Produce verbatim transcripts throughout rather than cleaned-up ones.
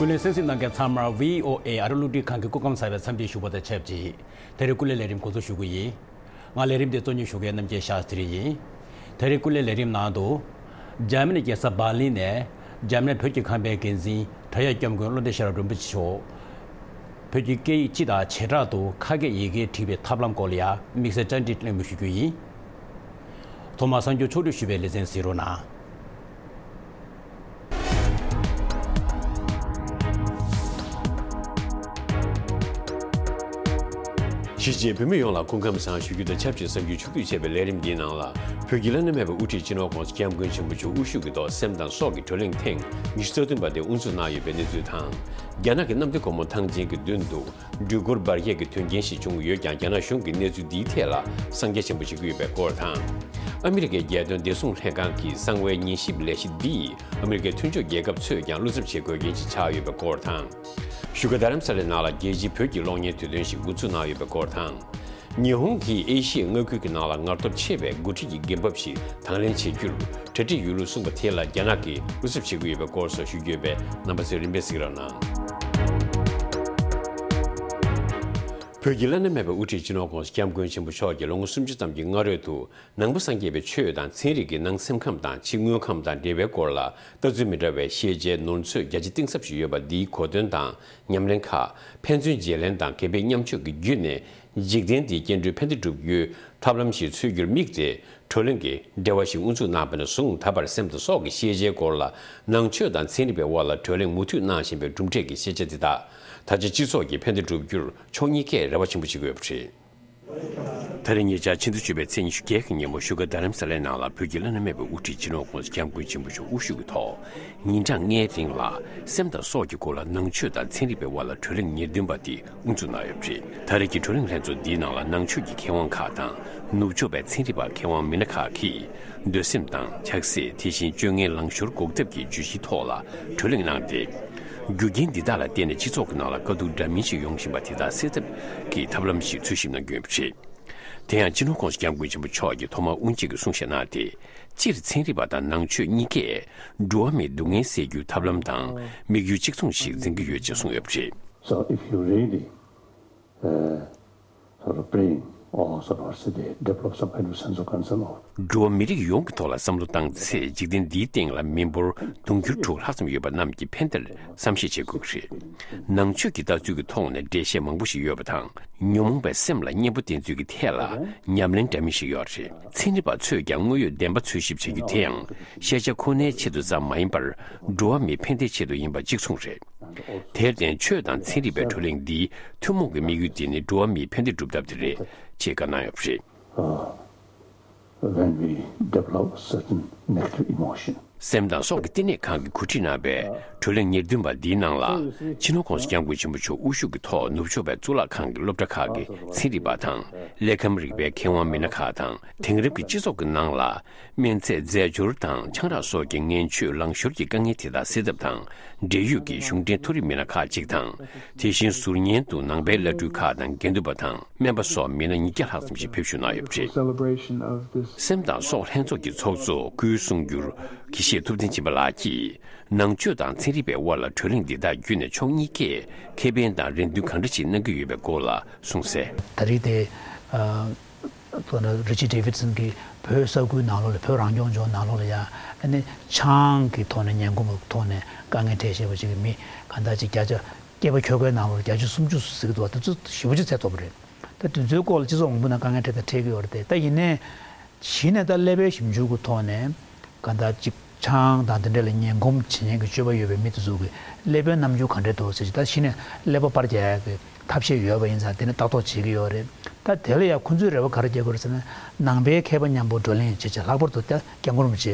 ལས་གསན་གཟིགས་གནང་མཁན་ཚང་མར་བྷི་ཨོ་ཨེ་ཨ་རི་རླུང་འཕྲིན་ཁང་གི་སྐུ་ཁམས་བཟང་བའི་འཚམས་འདྲི་ཞུ་བ་དང་ཆབས་ཅིག་དེ་རིང་སྐུ་ལས་ལས་རིམ་འགོ་འཛུགས་ཞུ་གི་ཡིན། ང་ལས་རིམ་དེ་གཙོ་གཉེར་ཞུ་མཁན་རྣམ་རྒྱལ་ཤཱསྟྲི་ཡིན། དེ་རིང་སྐུ་ལས་ལས་རིམ་ནང་དུ། འཇར་མ་ནི་རྒྱལ་ས་འབར་ལིན་ནས་འཇར་མ་ནི་བོད་ཀྱི་ཁང་པའི་འགན་འཛིན་བྲག་གཡབ་སྐྱབས་མགོན་བློ་གྲོས་ཤེས་རབ་རིན་པོ་ཆེ་མཆོག་བོད་ཀྱི་སྐད་ཡིག་སྤྱི་དང་བྱེ་བྲག་ཏུ་ཁ་སྐད་ཡི་གེ་བྲིས་པའི་ཐབས་ལམ་སྐོར་ལ་ཡང་དམིགས་བསལ་བཅར་འདྲི་གླེང་མོལ་ཞུ་རྒྱུ་ཡིན། ཐོག་མར་གསར་འགྱུར་ཕྱོགས་བསྒྲིགས་ཞུས་པའི་ལེ་ཚན་གཟིགས་རོགས་གནང་། གཞིས་བྱེས་བོད་མི་ཡོངས་ལ་སྐུ་ཁམས་བཟང་ཞུ་རྒྱུ་དང་ཆབས་ཅིག་གསར་འགྱུར་ཕྱོགས་བསྒྲིགས་བྱས་པའི་ལས་རིམ་འདིའི་ནང་ལ། བོད་ཀྱི་བླ་ན་མེད་པའི་དབུ་ཁྲིད་སྤྱི་ནོར་༸གོང་ས་༸སྐྱབས་མགོན་ཆེན་པོ་མཆོག་དབུ་བཞུགས་ཀྱི་ཐོག་སེམས་དང་སྲོག་གི་བགྲོ་གླེང་ཐེངས་ཉི་ཤུ་རྩ་བདུན་པ་དེ་དབུ་འཛུགས་གནང་ཡོད་པའི་གནས་ཚུལ་དང་། རྒྱ་ནག་གི་གནམ་བདེ་སྒོ་མོ་ཐང་ཆེན་གྱི་མདུན་དུ། འགྲུལ་འཁོར་འབར་གས་ཀྱི་དོན་རྐྱེན་ཞིག་བྱུང་ཡོད་ཀྱང་། རྒྱ་ནག་གཞུང་གིས་གནས་ཚུལ་འདིའི་ཐད་ལ་གསང་རྒྱ་ཆེན་པོ་བྱེད་ཀྱི་ཡོད་པའི་སྐོར་དང་། ཨ་མི་རི་ཀའི་རྒྱལ་དོན་བདེ་སྲུང་ལྷན་ཁང་གི་གསང་བའི་ཉན་ཞིབ་ལས་གཞི་འདིས་ཨ་མི་རི་ཀའི་མཐུན་ཕྱོགས་རྒྱལ་ཁབ་ཚོས་ཀྱང་བློ་འཚབ་བྱེད་དགོས་རྐྱེན་ཞིག་ཆགས་ཡོད་པའི་སྐོར་དང་། བཞུགས་སྒར་རྡ་རམ་ས་ལའི་ནང་ལ་རྒྱལ་སྤྱིའི་བོད་ཀྱི་གློག་བརྙན་དུས་སྟོན་ཞིག་འགོ་འཛུགས་གནང་ཡོད་པའི་སྐོར་དང་། ཉི་ཧོང་གིས་ཨེ་ཤི་ཡའི་མངའ་ཁུལ་གྱི་ནང་ལ་ངར་སྟོབས་ཆེ་བའི་འགོ་ཁྲིད་ཀྱི་འགན་བབ་ཞིག་དང་ལེན་བྱེད་རྒྱུར་གྲ་སྒྲིག་ཡོད་ལུགས་གསུངས་པ་དེ་ལ་རྒྱ་ནག་གིས་བློ་འཚབ་བྱེད་ཀྱི་ཡོད་པའི་སྐོར་སོགས་ཞུ་རྒྱུ་ཡོད་པས། རྣམ་པ་ཚོས་རིམ་པས་གཟིགས་རོགས་གནང་། བོད་ཀྱི་བླ་ན་མེད་པའི་དབུ་ཁྲིད་སྤྱི་ནོར་༸གོང་ས་༸སྐྱབས་མགོན་ཆེན་པོ་མཆོག་གིས་ལོ་ངོ་སུམ་ཅུ་ཙམ་གྱི་སྔ་རོལ་དུ། ནང་པ་སངས་རྒྱས་པའི་ཆོས་དང་ཚན་རིག་གི་ནང་སེམས་ཁམས་དང་ཕྱི་དངོས་ཁམས་དང་འབྲེལ་བའི་སྐོར་ལ་ལྟ་ཚུལ་མི་འདྲ་བའི་ཤེས་བྱའི་ནོར་མཛོད་བརྒྱ་ཆ་གཏིང་ཟབ་ཞིག་ཡོད་པ་འདིའི་གོ་དོན་དང་ཉམས་ལེན་ཁག་ཕན་ཚུན་བརྗེ་ལེན་དང་། འགལ་ཕན་མཉམ་སྤྱོད་ཀྱི་བརྒྱུད་ནས་འཇིག་རྟེན་འདིའི་སྐྱེ་འགྲོའི་ཕན་བདེ་བསྒྲུབ་རྒྱུའི་ཐབས་ལམ་ཞིག་འཚོལ་རྒྱུར་དམིགས་ཏེ། བགྲོ་གླེང་གི་འབྲེལ་བ་ཞིག་དབུ་འཛུགས་གནང་བ་ནས་བཟུང་ད་བར་སེམས་དང་སྲོག་གི་ཤེས་བྱའི་སྐོར་ལ་ནང་ཆོས་དང་ཚན་རིག་པའི་དབར་ལ་བགྲོ་གླེང་མུ་མཐུད་གནང་བཞིན་པའི་གྲུབ་འབྲས་ཀྱི་ཤེས་བྱ་འདི་དག་ད་ཆ་སྤྱི་ཚོགས་ཀྱི་ཕན་བདེ་བསྒྲུབ་རྒྱུར་ཕྱོགས་གཉིས་ཀས་རེ་བ་ཆེན་པོ་བྱེད་ཀྱི་ཡོད་པ་རེད། ད་རེས་ཉེ་ཆར་ཕྱི་ཟླ་བཅུ་པའི་ཚེས་ཉི་ཤུ་བརྒྱད་ཀྱི་ཉིན་མོ་བཞུགས་སྒར་རྡ་རམ་ས་ལའི་ནང་ལ་བོད་ཀྱི་བླ་ན་མེད་པའི་དབུ་ཁྲིད་སྤྱི་ནོར་༸གོང་ས་༸སྐྱབས་མགོན་ཆེན་པོ་མཆོག་དབུ་བཞུགས་ཀྱི་ཐོག་ཉིན་གྲངས་ལྔའི་རིང་ལ་སེམས་དང་སྲོག་གི་སྐོར་ལ་ནང་ཆོས་དང་ཚན་རིག་པའི་དབར་ལ་བགྲོ་གླེང་ཉེར་བདུན་པ་དེ་དབུ་འཛུགས་གནང་ཡོད་པ་རེད། ད་རེས་ཀྱི་བགྲོ་གླེང་ལྷན་ཚོགས་འདིའི་ནང་ལ་ནང་ཆོས་ཀྱི་མཁས་དབང་ཁག་དང་ནུབ་ཕྱོགས་པའི་ཚན་རིག་པ་མཁས་དབང་མི་སྣ་ཁག་གིས། འདོད་སེམས་དང་ཆགས་སྲེད། དེ་བཞིན་སྤྱོད་ངན་ལང་ཤོར་འགོག་ཐབས་ཀྱི་བརྗོད་གཞིའི་ཐོག་ལ་བགྲོ་གླེང་གནང་སྟེ། རྒྱུ་རྐྱེན་འདི་དག་ལ་བརྟེན་ནས་སྤྱི་ཚོགས་ཀྱི་ནང་ལ་དཀའ་སྡུག་འདྲ་མིན་ཞིག་ཡོང་བཞིན་པ་དེ་དག་སེལ་ཐབས་ཀྱི་ཐབས་ལམ་ཞིག་འཚོལ་ཞིབ་གནང་གི་ཡོད་པ་རེད། དེ་ཡང་སྤྱི་ནོར་༸གོང་ས་༸སྐྱབས་མགོན་ཆེན་པོ་མཆོག་གིས་ཐོག་མར་དབུ་འབྱེད་ཀྱི་གསུང་བཤད་གནང་སྟེ། སྤྱིར་ཚན་རིག་པ་དང་ནང་ཆོས་གཉིས་ཀས་འགྲོ་བ་མིའི་སྡུག་བསྔལ་སེལ་རྒྱུའི་ཐབས་ལམ་དང་དམིགས་ཡུལ་གཅིག་མཚུངས་ཤིག་འཛིན་གྱི་ཡོད་ཅེས་གསུངས་ཡོད་པ་རེད། So if you really uh, sort of praying or sort of say they develop some kind of sense of concern of འགྲོ་བ་མི་རིགས་ཡོངས་ཀྱི་ཐོག་ལ་བསམ་བློ་བཏང་ཚེ། འཇིག་རྟེན་འདིའི་སྟེང་ལ་མི་འབོར་དུང་ཕྱུར་དྲུག་ལྷག་ཙམ་ཡོད་པ་རྣམས་ཀྱི་ཕན་བདེར་བསམ་ཤེས་བྱེད་དགོས་ཀྱི་རེད། ནང་ཆོས་ཀྱི་ལྟ་ཚུལ་གྱི་ཐོག་ནས་འགྲེལ་བཤད་མང་པོ་ཞིག་ཡོད་པ་དང་། ཉོན་མོངས་པའི་སེམས་ལ་གཉེན་པོ་བསྟེན་ཚུལ་གྱི་ཐད་ལ་ཉམས་ལེན་འདྲ་མིན་ཞིག་ཡོད་རེད། ཚན་རིག་པ་ཚོས་ཀྱང་དངོས་ཡོད་བདེན་པ་འཚོལ་ཞིབ་བྱ་རྒྱུ་དེ་ཡང་ཤེས་བྱ་ཁོ་ནའི་ཆེད་དུ་ཙམ་མ་ཡིན་པར། འགྲོ་བ་མིའི་ཕན་བདེའི་ཆེད་དུ་ཡིན་པ་གཅིག་མཚུངས་རེད། དེར་བརྟེན་ཆོས་དང་ཚན་རིག་པའི་བགྲོ་གླེང་འདིའི་ཐུན་མོང་གི་དམིགས་ཡུལ་དེ་ནི་འགྲོ་བ་མིའི་ཕན་བདེ་སྒྲུབ་ཐབས་དེ་རེད་ཅེས་བཀའ་གནང་ཡོད་པ་རེད། Uh, when we develop certain negative emotion. སེམས་དང་སྲོག་གི་བསྟི་གནས་ཁང་གིས་གོ་སྒྲིག་གནང་བའི་བགྲོ་གླེང་ཉེར་བདུན་པ་འདིའི་ནང་ལ། སྤྱི་ནོར་༸གོང་ས་༸སྐྱབས་མགོན་ཆེན་པོ་མཆོག་དབུ་བཞུགས་ཀྱི་ཐོག་ནུབ་ཕྱོགས་པའི་གཙུག་ལག་ཁང་གི་སློབ་གྲྭ་ཁག་གི་ཚན་རིག་པ་དང་། ཀླད་ཁམས་རིག་པའི་མཁས་དབང་མི་སྣ་ཁག་དང་། དེང་རབས་ཀྱི་སྤྱི་ཚོགས་ཀྱི་ནང་ལ། སྨན་རྫས་རྫས་སྦྱོར་དང་ཆང་རག་སོགས་ཀྱི་ངན་སྤྱོད་ལང་ཤོར་གྱི་དཀའ་ངལ་དེ་དག་སེལ་ཐབས་དང་། འབྲེལ་ཡོད་ཀྱི་གཞུང་འབྲེལ་མཐོ་རིམ་མི་སྣ་ཁག་ཅིག་དང་། དེ་བཞིན་ཟུར་ཉན་དུ་ནང་པའི་བླ་སྤྲུལ་ཁག་དང་། དགེ་འདུན་པ་དང་སྨན་པ་སོགས་མི་སྣ་ཉིས་བརྒྱ་ལྷག་ཙམ་ཞིག་ཕེབས་ཞུགས་གནང་ཡོད་པ་རེད། སེམས་དང་སྲོག་ལྷན་ཚོགས་ཀྱི་ཚོགས་གཙོ་སྐུའི་གསུང་སྒྱུར་དགེ་བཤེས་ཐུབ་བསྟན་སྦྱིན་པ་ལགས་ཀྱིས། ནང་ཆོས་དང་ཚན་རིག་པའི་དབར་ལ་བགྲོ་གླེང་འདི་དག་བརྒྱུད་ནས་ཕྱོགས་གཉིས་ཀས་ཁེ་ཕན་དང་རེ་འདུན་གང་འདྲ་ཞིག་གནང་གི་ཡོད་པའི་སྐོར་ལ་གསུངས་གསལ། ད་རེས་དེ། ཨ། ལྟོས་ན་རི་ཅར་ཌེ་ཝིད་སན་གྱིས་བོད་ས་ཁུལ་ནང་ལོགས་ལ། བོད་རང་སྐྱོང་ལྗོངས་ནང་ལོགས་ལ་ཡ། ཨ་ནི་ཆང་གི་ཐོག་ནས། ངན་གོམས་ཀྱི་ཐོག་ནས་དཀའ་ངལ་འཕྲད་བཞིན་པ་ཅིག་གི་མི་གང་ལྟར་ཅིག་བརྒྱ་ཆ། སྐྱེས་པ་ཁྱོ་གའི་ནང་ལོགས་ལ་བརྒྱད་ཅུ་སུམ་ཅུ་ཟེར་གྱི་འདུག་བ། དེ་ཚོ་ཞེ་པོ་ཅིག་ཚད་མཐོ་པོ་རེད། ད་དེ་ཚོའི་སྐོར་ལ་སྤྱི་ཚོགས་མང་པོ་ནང་དཀའ་ངལ་འཕྲད་དང་འཕྲད་ཀྱི་ཡོད་རེད་དེ། ད་ཡིན་ནའི། གཞི་ནས་ད་ཀླད་པའི་ཞིབ་འཇུག་གི་ཐོག་ནས་གང་ལྟར་ཅིག་ཆང་དང་དེ་འདྲ་ལ་ངན་གོམས་བྱེད་མཁན་གྱི་སྤྱོད་པ་ཡོད་པའི་མི་དེ་ཚོ་གི་ཀླད་པའི་རྣམ་འགྱུར་ག་འདྲ་འདུག་ཟེར་ཅིག་ད་གཞི་ནས་ཀླད་པ་པར་རྒྱག་ཡག་གི་ཐབས་ཤེས་ཡོད་པ་ཡིན་ཙང་། དེ་ནི་ལྟ་རྟོག་བྱེད་ཀྱི་ཡོད་རེད། ད་དེ་ལ་ཡང་ཁོ་ཚོས་རེ་བ་ག་རེ་རྒྱག་གི་ཡོད་རེད་ཟེར་ན། ནང་པའི་མཁས་པ་མཉམ་པོ་བགྲོ་གླེང་བྱེད་ཆེད། ལྷག་པར་དུ་ད་སྐྱབས་མགོན་རིན་པོ་ཆེ་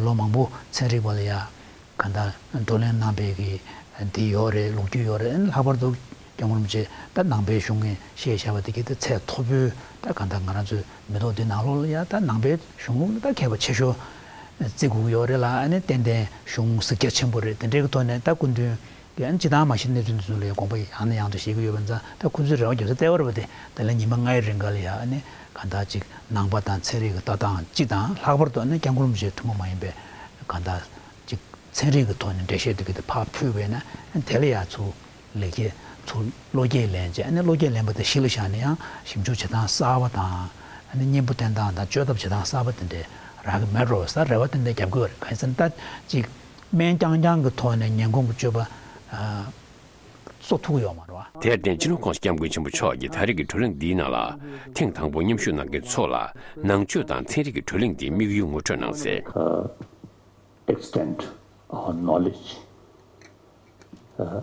ལོ་མང་པོ་ཚན་རིག་པ་ལ་ཡ་གང་ལྟར་བགྲོ་གླེང་གནང་པའི་གི་འདི་ཡོད་རེད། ལོ་རྒྱུས་ཡོད་རེད། ལྷག་པར་དུ་སྐྱབས་མགོན་རིན་པོ་ཆེ་ད་ནང་པའི་གཞུང་གི་བཤད་བཞག་པ་དེ་གི་ད་ཚད་མཐོ་པོའི། ད་གང་ལྟར་ང་རང་ཚོའི་མི་ཐོག་འདི་ནང་ལོགས་ལ་ཡ་ད་ནང་པའི་གཞུང་ལུགས་ལ་ད་མཁས་པ་ཆེ་ཤོས་བརྩི་དགོས་ཀྱི་ཡོད་རེད་ལ། ཨ་ནི་ཏན་ཏན་གཞུང་གཟིགས་རྒྱ་ཆེན་པོ་རེད། དེ་འདྲའི་གི་ཐོག་ནས་ད་སྐུ་མདུན་གྱིས་ཨ་ནི་སྤྱིར་བཏང་མ་གཞི་གནས་ཚུལ་འདི་ཚོ་ལ་ཡ་དགོངས་པ་ཡང་ནས་ཡང་དུ་བཞེས་ཀྱི་ཡོད་པ་ཙང་། ད་ཁོ་ཚོས་རེ་བ་རྒྱབ་ས་ལྟེ་བ་རེད་པ། དེ་ད་ལན་ཉི་མ་ལྔའི་རིང་ག་ལ་ཡ་ཨ་ནི་གང་ལྟར་ཅིག་ནང་པ་དང་ཚན་རིག་གི་ལྟ་སྟངས་སྤྱི་དང་། ལྷག་པར་དུ་ཨ་ནི་སྐྱབས་མགོན་རིན་པོ་ཆེ་ཐུན་མོང་མ་ཡིན་པའི་གང་ལྟར་ཅིག་ ཚན་རིག་གི་ཐོག་ནས་འགྲེལ་བཤད་དེ་གི་དེ་ཕར་ཕུལ་བས་ན་དེ་ལ་ཡང་ཚུར་ལེགས་སྐྱེས་ཚུར་བློ་སྐྱེད་ལེན་བྱས། ཨ་ནི་བློ་སྐྱེད་ལེན་པ་དེ་གཞི་ལ་བཞག་ནས་ཡང་ཞིབ་འཇུག་བྱེད་སྟངས་གསར་བ་དང་། ཨ་ནི་སྙིང་པོ་བསྟེན་སྟངས་དང་བཅོས་ཐབས་བྱེད་སྟངས་གསར་བ་དེ་འདྲ་རག་གི་མེད་འགྲོ་ས་རེ་བ་དེ་འདྲ་རྒྱབ་དགོས་རེད། གང་ཡིན་ཟེར་ན་ད་ཅིག་སྨན་རྐྱང་རྐྱང་གི་ཐོག་ནས་ངན་གོང་གི་སྤྱོད་པ་གསོ་ཐུབ་ཀྱི་ཡོད་མ་རེད་བ། དེར་བརྟེན་སྤྱི་ནོར་༸གོང་ས་༸སྐྱབས་མགོན་ཆེན་པོ་མཆོག་གིས་ད་རེས་ཀྱི་བགྲོ་གླེང་འདིའི་ནང་ལ་ཐེངས་དང་པོ་མཉམ་ཞུགས་གནང་མཁན་ཚོ་ལ་ནང་ཆོས་དང་ཚན་རིག་གི་བགྲོ་གླེང་འདིའི་དམིགས་ཡུལ་ངོ་སྤྲོད་གནང་གསལ། extent our knowledge. Uh,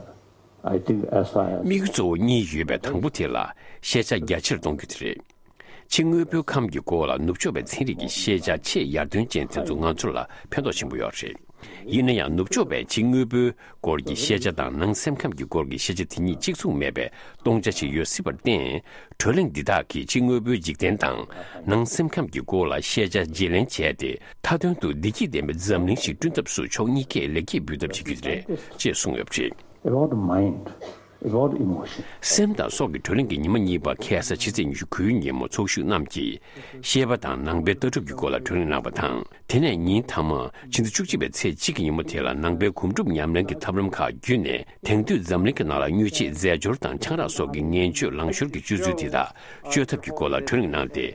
I think as far as དམིགས་ཡུལ་གཙོ་བོ་གཉིས་ཡོད་པའི་དང་པོ་དེ་ལ་ཤེས་བྱ་རྒྱ་ཆེར་གཏོང་རྒྱུ་དེ་རེད། ཕྱི་དངོས་པོའི་ཁམས་ཀྱི་སྐོར་ལ་ནུབ་ཕྱོགས་པའི་ཚན་རིག་གི་ཤེས་བྱ་ཆེས་ཡར་ཐོན་ཅན་དེ་ཚོ་ང་ཚོ་ལ་ཕན་ཐོགས་ཆེན་པོ་ཡོད་རེད། ཡིན་ན་ཡང་ནུབ་ཕྱོགས་པའི་ཕྱི་དངོས་པོའི་སྐོར་གྱི་ཤེས་བྱ་དང་ནང་སེམས་ཁམས་ཀྱི་སྐོར་གྱི་ཤེས་བྱ་དེ་གཉིས་གཅིག་མཚུངས་མེད་པའི་སྟོང་ཆ་ཞིག་ཡོད་སྲིད་པར་བརྟེན། བགྲོ་གླེང་འདི་དག་གིས་ཕྱི་དངོས་པོའི་འཇིག་རྟེན་དང་ནང་སེམས་ཁམས་ཀྱི་སྐོར་ལ་ཤེས་བྱ་བརྗེ་ལེན་བྱས་ཏེ། མཐའ་དོན་དུ་བདེ་སྐྱིད་ལྡན་པའི་འཛམ་གླིང་ཞིག་བསྐྲུན་ཐབས་སུ་ཕྱོགས་གཉིས་ཀས་ལེགས་སྐྱེས་འབུལ་ཐབས་བྱེད་རྒྱུ་རེད་ཅེས་གསུངས་ཡོད་པ་རེད། About the mind, about emotion. སེམས་དང་སྲོག་གི་བགྲོ་གླེང་གི་ཉི་མ་གཉིས་པ་ཁ་ས་ཕྱི་ཚེས་ཉི་ཤུ་དགུའི་ཉིན་མོ་ཚོགས་ཞུགས་རྣམས་ཀྱིས་ཤེས་པ་དང་ནང་པའི་ལྟ་གྲུབ་ཀྱི་སྐོར་ལ་བགྲོ་གླེང་གནང་བ་དང་། དེ་ནས་ཉིན་མཐའ་མ་ཕྱི་ཟླ་བཅུ་གཅིག་པའི་ཚེས་གཅིག་གི་ཉིན་མོ་དེ་ལ་ནང་པའི་སྒོམ་སྒྲུབ་ཉམས་ལེན་གྱི་ཐབས་ལམ་ཁག་བརྒྱུད་ནས། དེང་དུས་འཛམ་གླིང་གི་ནང་ལ་དངོས་གཞིའི་རྫས་སྦྱོར་དང་ཆང་རག་སོགས་ཀྱི་ངན་སྤྱོད་ལང་ཤོར་གྱི་སྤྱོད་ཚུལ་དེ་དག་བཅོས་ཐབས་ཀྱི་སྐོར་ལ་བགྲོ་གླེང་གནང་སྟེ།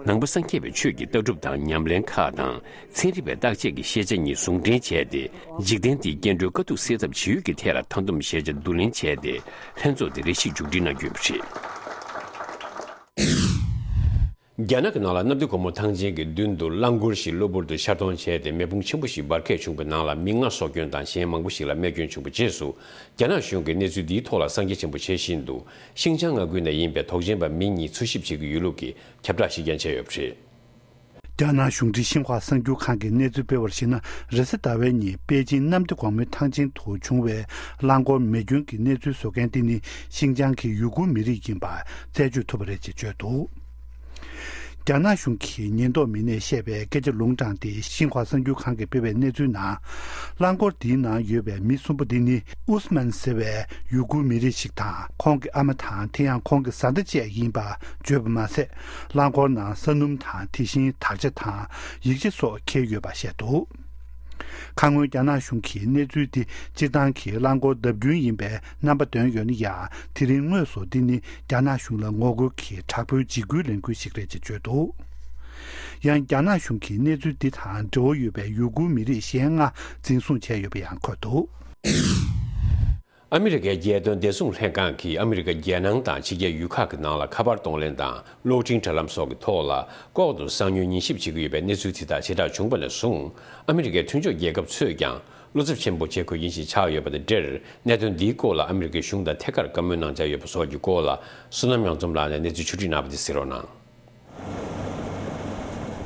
ནང་པ་སངས་རྒྱས་པའི་ཆོས་ཀྱི་ལྟ་གྲུབ་དང་ཉམས་ལེན་ཁག་དང་། ཚན་རིག་པའི་བརྟག་དཔྱད་ཀྱི་ཤེས་བྱ་གཉིས་ཟུང་འབྲེལ་བྱས་ཏེ། འཇིག་རྟེན་འདིའི་སྐྱེ་འགྲོའི་དཀའ་སྡུག་སེལ་ཐབས་བྱེད་ཡུལ་གྱི་ཐད་ལ་མཐའ་སྡོམ་ཤེས་བྱ་བསྡུ་ལེན་བྱས་ཏེ། ལྷན་ཚོགས་འདི་རེ་ཞིག་མཇུག་སྒྲིལ་གནང་རྒྱུ་ཡིན་པ་རེད། རྒྱ་ནག་གི་ནང་ལ་གནམ་བདེ་སྒོ་མོ་ཐང་ཆེན་གྱི་མདུན་དུ་རླངས་འཁོར་ཞིག་གློ་བུར་དུ་ཤར་གཏོང་བྱས་ཏེ། མེ་ཕུང་ཆེན་པོ་ཞིག་འབར་གས་བྱུང་བའི་ནང་ལ་མི་ལྔ་སྲོག་སྐྱོན་དང་གཞན་མང་པོ་ཞིག་ལ་རྨས་སྐྱོན་བྱུང་བའི་རྗེས་སུ། རྒྱ་ནག་གཞུང་གིས་གནས་ཚུལ་འདིའི་ཐོག་ལ་གསང་རྒྱ་ཆེན་པོ་བྱེད་བཞིན་དུ། ཤིན་ཅང་མངའ་ཁུལ་ནས་ཡིན་པའི་དོགས་ཅན་པ་མི་གཉིས་འཚོལ་ཞིབ་བྱེད་ཀྱི་ཡོད་ལུགས་ཀྱི་ཁྱབ་བསྒྲགས་ཤིག་ཀྱང་བྱས་ཡོད་པ་རེད། རྒྱ་ནག་གཞུང་འབྲེལ་ཤིན་ཧྭ་གསར་འགྱུར་ཁང་གིས་གནས་ཚུལ་སྤེལ་བར་གཞིགས་ན། རེས་གཟའ་ཟླ་བའི་ཉིན་པེ་ཅིང་གནམ་བདེ་སྒོ་མོའི་ཐང་ཆེན་དུ་བྱུང་བའི་རླངས་འཁོར་མེ་སྐྱོན་གྱི་གནས་ཚུལ་བཟོ་མཁན་དེ་ནི་ཤིན་ཅང་གི་ཡུ་གུར་མི་རིགས་ཡིན་པ་རྩད་གཅོད་ཐུབ་པ་རེད་ཅེས་བརྗོད་འདུག་རྒྱ་ནག་གཞུང་གི་ཉེན་རྟོག་མི་སྣས་བཤད་པའི་སྐད་ཆ་ལུང་དྲངས་ཏེ། ཤིན་ཧྭ་གསར་འགྱུར་ཁང་གིས་སྤེལ་བའི་གནས་ཚུལ་ནང་། རླངས་འཁོར་འདིའི་ནང་ཡོད་པའི་མི་གསུམ་པོ་འདི་ནི་ཨུས་མན་ཟེར་བའི་ཡུ་གུར་མི་རིགས་ཤིག་དང་། ཁོང་གི་ཨ་མ་དང་། དེ་ཡང་ཁོང་གི་བཟའ་ཟླ་བཅས་ཡིན་པ་བརྗོད་པ་མ་ཟད། རླངས་འཁོར་ནང་ས་སྣུམ་དང་། དེ་བཞིན་དག་ཆ་དང་ཡིག་ཆ་སོགས་འཁྱེར་ཡོད་པ་བཤད་འདུག་ཁ་སྔོན་རྒྱ་ནག་གཞུང་གིས་གནས་ཚུལ་འདི་སྤྱིར་བཏང་གི་རླངས་འཁོར་བརྡབ་སྐྱོན་ཡིན་པའི་རྣམ་པ་བཏོན་ཡོད་ན་ཡང་། དེ་རིང་དངོས་སུ་འདི་ནི་རྒྱ་ནག་གཞུང་ལ་ངོ་རྒོལ་གྱི་དྲག་པོའི་འཇིགས་སྐུལ་ལས་འགུལ་ཞིག་རེད་ཅེས་བརྗོད་འདུག་ཡང་རྒྱ་ནག་གཞུང་གིས་གནས་ཚུལ་འདི་དང་འབྲེལ་བ་ཡོད་པའི་ཡུ་གུར་མི་རིགས་གཞན་ལྔ་འཛིན་བཟུང་བྱས་ཡོད་པ་ཡང་འཁོད་འདུག་ཨ་མི་རི་ཀའི་རྒྱལ་དོན་བདེ་སྲུང་ལྷན་ཁང་གིས་ཨ་མི་རི་ཀ་རྒྱལ་ནང་དང་ཕྱི་རྒྱལ་ཡུལ་ཁག་གི་ནང་ལ་ཁ་པར་གཏོང་ལེན་དང་གློག་འཕྲིན་དྲ་ལམ་སོགས་ཀྱི་ཐོག་ལ་ལྐོག་ཏུ་གསང་ཉུལ་ཉེས་ཞིབ་བྱེད་ཀྱི་ཡོད་པའི་གནས་ཚུལ་དེ་དག་ཇེ་དྲག་བྱུང་བ་ནས་བཟུང་། ཨ་མི་རི་ཀའི་མཐུན་ཕྱོགས་རྒྱལ་ཁབ་ཚོས་ཀྱང་བློ་འཚབ་ཆེན་པོ་བྱེད་དགོས་ཀྱིན་ཞིག་ཆགས་ཡོད་པ་དང་འབྲེལ། གནད་དོན་འདིའི་སྐོར་ལ་ཨ་མི་རི་ཀའི་གཞུང་དང་ཐད་ཀར་བཀའ་མོལ་གནང་འཆར་ཡོད་པ་སོགས་ཀྱི་སྐོར་ལ། བསོད་ནམས་གཡུང་ཚོམས་ལགས་ནས་གནས་ཚུལ་ཕྱོགས་བསྒྲིགས་གནང་བ་དེ་གཟིགས་རོགས་གནང་།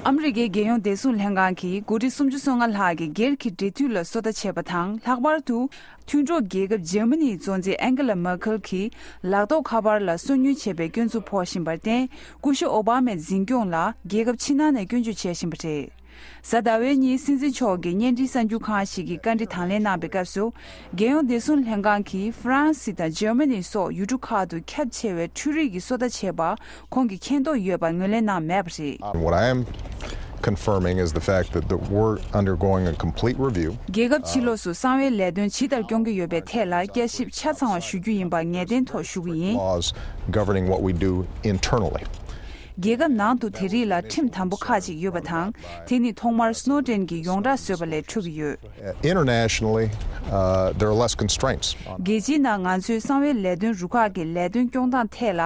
ཨ་མི་རི་ཀའི་རྒྱལ་ཡོངས་བདེ་སྲུང་ལྷན་ཁང་གིས་འགོ་ཁྲིད་སུམ་ཅུ་སོ་ལྔ་ལྷག་གིས་སྒེར་གྱི་འབྲེལ་མཐུད་ལ་སོ་ལྟ་བྱས་པ་དང་། ལྷག་པར་དུ་མཐུན་གྲོགས་རྒྱལ་ཁབ་འཇར་མ་ནིའི་གཙོ་འཛིན་ཨན་ཀེ་ལ་མར་ཁེལ་གྱིས་ལག་ཐོགས་ཁ་པར་ལ་སོ་ཉུལ་བྱས་པའི་སྐྱོན་འཛུགས་ཕོག་བཞིན་པར་བརྟེན། སྐུ་ཞབས་ཨོ་བྷ་མའི་འཛིན་སྐྱོང་ལ་རྒྱལ་ཁབ་ཕྱི་ནང་ནས་སྐྱོན་བརྗོད་བྱེད་བཞིན་པ་རེད། གཟའ་ཟླ་བའི་ཉིན་སྲིད་འཛིན་མཆོག་གིས་བརྙན་འཕྲིན་གསར་འགྱུར་ཁང་ཞིག་གི་བཀའ་འདྲི་དང་ལེན་གནང་པའི་སྐབས་སུ། རྒྱལ་ཡོངས་བདེ་སྲུང་ལྷན་ཁང་གིས་ཧྥ་རན་སི་དང་འཇར་མ་ནི་སོགས་ཡུལ་གྲུ་ཁག་ཏུ་ཁྱབ་ཆེ་བའི་འཕྲུལ་རིག་གི་སོ་ལྟ་བྱས་པ་ཁོང་གིས་མཁྱེན་རྟོགས་ཡོད་པ་ངོས་ལེན་གནང་མེད་པ་རེད། And what I am confirming is the fact that the, we're undergoing a complete review. རྒྱལ་ཁབ་ཕྱི་ལོགས་སུ་གསང་བའི་ལས་དོན་ཇི་ལྟར་སྐྱོང་གི་ཡོད་པའི་ཐད་ལ་བསྐྱར་ཞིབ་ཆ་ཚང་བ་ཞུ་རྒྱུ་ཡིན་པ་ངེས་གཏན་ཐོག་ཞུ་གི་ཡིན། Laws governing what we do internally. རྒྱལ་ཁབ་ནང་དུ་དེ་རིགས་ལ་ཁྲིམས་དམ་པོ་ཁག་ཅིག་ཡོད་པ་དང་། དེ་ནི་ཐོག་མར་སྣོ་ཌེན་གྱིས་ཡོངས་གྲགས་བཟོས་པ་ལས་འཕྲོས་ཀྱི་ཡོད། Internationally, uh, there are less constraints on རྒྱལ་སྤྱིའི་ནང་ང་ཚོའི་གསང་བའི་ལས་དོན་རུ་ཁག་གི་ལས་དོན་སྐྱོང་སྟངས་ཐད་ལ་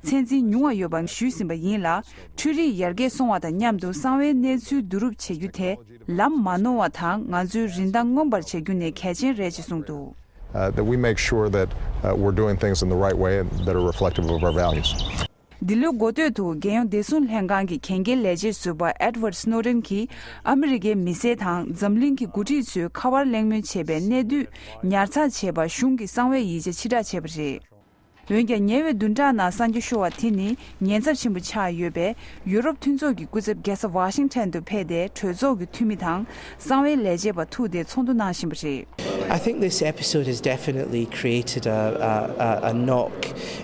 ཚད་འཛིན་ཉུང་བ་ཡོད་པ་ཞུས་ཟིན་པ་ཡིན་ལ། འཕྲུལ་རིག་ཡར་རྒྱས་སོང་བ་དང་མཉམ་དུ་གསང་བའི་གནས་ཚུལ་བསྡུ་རུབ་བྱེད་རྒྱུ་དེ་ལམ་མ་ནོར་བ་དང་། ང་ཚོའི་རིན་ཐང་མངོན་པར་བྱ་རྒྱུ་ནི་གལ་ཆེན་རེད་ཅེས་གསུངས་འདུག Uh, that we make sure that, uh, we're doing things in the right way and that are reflective of our values. འདི་ལོའི་འགོ་སྟོད་དུ་རྒྱལ་ཡོངས་བདེ་སྲུང་ལྷན་ཁང་གི་གན་རྒྱའི་ལས་བྱེད་ཟུར་པ་ཨེད་ཝར་སྣོ་ཌེན་གྱིས་ཨ་མི་རི་ཀའི་མི་སེར་དང་འཛམ་གླིང་གི་འགོ་ཁྲིད་ཚོས་ཁ་པར་གླེང་མོལ་བྱེད་པའི་གནས་སྡུད་ཉར་ཚགས་བྱས་པར་གཞུང་གིས་གསང་བའི་ཡིག་ཆ་ཕྱིར་བསྒྲགས་བྱས་པ་རེད། འོན་ཀྱང་ཉེ་བའི་བདུན་ཕྲག་ནང་གསང་རྒྱ་ཤོར་བ་དེ་ནི་ཉེན་ཚབས་ཆེན་པོ་ཆགས་ཡོད་པས། ཡུ་རོབ་མཐུན་ཚོགས་ཀྱི་སྐུ་ཚབ་རྒྱལ་ས་ཝ་ཤིང་ཊོན་དུ་ཕེབས་ཏེ། གྲོས་ཚོགས་ཀྱི་འཐུས་མི་དང་གསང་བའི་ལས་བྱེད་པ་ཐུག་སྟེ་ཚོགས་འདུ་གནང་བཞིན་པ་རེད། I think this episode has definitely created a, a, a, a knock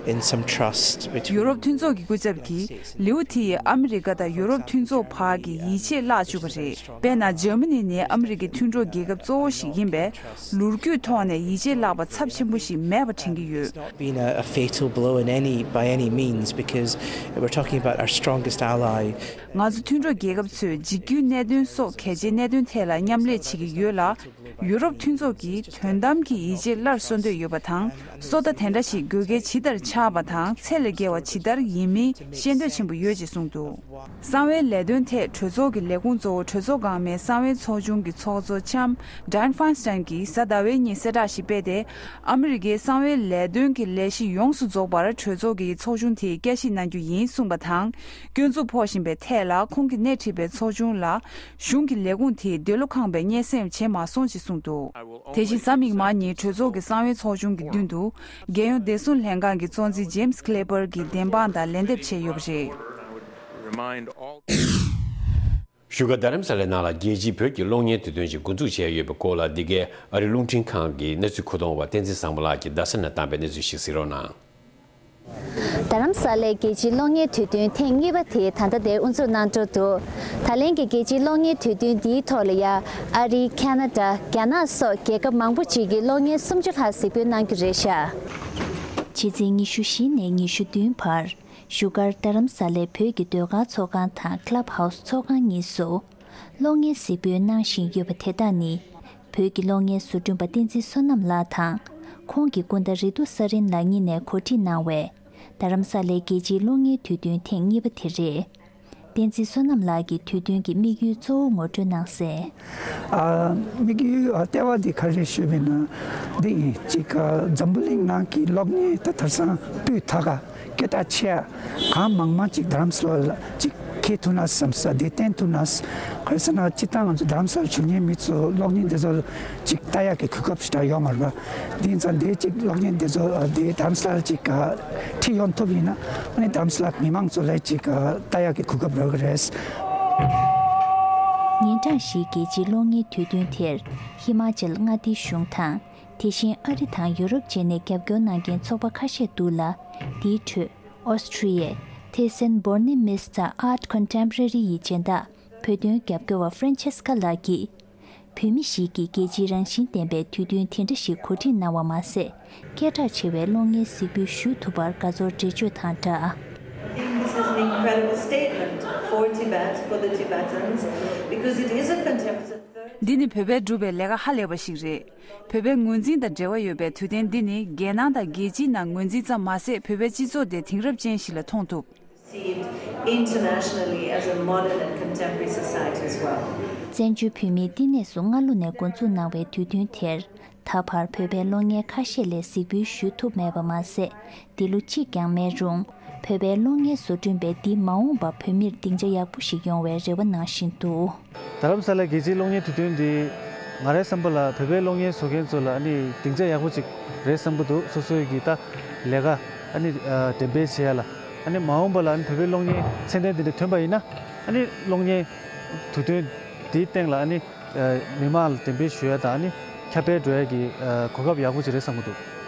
in some trust between ཡུ་རོབ་མཐུན་ཚོགས་ཀྱི་སྐུ་ཚབ་ཀྱིས་ལེའུ་དེ་ཡིས་ཨ་མི་རི་ཀ་དང་ཡུ་རོབ་མཐུན་ཚོགས་བར་གྱི་ཡིད་ཆེས་བརླག་བཅུག་པ་རེད། དཔེར་ན། འཇར་མ་ནི་ནི་ཨ་མི་རི་ཀའི་མཐུན་གྲོགས་རྒྱལ་ཁབ་གཙོ་བོ་ཞིག་ཡིན་པས། ལོ་རྒྱུས་ཐོག་ནས་ཡིད་ཆེས་བརླག་པ་ཚབས་ཆེན་པོ་ཞིག་མེད་པ་དྲན་གྱི་ཡོད། Been a, a fatal blow in any, by any means, because we're talking about our strongest ally. ང་ཚོ་མཐུན་གྲོགས་རྒྱལ་ཁབ་ཚོས་འཇིགས་སྐུལ་གནད་དོན་སོགས་གལ་ཆེའི་གནད་དོན་ཐད་ལ་མཉམ་ལས་བྱེད་ཀྱི་ཡོད་ལ། ཡུ་རོབ་མཐུན་ཚོགས་ཀྱིས་དོན་དམ་གྱི་ཡིད་ཆེས་སླར་གསོ་འདོད་ཡོད་པ་དང་། བཟོ་ལྟ་དེ་འདྲ་ཞིག་དགོས་གལ་ཇི་ལྟར་ཆགས་པ་དང་ཚད་ལས་བརྒལ་བ་ཇི་ལྟར་ཡིན་མིན་ཤེས་འདོད་ཆེན་པོ་ཡོད་ཅེས་གསུངས་འདུག། གསང་བའི་ལས་དོན་ཐད་གྲོས་ཚོགས་ཀྱི་ལས་ཁུངས་གཙོ་བོ་གྲོས་ཚོགས་འགག་མིན་གསང་བའི་ཚོགས་ཆུང་གི་ཚོགས་གཙོ་ལྕམ་Dianne Feinstein གྱིས་གཟའ་ཟླ་བའི་ཉིན་གསལ་བསྒྲགས་ཤིག་སྤེལ་ཏེ། ཨ་མི་རི་ཀའི་གསང་བའི་ལས་དོན་གྱི་ལས་གཞི་ཡོངས་སུ་རྫོགས་པར་གྲོས་ཚོགས་ཀྱི་ཚོགས་ཆུང་དེས་བསྐྱར་ཞིབ་གནང་རྒྱུ་ཡིན་གསུངས་པ་དང་། སྐྱོན་འཛུགས་ཕོག་བཞིན་པའི་ཐད་ལ་ཁོང་གིས་སྣེ་ཁྲིད་པའི་ཚོགས་ཆུང་ལ། གཞུང་གི་ལས་ཁུངས་དེས་འདོད་བློ་ཁེངས་པའི་སྙན་སེང་བྱེད་མ་སོང་ཞེས་གསུངས་འདུག། དེ་བཞིན་གཟའ་མིག་དམར་ཉིན་གྲོས་ཚོགས་ཀྱི་གསང་བའི་ཚོགས་ཆུང་གི་མདུན་དུ། རྒྱལ་ཡོངས་བདེ་སྲུང་ལྷན་ཁང་གི་གཙོ་འཛིན་James Clapper གྱིས་བདེན་དཔང་དང་ལན་འདེབས་བྱས་ཡོད་པ་རེད། བཞུགས་སྒར་རྡ་རམ་ས་ལའི་ནང་ལ་རྒྱལ་སྤྱིའི་བོད་ཀྱི་གློག་བརྙན་དུས་སྟོན་ཞིག་འགོ་འཛུགས་བྱས་ཡོད་པའི་སྐོར་ལ། འདི་གའི་ཨ་རིའི་རླུང་འཕྲིན་ཁང་གི་གནས་ཚུལ་མཁོ་གཏོང་བ་བསྟན་འཛིན་བཟང་པོ་ལགས་ཀྱིས་རྡ་ས་ནས་བཏང་པའི་གནས་ཚུལ་ཞིག་གཟིགས་རོགས་གནང་། རྡ་རམ་ས་ལའི་རྒྱལ་སྤྱིའི་གློག་བརྙན་དུས་སྟོན་ཐེངས་གཉིས་པ་དེ་ད་ལྟ་དེར་དབུ་འཛུགས་གནང་འགྲོ་འདུག། ད་ལན་གྱི་རྒྱལ་སྤྱིའི་གློག་བརྙན་དུས་སྟོན་འདིའི་ཐོག་ལ་ཡ། ཨ་རི། ཁ་ན་ཌ། རྒྱ་ནག་སོགས་རྒྱལ་ཁབ་མང་པོ་ཅིག་གིས་གློག་བརྙན་སུམ་ཅུ་ལྷག་གཟིགས་འབུལ་གནང་རྒྱུ་རེད་ཤག། ཕྱི་ཚེས་ཉི་ཤུ་བཞི་ནས་ཉི་ཤུ་བདུན་བར། བཞུགས་སྒར་རྡ་རམ་ས་ལའི་བོད་ཀྱི་ཟློས་གར་ཚོགས་ཁང་དང་Clubhouse ཚོགས་ཁང་གཉིས་སུ། གློག་བརྙན་གཟིགས་འབུལ་གནང་བཞིན་ཡོད་པ་དེ་དག་ནི། བོད་ཀྱི་གློག་བརྙན་བཟོ་སྐྲུན་པ་བསྟན་འཛིན་བསོད་ནམས་ལགས་དང་། ཁོང་གི་སྐུ་ཟླ་རེ་ཏུ་ས་རིན་ལགས་གཉིས་ནས་གོ་སྒྲིག་གནང་བའི། རྡ་རམ་ས་ལའི་རྒྱལ་སྤྱིའི་གློག་བརྙན་དུས་སྟོན་ཐེངས་གཉིས་པ་དེ་རེད། བསྟན་འཛིན་བསོད་ནམས་ལགས་ཀྱིས་དུས་སྟོན་གྱི་དམིགས་ཡུལ་གཙོ་བོ་ངོ་སྤྲོད་གནང་གསལ། ཨ། དམིགས་ཡུལ་ཨ་ལྟེ་བ་འདི་ག་རེ་ཞུས་པ་ཡིན་ན། འདི་ཡིན་གཅིག་ཨ་འཛམ་བུ་གླིང་ནང་གི་གློག་བརྙན་ད་དེང་སང་སྤུས་དག་ག་སྐད་གྲགས་ཆེ་ཡ་གང་མང་མང་ཅིག་རྡ་རམ་ས་ལ་ཅིག་འཁེལ་ཐུབ་ན་བསམ་ས། འདི་བསྟན་ཐུབ་ན། ག་རེ་ཟེར་ན་སྤྱིར་བཏང་ང་ཚོ་རྡ་རམ་ས་ལ་བཞུགས་མཁན་མི་ཚོ་གློག་བརྙན་འདི་ཚོ་ཅིག་ལྟ་ཡག་གི་གོ་སྐབས་ཞེ་དྲག་ཡོད་མ་རེད་པ། འདི་ཡིན་ཙང་འདི་ཅིག་གློག་བརྙན་འདི་ཚོ་འདི་རྡ་རམ་ས་ལ་ཅིག་ཁྲིད་ཡོང་ཐུབ་ཡིན་ན། ཨ་ནི་རྡ་རམ་ས་ལ་མི་མང་ཚོ་ལ་ཅིག་ལྟ་ཡག་གི་གོ་སྐབས་རག་གི་རེད། ཉིན་གྲངས་བཞིའི་རྒྱལ་སྤྱིའི་གློག་བརྙན་དུས་སྟོན་དེར་ཧི་མ་ཅལ་མངའ་སྡེའི་གཞུང་དང་། དེ་བཞིན་ཨ་རི་དང་ཡུ་རོབ་བཅས་ནས་རྒྱབ་སྐྱོར་གནང་མཁན་ཚོགས་པ་ཁ་ཤས་འདུག་ལ། དེའི་ཁྲོད་Austria Thyssen Bornemisza Art Contemporary ཡི་སྦྱིན་བདག་བོད་དོན་རྒྱབ་སྐྱོར་བ་Francesca ལགས་ཀྱིས། བོད་མི་ཞིག་གིས་རྒྱལ་སྤྱིའི་རང་བཞིན་ལྡན་པའི་དུས་སྟོན་དེ་འདྲ་ཞིག་གོ་སྒྲིག་གནང་བ་མ་ཟད། སྐད་གྲགས་ཆེ་བའི་གློག་བརྙན་གཟིགས་འབུལ་ཞུ་ཐུབ་པར་དགའ་ཚོར་འགྲེལ་བརྗོད་དང་སྦྲགས། I think this is an incredible statement for Tibet, for the Tibetans, because it is a contemporary འདི་ནི་བོད་པས་བསྒྲུབས་པའི་ལས་ཀ་ཧ་ལས་པ་ཞིག་རེད། བོད་པའི་ངོས་འཛིན་དང་འབྲེལ་བ་ཡོད་པའི་དུས་སྟོན་འདི་ནི་རྒྱལ་ནང་དང་རྒྱལ་སྤྱིའི་ནང་ངོས་འཛིན་ཙམ་མ་ཟད། བོད་པའི་སྤྱི་ཚོགས་དེ་དེང་རབས་ཅན་ཞིག་ལ་མཐོང་ཐུབ། Seen internationally as a modern and contemporary society as well. བཙན་བྱོལ་བོད་མིའི་བསྟི་གནས་སུ་སྔ་ལོ་ནས་འགོ་འཛུགས་གནང་བའི་དུས་སྟོན་དེར། ད་བར་བོད་པའི་གློག་བརྙན་ཁ་ཤས་ལས་གཟིགས་འབུལ་ཞུ་ཐུབ་མེད་པ་མ་ཟད། འདི་ལོ་གཅིག་ཀྱང་མེད་རུང་། བོད་པའི་གློག་བརྙན་བཟོ་སྐྲུན་པས་འདི་མ་འོངས་པར་བོད་མིར་སྡིངས་ཆ་ཡག་པོ་ཞིག་ཡོང་བའི་རེ་བ་གནང་བཞིན་འདུག། རྡ་རམ་ས་ལའི་རྒྱལ་སྤྱིའི་གློག་བརྙན་དུས་སྟོན་འདི། ང་རའི་བསམ་པ་ལ་བོད་པའི་གློག་བརྙན་བཟོ་མཁན་ཚོ་ལ་ཨ་ནི་སྡིངས་ཆ་ཡག་པོ་ཅིག་རེད་བསམ་གྱི་འདུག། སོ་སོའི་གི་ད་ལས་ཀ་ཨ་ནི་འགྲེམས་སྤེལ་བྱེད་ཡ་ལ། ཨ་ནི་མ་འོངས་པ་ལ་ཨ་ནི་བོད་པའི་གློག་བརྙན་ཚད་ལྡན་འདི་འདྲ་ཐོན་པ་ཡིན་ན། ཨ་ནི་གློག་བརྙན་དུས་སྟོན་འདིའི་སྟེང་ལ་ཨ་ནི་མི་མང་ལ་འགྲེམས་སྤེལ་ཞུ་ཡ་དང་། ཨ་ནི་ཁྱབ་སྤེལ་འགྲོ་ཡ་གི་གོ་སྐབས་ཡག་པོ་ཅིག་རེད་བསམ་གྱི་འདུག།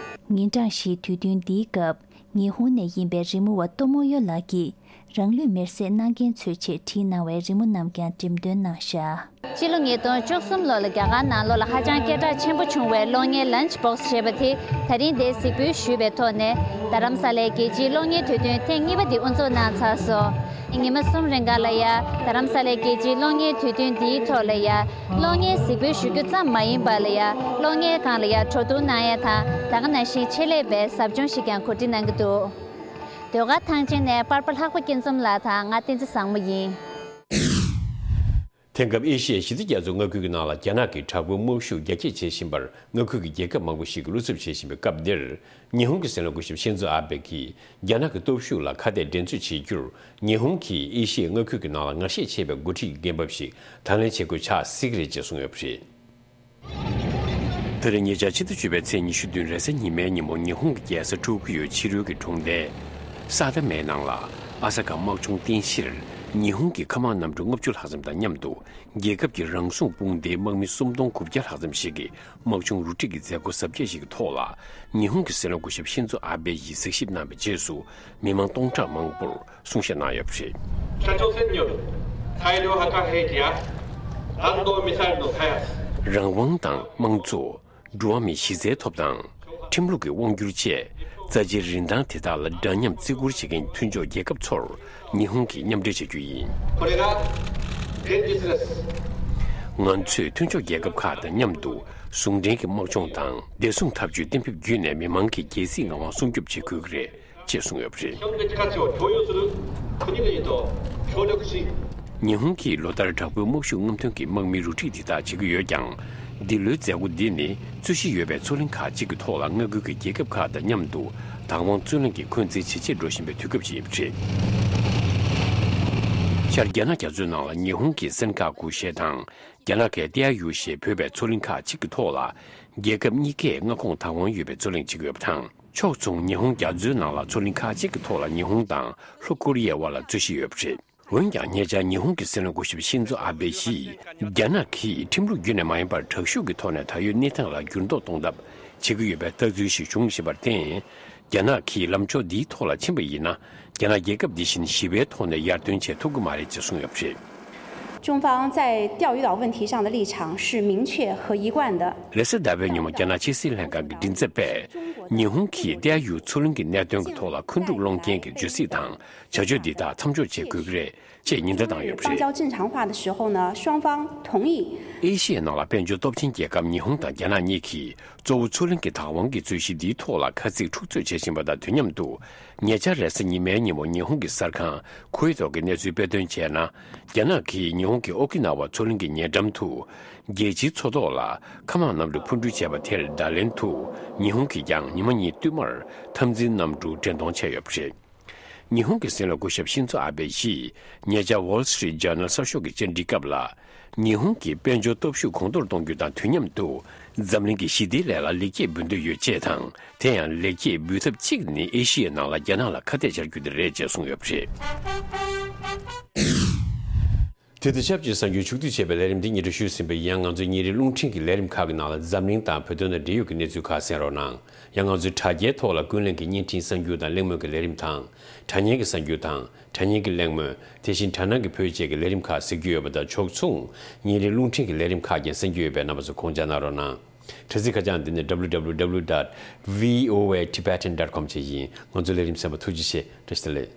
ཉིན་གྲངས་བཞིའི་དུས་སྟོན་འདིའི་སྐབས། ཉི་ཧོང་ནས་ཡིན་པའི་རི་མོ་བ་ཏོ་མོ་ཡོ་ལགས་ཀྱིས་རང་ལུས་མེར་སྲེག་གནང་མཁན་ཚོའི་ཆེད་བྲིས་གནང་བའི་རི་མོ་རྣམས་ཀྱང་འགྲེམས་སྟོན་གནང་བཞག། སྤྱི་ལོ་ཉིས་སྟོང་བཅུ་གསུམ་ལོ་ལ་རྒྱ་གར་ནང་ལོགས་ལ་ཧ་ཅང་སྐད་གྲགས་ཆེན་པོ་བྱུང་བའི་གློག་བརྙན་Lunch Box ཞེས་པ་དེ་ད་རིང་འདིར་གཟིགས་འབུལ་ཞུས་པའི་ཐོག་ནས། རྡ་རམ་ས་ལའི་རྒྱལ་སྤྱིའི་གློག་བརྙན་དུས་སྟོན་ཐེངས་གཉིས་པ་འདི་དབུ་འཛུགས་གནང་ཚར་སོང་། ཉི་མ་གསུམ་རིང་ག་ལ་ཡ་རྡ་རམ་ས་ལའི་རྒྱལ་སྤྱིའི་གློག་བརྙན་དུས་སྟོན་འདིའི་ཐོག་ལ་ཡ། གློག་བརྙན་གཟིགས་འབུལ་ཞུ་རྒྱུ་ཙམ་མ་ཡིན་པ་ལ་ཡ། གློག་བརྙན་སྒང་ལ་ཡ་འགྲོ་འདུག་གནང་ཡ་དང་། ད་ག་ནང་བཞིན་ཆེད་ལས་པའི་ཟབ་སྦྱོང་ཞིག་ཀྱང་གོ་སྒྲིག་གནང་གི་འདུག། ཟློས་གར་ཐང་ཆེན་ནས་པར་པ་ལྷག་པ་སྐྱིད་འཛོམས་ལགས་དང་ང་བསྟན་འཛིན་བཟང་མོ་ཡིན། དེང་སྐབས་ཨེ་ཤི་ཡའི་གཞི་རྩའི་རྒྱ་མཚོའི་མངའ་ཁུལ་གྱི་ནང་ལ་རྒྱ་ནག་གི་དྲག་པོའི་དམག་ཤུགས་རྒྱ་སྐྱེད་བྱེད་བཞིན་པར་མངའ་ཁུལ་གྱི་རྒྱལ་ཁབ་མང་པོ་ཞིག་གིས་བློ་འཚབ་བྱེད་བཞིན་པའི་སྐབས་འདིར། ཉི་ཧོང་གི་སྲིད་བློན་སྐུ་ཞབས་ཤིན་ཛོ་ཨ་བྷེ་གིས་རྒྱ་ནག་གི་སྟོབས་ཤུགས་ལ་ཁ་གཏད་འགྲན་རྩོད་བྱེད་རྒྱུར། ཉི་ཧོང་གིས་ཨེ་ཤི་ཡའི་མངའ་ཁུལ་གྱི་ནང་ལ་ངར་ཤད་ཆེ་བའི་འགོ་ཁྲིད་ཀྱི་འགན་བབ་ཞིག་དང་ལེན་བྱེད་དགོས་ཆགས་སྲིད་ཀྱི་རེད་ཅེས་གསུངས་ཡོད་པ་རེད། དེ་རིང་ཉེ་ཆར་ཕྱི་ཟླ་བཅུ་པའི་ཚེས་ཉི་ཤུ་བདུན་རེས་གཟའ་ཉི་མའི་ཉིན་མོ་ཉི་ཧོང་གི་རྒྱལ་ས་ཊོ་ཀི་ཡོའི་ཕྱི་རོལ་གྱི་གྲོང་རྡལ་ས་ད་མའི་ནང་ལ་ཨ་ས་ཀ་དམག་སྦྱོང་རྟེན་གཞིར་ ཉི་ཧོང་གི་མཁའ་དམག་གནམ་གྲུ་ལྔ་བཅུ་ལྷག་ཙམ་དང་མཉམ་དུ། རྒྱལ་ཁབ་ཀྱི་རང་སྲུང་དཔུང་སྡེའི་དམག་མི་སུམ་སྟོང་དགུ་བརྒྱ་ལྷག་ཙམ་ཞིག་གིས་དམག་སྦྱོང་རུ་སྒྲིག་གི་མཛད་སྒོ་གཟབ་རྒྱས་ཤིག་གི་ཐོག་ལ། ཉི་ཧོང་གི་སྲིད་བློན་སྐུ་ཞབས་ཤིན་ཛོ་ཨ་བྷེ་ཡིས་གཟིགས་ཞིབ་གནང་བའི་རྗེས་སུ། མི་མང་སྟོང་ཕྲག་མང་པོར་གསུང་བཤད་གནང་ཡོད་པ་རེད། 北朝鲜による大量破壊兵器や、 རང་དབང་དང་དམངས་གཙོ། འགྲོ་བ་མིའི་གཞི་རྩའི་ཐོབ་ཐང་། ཁྲིམས་ལུགས་ཀྱི་དབང་སྒྱུར་བཅས། རྩ་ཆེའི་རིན་ཐང་དེ་དག་ལ་འདྲ་མཉམ་བརྩི་བཀུར་བྱེད་མཁན་མཐུན་ཕྱོགས་རྒྱལ་ཁབ་ཚོར་ཉི་ཧོང་གིས་མཉམ་འབྲེལ་བྱ་རྒྱུ་ཡིན། これが現実です。 ང་ཚོས་མཐུན་ཕྱོགས་རྒྱལ་ཁབ་ཁག་དང་མཉམ་དུ་ཟུང་འབྲེལ་གྱི་དམག་སྦྱོང་དང་བདེ་སྲུང་འཐབ་ཇུས་གཏན་འབེབས་བརྒྱུད་ནས། མི་མང་གི་རྒྱལ་སྲིད་ངག་དབང་སྲུང་སྐྱོབ་བྱེད་དགོས་ཀྱི་རེད། ཅེས་གསུངས་ཡོད་པ་རེད། ཉི་ཧོང་གིས་ལོ་ལྟར་དྲག་པོའི་དམག་ཤུགས་རྔམ་སྟོན་གྱི་དམག་མི་རུ་སྒྲིག་འདི་དག་བྱེད་ཀྱི་ཡོད་ཀྱང་། འདི་ལོའི་མཛད་སྒོ་འདི་ནི་རྩོད་གཞི་ཡོད་པའི་མཚོ་གླིང་ཁག་ཅིག་གི་ཐོག་ལ་མངའ་ཁུལ་གྱི་རྒྱལ་ཁབ་ཁག་དང་མཉམ་དུ་བདག་དབང་རྩོད་ལེན་གྱི་འཁོན་འཛིན་ཇེ་ཆེར་འགྲོ་བཞིན་པའི་དུས་སྐབས་ཤིག་ཡིན་པ་རེད། ཤར་རྒྱ་ནག་རྒྱ་མཚོའི་ནང་ལ་ཉི་ཧོང་གི་སན་ཀ་གུ་ཞེས་དང་། རྒྱ་ནག་གི་ཏེ་ཡ་ཡུ་ཞེས་འབོད་པའི་མཚོ་གླིང་ཁག་ཅིག་གི་ཐོག་ལ། རྒྱལ་ཁབ་གཉིས་ཀས་མངའ་ཁོངས་བདག་དབང་ཡོད་པའི་རྩོད་གླེང་བྱེད་ཀྱི་ཡོད་པ་དང་། ཕྱོགས་མཚུངས་ཉི་ཧོང་རྒྱ་མཚོའི་ནང་ལ་མཚོ་གླིང་ཁག་ཅིག་གི་ཐོག་ལ་ཉི་ཧོང་དང་ལྷོ་ཀོ་རི་ཡའི་དབར་ལ་རྩོད་གཞི་ཡོད་པ་རེད། འོན་ཀྱང་། ཉེ་ཆར་ཉི་ཧོང་གི་སྲིད་བློན་སྐུ་ཞབས་ཤིན་ཛོ་ཨ་བྷེ་ཡིས། རྒྱ་ནག་གིས་ཁྲིམས་ལུགས་བརྒྱུད་ནས་མ་ཡིན་པར་དྲག་ཤུགས་ཀྱི་ཐོག་ནས་ད་ཡོད་གནས་སྟངས་ལ་འགྱུར་ལྡོག་གཏོང་ཐབས་བྱེད་ཀྱི་ཡོད་པའི་ལྟ་ཚུལ་ཞིག་བྱུང་བཞིན་པར་བརྟེན། རྒྱ་ནག་གིས་ལམ་ཕྱོགས་འདིའི་ཐོག་ལ་ཕྱིན་པ་ཡིན་ན། རྒྱ་ནག་རྒྱལ་ཁབ་འདི་བཞིན་ཞི་བའི་ཐོག་ནས་ཡར་ཐོན་བྱེད་ཐུབ་ཀྱི་མ་རེད་ཅེས་གསུངས་ཡོད་པ་རེད། 中方在钓鱼岛问题上的立场是明确和一贯的。 རེས་གཟའ་ཟླ་བའི་ཉིན་མོ་རྒྱ་ནག་ཕྱི་སྲིད་ལྷན་ཁང་གི་མགྲིན་ཚབ་པས། ཉི་ཧོང་གིས་ཏེ་ཡ་ཡུ་མཚོ་གླིང་གི་གནད་དོན་གྱི་ཐོག་ལ་འཁོན་འཁྲུག་སློང་རྐྱེན་གྱི་བརྗོད་ཚིག་དང་བྱ་སྤྱོད་འདི་དག་མཚམས་འཇོག་བྱེད་དགོས་ཀྱི་རེད་ཅེས་ཉེན་བརྡ་བཏང་ཡོད་པ་རེད། 邦交正常化的时候呢，双方同意 ཨེ་ཤི་ཡའི་ནང་ལ་དཔལ་འབྱོར་སྟོབས་ཆེན་རྒྱལ་ཁབ་ཉི་ཧོང་དང་རྒྱ་ནག་གཉིས་ཀྱིས་གཙོ་བོ་མཚོ་གླིང་གི་བདག་དབང་གི་རྩོད་གཞི་འདིའི་ཐོག་ལ་ཁ་ཚིག་འཁྲུག་རྩོད་བྱེད་བཞིན་པ་དང་དུས་མཉམ་དུ། ཉེ་ཆར་རེས་གཟའ་ཉི་མའི་ཉིན་མོ་ཉི་ཧོང་གི་གསར་ཁང་ཁོའི་ཐོག་གི་གནས་ཚུལ་དཔེ་སྟོན་བྱས་ན། རྒྱ་ནག་གིས་ཉི་ཧོང་གི་ཨོ་ཀི་ན་ཝ་མཚོ་གླིང་གི་ཉེ་འགྲམ་དུ། རྒྱལ་སྤྱིའི་མཚོ་ཐོག་ལ་མཁའ་དམག་གནམ་གྲུ་འཕུར་འགྲུལ་བྱས་པ་དེར་བརྡ་ལན་དུ། ཉི་ཧོང་གིས་ཀྱང་ཉི་མ་གཉིས་བསྟུད་མར་འཐབ་འཛིང་གནམ་གྲུ་འདྲེན་གཏོང་བྱས་ཡོད་པ་རེད། ཉི་ཧོང་གི་སྲིད་བློན་སྐུ་ཞབས་ཤིན་ཛོ་ཨ་བེ་ཡིས་ཉེ་ཆར་Wall Street Journal་གསར་ཤོག་གི་བཅར་འདྲིའི་སྐབས་ལ། ཉི་ཧོང་གིས་དཔལ་འབྱོར་སྟོབས་ཤུགས་གོང་མཐོར་གཏོང་རྒྱུ་དང་དུས་མཉམ་དུ། འཛམ་གླིང་གི་ཞི་བདེའི་ལས་ལ་ལེགས་སྐྱེས་འབུལ་འདོད་ཡོད་ཅེས་དང་། དེ་ཡང་ལེགས་སྐྱེས་འབུལ་ཐབས་གཅིག་ནི་ཨེ་ཤི་ཡའི་ནང་ལ་རྒྱ་ནག་ལ་ཁ་གཏད་བཅར་རྒྱུ་དེ་རེད་ཅེས་གསུངས་ཡོད་པ་རེད། དེ་དང་ཆབས་ཅིག་གསར་འགྱུར་ཕྱོགས་བསྡུས་བྱས་པའི་ལས་རིམ་འདི་ཉིན་རེ་ཞུས་ཟིན་པའི་ཡང་ང་ཚོའི་ཉིན་རེའི་རླུང་འཕྲིན་གྱི་ལས་རིམ་ཁག་གི་ནང་ལ་འཛམ་གླིང་དང་བོད་དོན་དང་འབྲེལ་ཡོད་ཀྱི་གནས་ཚུལ་ཁག་གསན་རོགས་གནང་། ཡང་ང་ཚོའི་དྲ་རྒྱའི་ཐོག་ལ་ཀུན་གླེང་གི་བརྙན་འཕྲིན་གསར་འགྱུར་དང་གླེང་མོལ་གྱི་ལས་རིམ་དང་། དྲ་བརྙན་གྱི་གསར་འགྱུར་དང་། དྲ་བརྙན་གྱི་གླེང་མོལ། དེ་བཞིན་དྲ་སྣང་གི་བོད་བཅས་ཀྱི་ལས་རིམ་ཁག་གཟིགས་རྒྱུ་ཡོད་པ་དང་ཕྱོགས་མཚུངས་ཉིན་རེའི་རླུང་འཕྲིན་གྱི་ལས་རིམ་ཁག་ཀྱང་གསན་རྒྱུ་ཡོད་པས་རྣམ་པ་ཚོ་དགོངས་འཇགས་གནང་རོགས་གནང་། དྲ་ཚིགས་ཁ་བྱང་འདི་ནི་W W W dot V O A Tibetan dot com བཅས་ཡིན། ང་ཚོའི་ལས་རིམ་གསན་པར་ཐུགས་རྗེ་ཆེ། བཀྲ་ཤིས་བདེ་ལེགས།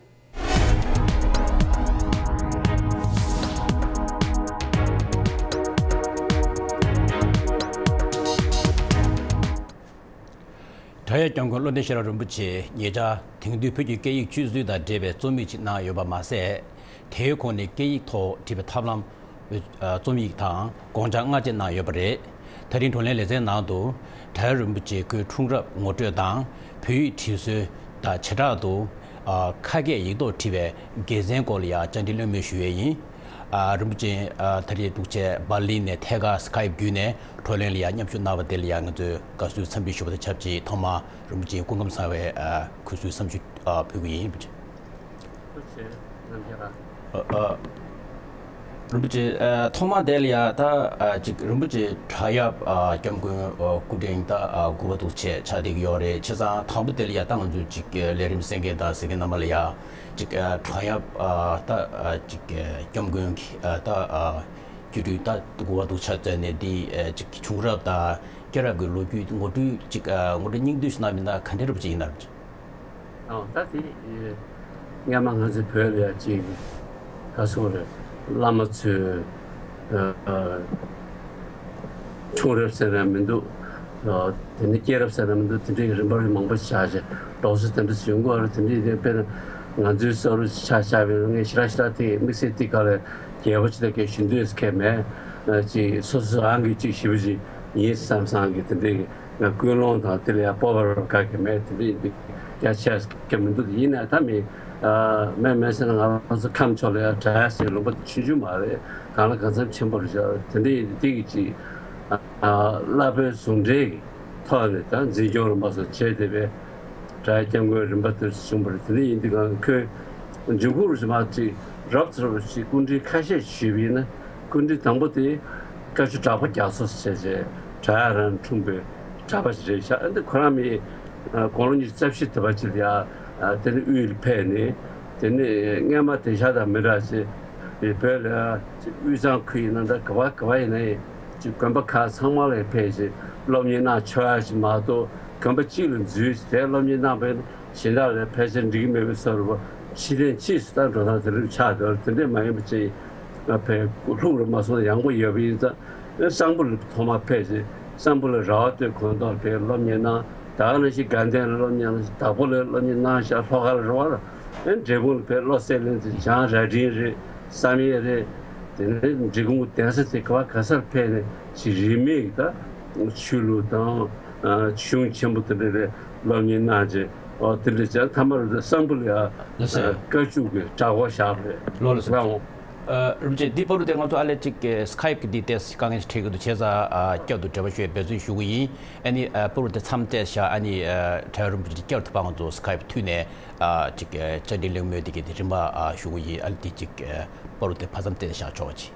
དྲ་ཡག་སྐྱབས་མགོན་བློ་ལྡན་ཤེས་རབ་རིན་པོ་ཆེས་ཉེ་ཆར་དེང་དུས་བོད་ཀྱི་སྐད་ཡིག་ཆུད་ཟོས་དང་འབྲེལ་བའི་རྩོམ་ཡིག་ཅིག་གནང་ཡོད་པ་མ་ཟད། དེའི་ཁོངས་ནས་སྐད་ཡིག་ཐོག་བྲིས་པའི་ཐབས་ལམ། རྩོམ་ཡིག་དང་དགོངས་འཆར་སྔ་རྗེས་གནང་ཡོད་པ་རེད། ད་རིང་བགྲོ་གླེང་ལེ་ཚན་ནང་དུ། དྲ་ཡག་རིན་པོ་ཆེས་ཁོའི་འཁྲུངས་རབས་ངོ་སྤྲོད་དང་། བོད་ཡིག་བྲིས་སྲོལ་དང་བྱེ་བྲག་ཏུ། ཁ་སྐད་ཡིག་ཐོག་བྲིས་པའི་དགེ་མཚན་སྐོར་ལ་ཡང་བཅར་འདྲི་གླེང་མོལ་ཞུ་ཡས་ཡིན། ཨ། རིན་པོ་ཆེ། ཨ། ད་རེས་འདུག་བྱས་འབར་ལིན་ནས་ཐད་ཀར་སི་ཀའེབ་བརྒྱུད་ནས་བགྲོ་གླེང་ལ་ཡང་མཉམ་ཞུགས་གནང་བ་དེ་ལ་ཡང་ང་ཚོས་དགའ་བསུའི་འཚམས་འདྲི་ཞུ་བ་དང་ཆབས་ཅིག་ཐོག་མར་རིན་པོ་ཆེའི་སྐུ་ཁམས་བཟང་བའི། ཨ། སྐུ་གཟུགས་འཚམས་ཞུ། ཨ། ཕུལ་གྱི་ཡིན། རིན་པོ་ཆེ། རྣམ་རྒྱལ་ལགས། ཨ། ཨ། རིན་པོ་ཆེ། ཨ། ཐོག་མ་དེ་ལ་ཡང་ད། ཨ། ཅིག་རིན་པོ་ཆེ་དྲ་ཡག་ཨ། སྐྱབས་མགོན། ཨ། སྐུ་ཕྲེང་ད། ཨ། དགུ་པ་འདུག་བྱས་ཆགས་བསྡད་ཀྱི་ཡོད་རེད། བྱས་ཙང་དང་པོ་དེ་ལ་ཡང་ད་ང་ཚོས་ཅིག་ལས་རིམ་གསན་མཁན་དང་གཟིགས་མཁན་རྣམ་པ་ལ་ཡང་ཅིག་ཨ། དྲ་ཡག་ཨ། ད། ཨ། ཅིག་ཨ། སྐྱབས་མགོན་གྱི། ཨ། ད། ཨ། སྐུ་ཕྲེང་ད་དགུ་པ་འདུག་ཆགས་བཙལ་ནས་འདི། ཨ། ཅིག་བྱུང་རབས་དང་སྐྱེས་རབས་ཀྱི་ལོ་རྒྱུས་ངོ་སྤྲོད་ཅིག་ཨ། ངོ་སྤྲོད་སྙིང་བསྡུས་ཤིག་གནང་མིན་ན་ག་འདྲ་རུབ་ཅིག་ཡིན་ན་རུབ་ཅིག་ཨོ། ད་དེ། ཨེ། སྔ་མ་ང་ཚོའི་བོད་ལ་ཡ་ཅིག་ག་སོང་རེད། བླ་མ་ཚོས། ཨ། བྱུང་རབས་ཟེར་ན་མི་འདུག་ཨ། དེ་ནས་སྐྱེས་རབས་ཟེར་ན་མི་འདུག་དེ་འདྲའི་རིམ་པ་མང་པོ་ཆགས་བྱས་ལོགས་སུ་དེ་འདྲ་ཡོང་གི་ཡོད་རེད། དེ་འདྲའི་དེ་དཔེར་ན་ང་ཚོའི་བསམ་བློ་ཆ་བཞག་པའི་ངས་ཞེ་དྲག་ཞེ་དྲག་དེ་དམིགས་བསལ་དེ་ག་ལ་རྒྱས་པ་ཅིག་ད་གས་ཞུ་འདོད་ཁེལ་མེད། ཨ། ཅིག་སོ་སོ་རང་གི་ཅིག་ཞེ་པོ་ཅིག་ཡིན་བསམ་བསམ་གི་དེ་འདྲའི། ང་ཀུན་སློང་དང་དེ་ལ་ཡང་སྤོབས་པ་རང་དགའ་གི་མེད། དེ་འདྲ་ཡིན་དུས་རྒྱ་ཆེ་རྒྱ་མི་འདུག་ཡིན་ནའི་ད་མི། ཨ། མེད་མེད་ཟེར་ན་ང་རང་ཚོ་ཁམས་ཕྱོགས་ལ་ཡང་དྲ་ཡག་ཟེར་ལུང་པ་ཆུང་ཆུང་མ་རེད། གང་ལ་གང་འཚམ་ཆེན་པོ་རེད་ཤག་དེ་འདྲ་ཡིན་དུས་དེ་གི་ཅིག་ཨ། བསླབ་པའི་ཟུང་འབྲེལ་གྱི་ཐོག་ནས་ད་འཛིན་སྐྱོང་རིམ་པ་སོགས་བྱས་ཏེ་བས་དྲ་ཡག་སྐྱབས་མགོན་རིམ་པ་དེ་བྱུང་བ་རེད། དེ་འདྲ་ཡིན་དུས་གང་ཁོས་འབྱུང་ཁུངས་རེད་མ་ཅིག་རབ་ཏུ་རབ་ཅིག་སྐུ་ཕྲེང་ཁ་ཤས་ཞུས་པ་ཡིན་ན། སྐུ་ཕྲེང་དང་པོ་དེ་བཀའ་བརྒྱུད་གྲགས་པ་རྒྱ་མཚོ་ཟེར་བྱས་བྲག་གཡབ་རང་འཁྲུངས་པའི་གྲགས་པ་ཞིག་རེད་ཤག་ཨ་འདི་ཁོ་རང་མི་དགུང་ལོ་ཉི་ཤུ་རྩ་བཞི་དེ་བ་ཅིག་ལ་ཡ་དེ་ནི་དབུས་ལ་ཕེབས་ནས། དེ་ནི་སྔས་མ་དེང་སང་དང་མི་འདྲ་ཅིག་བོད་ལ་ཡ་དབུས་གཙང་ཁུལ་ཡིན་ན་འདྲ། ག་བ་ག་བ་ཡིན་ན་ཡང་ཅིག་དགོན་པ་ཁག་ཚང་མ་ལ་ཕེབས་ཤིང་སློབ་གཉེར་གནང་ཆོག་ཡ་ཞིག་མ་གཏོགས། དགོན་པ་གཅིག་ལ་འཛུལ་ཞིང་དེར་སློབ་གཉེར་གནང་བས་ན་གཞན་དག་ལ་ཕལ་ཆེར་འགྲིག་གི་མེད་པའི་བཟོ་འདྲ་པོ། ཕྱི་ནས་ཕྱིས་སུ་ད་འགྲོ་སྟངས་དེ་རིགས་ཆགས་འདུག་དེ་འདྲས་མ་ཡིན་པ་ཅིག་ང་ཕེབས་ལྷུག་རུ་མ་སོང་ན་ཡག་པོ་ཡོད་པ་ཡིན་ཙང་། སམ་བྷོ་ལ་ཐོག་མ་ཕེབས་ཤིང་སམ་བྷོ་ལ་ར་བ་སྟོད་ཁོངས་གཏོགས་ལ་ཕེབས་སློབ་གཉེར་གནང་། ད་ག་ནང་བཞིན་དགའ་ལྡན་ལ་སློབ་གཉེར་གནང་ཞིང་། དྭགས་པོ་ལ་སློབ་གཉེར་གནང་ཤག་ལྷོ་ཁ་ལ་རེད་བ། ཨེ་འབྲས་སྤུངས་ལ་ཕེབས་བློ་གསལ་གླིང་དེ་བྱང་རྭ་སྒྲེང་རེད། བསམ་ཡས་རེད། དེ་ནས་འབྲི་གུང་གདན་ས་དེ་ག་བ་ག་སར་ཕེབས་ནས་ཅིག་རིས་མེད་ཀྱི་ད་ཆོས་ལུགས་དང་གཞུང་ཆེན་པོ་དེ་འདྲ་རེད་སློབ་གཉེར་གནང་རྗེས། ཨོ་དེ་འདྲ་བྱས་ཐ་མར་སམ་བྷོ་ལ་ཡ་ལགས་སེ། བཀའ་བརྒྱུད་ཀྱི་གྲྭ་སྐོར་བཞག་རེད། ལགས་སེ། ལགས་འོང་། ཨ་རིན་པོ་ཆེ། འདི་བར་དུ་དེ་ང་ཚོ་ཨ་ལས་ཅིག་སི་ཁའིབ་ཀྱི་འདི་ཏོག་ཙམ་དཀའ་ངལ་ཞིག་འཕྲད་ཀྱི་འདུག་བྱས་ཙང་ཨ་བསྐྱར་དུ་འབྲེལ་བ་ཞུ་བའི་འབད་བརྩོན་ཞུ་གི་ཡིན། ཨ་ནི་ཨ་བར་དུ་དེ་མཚམས་བཅད་བཞག་ཨ་ནི་ཨ་གྲྭ་བ་རིན་པོ་ཆེ་བསྐྱར་དུ་ཕར་ང་ཚོ་སི་ཁའིབ་མཐུད་ནས་ཨ་ཅིག་ཨ་བཅར་འདྲི་གླེང་མོལ་འདི་གའི་དེ་རིམ་པ་ཨ་ཞུ་གི་ཡིན། ཨ་ལས་འདི་ཅིག་ཨ་བར་དུ་དེ་ཕར་མཚམས་བཅད་བཞག་ཆོག་པ་ཅིག་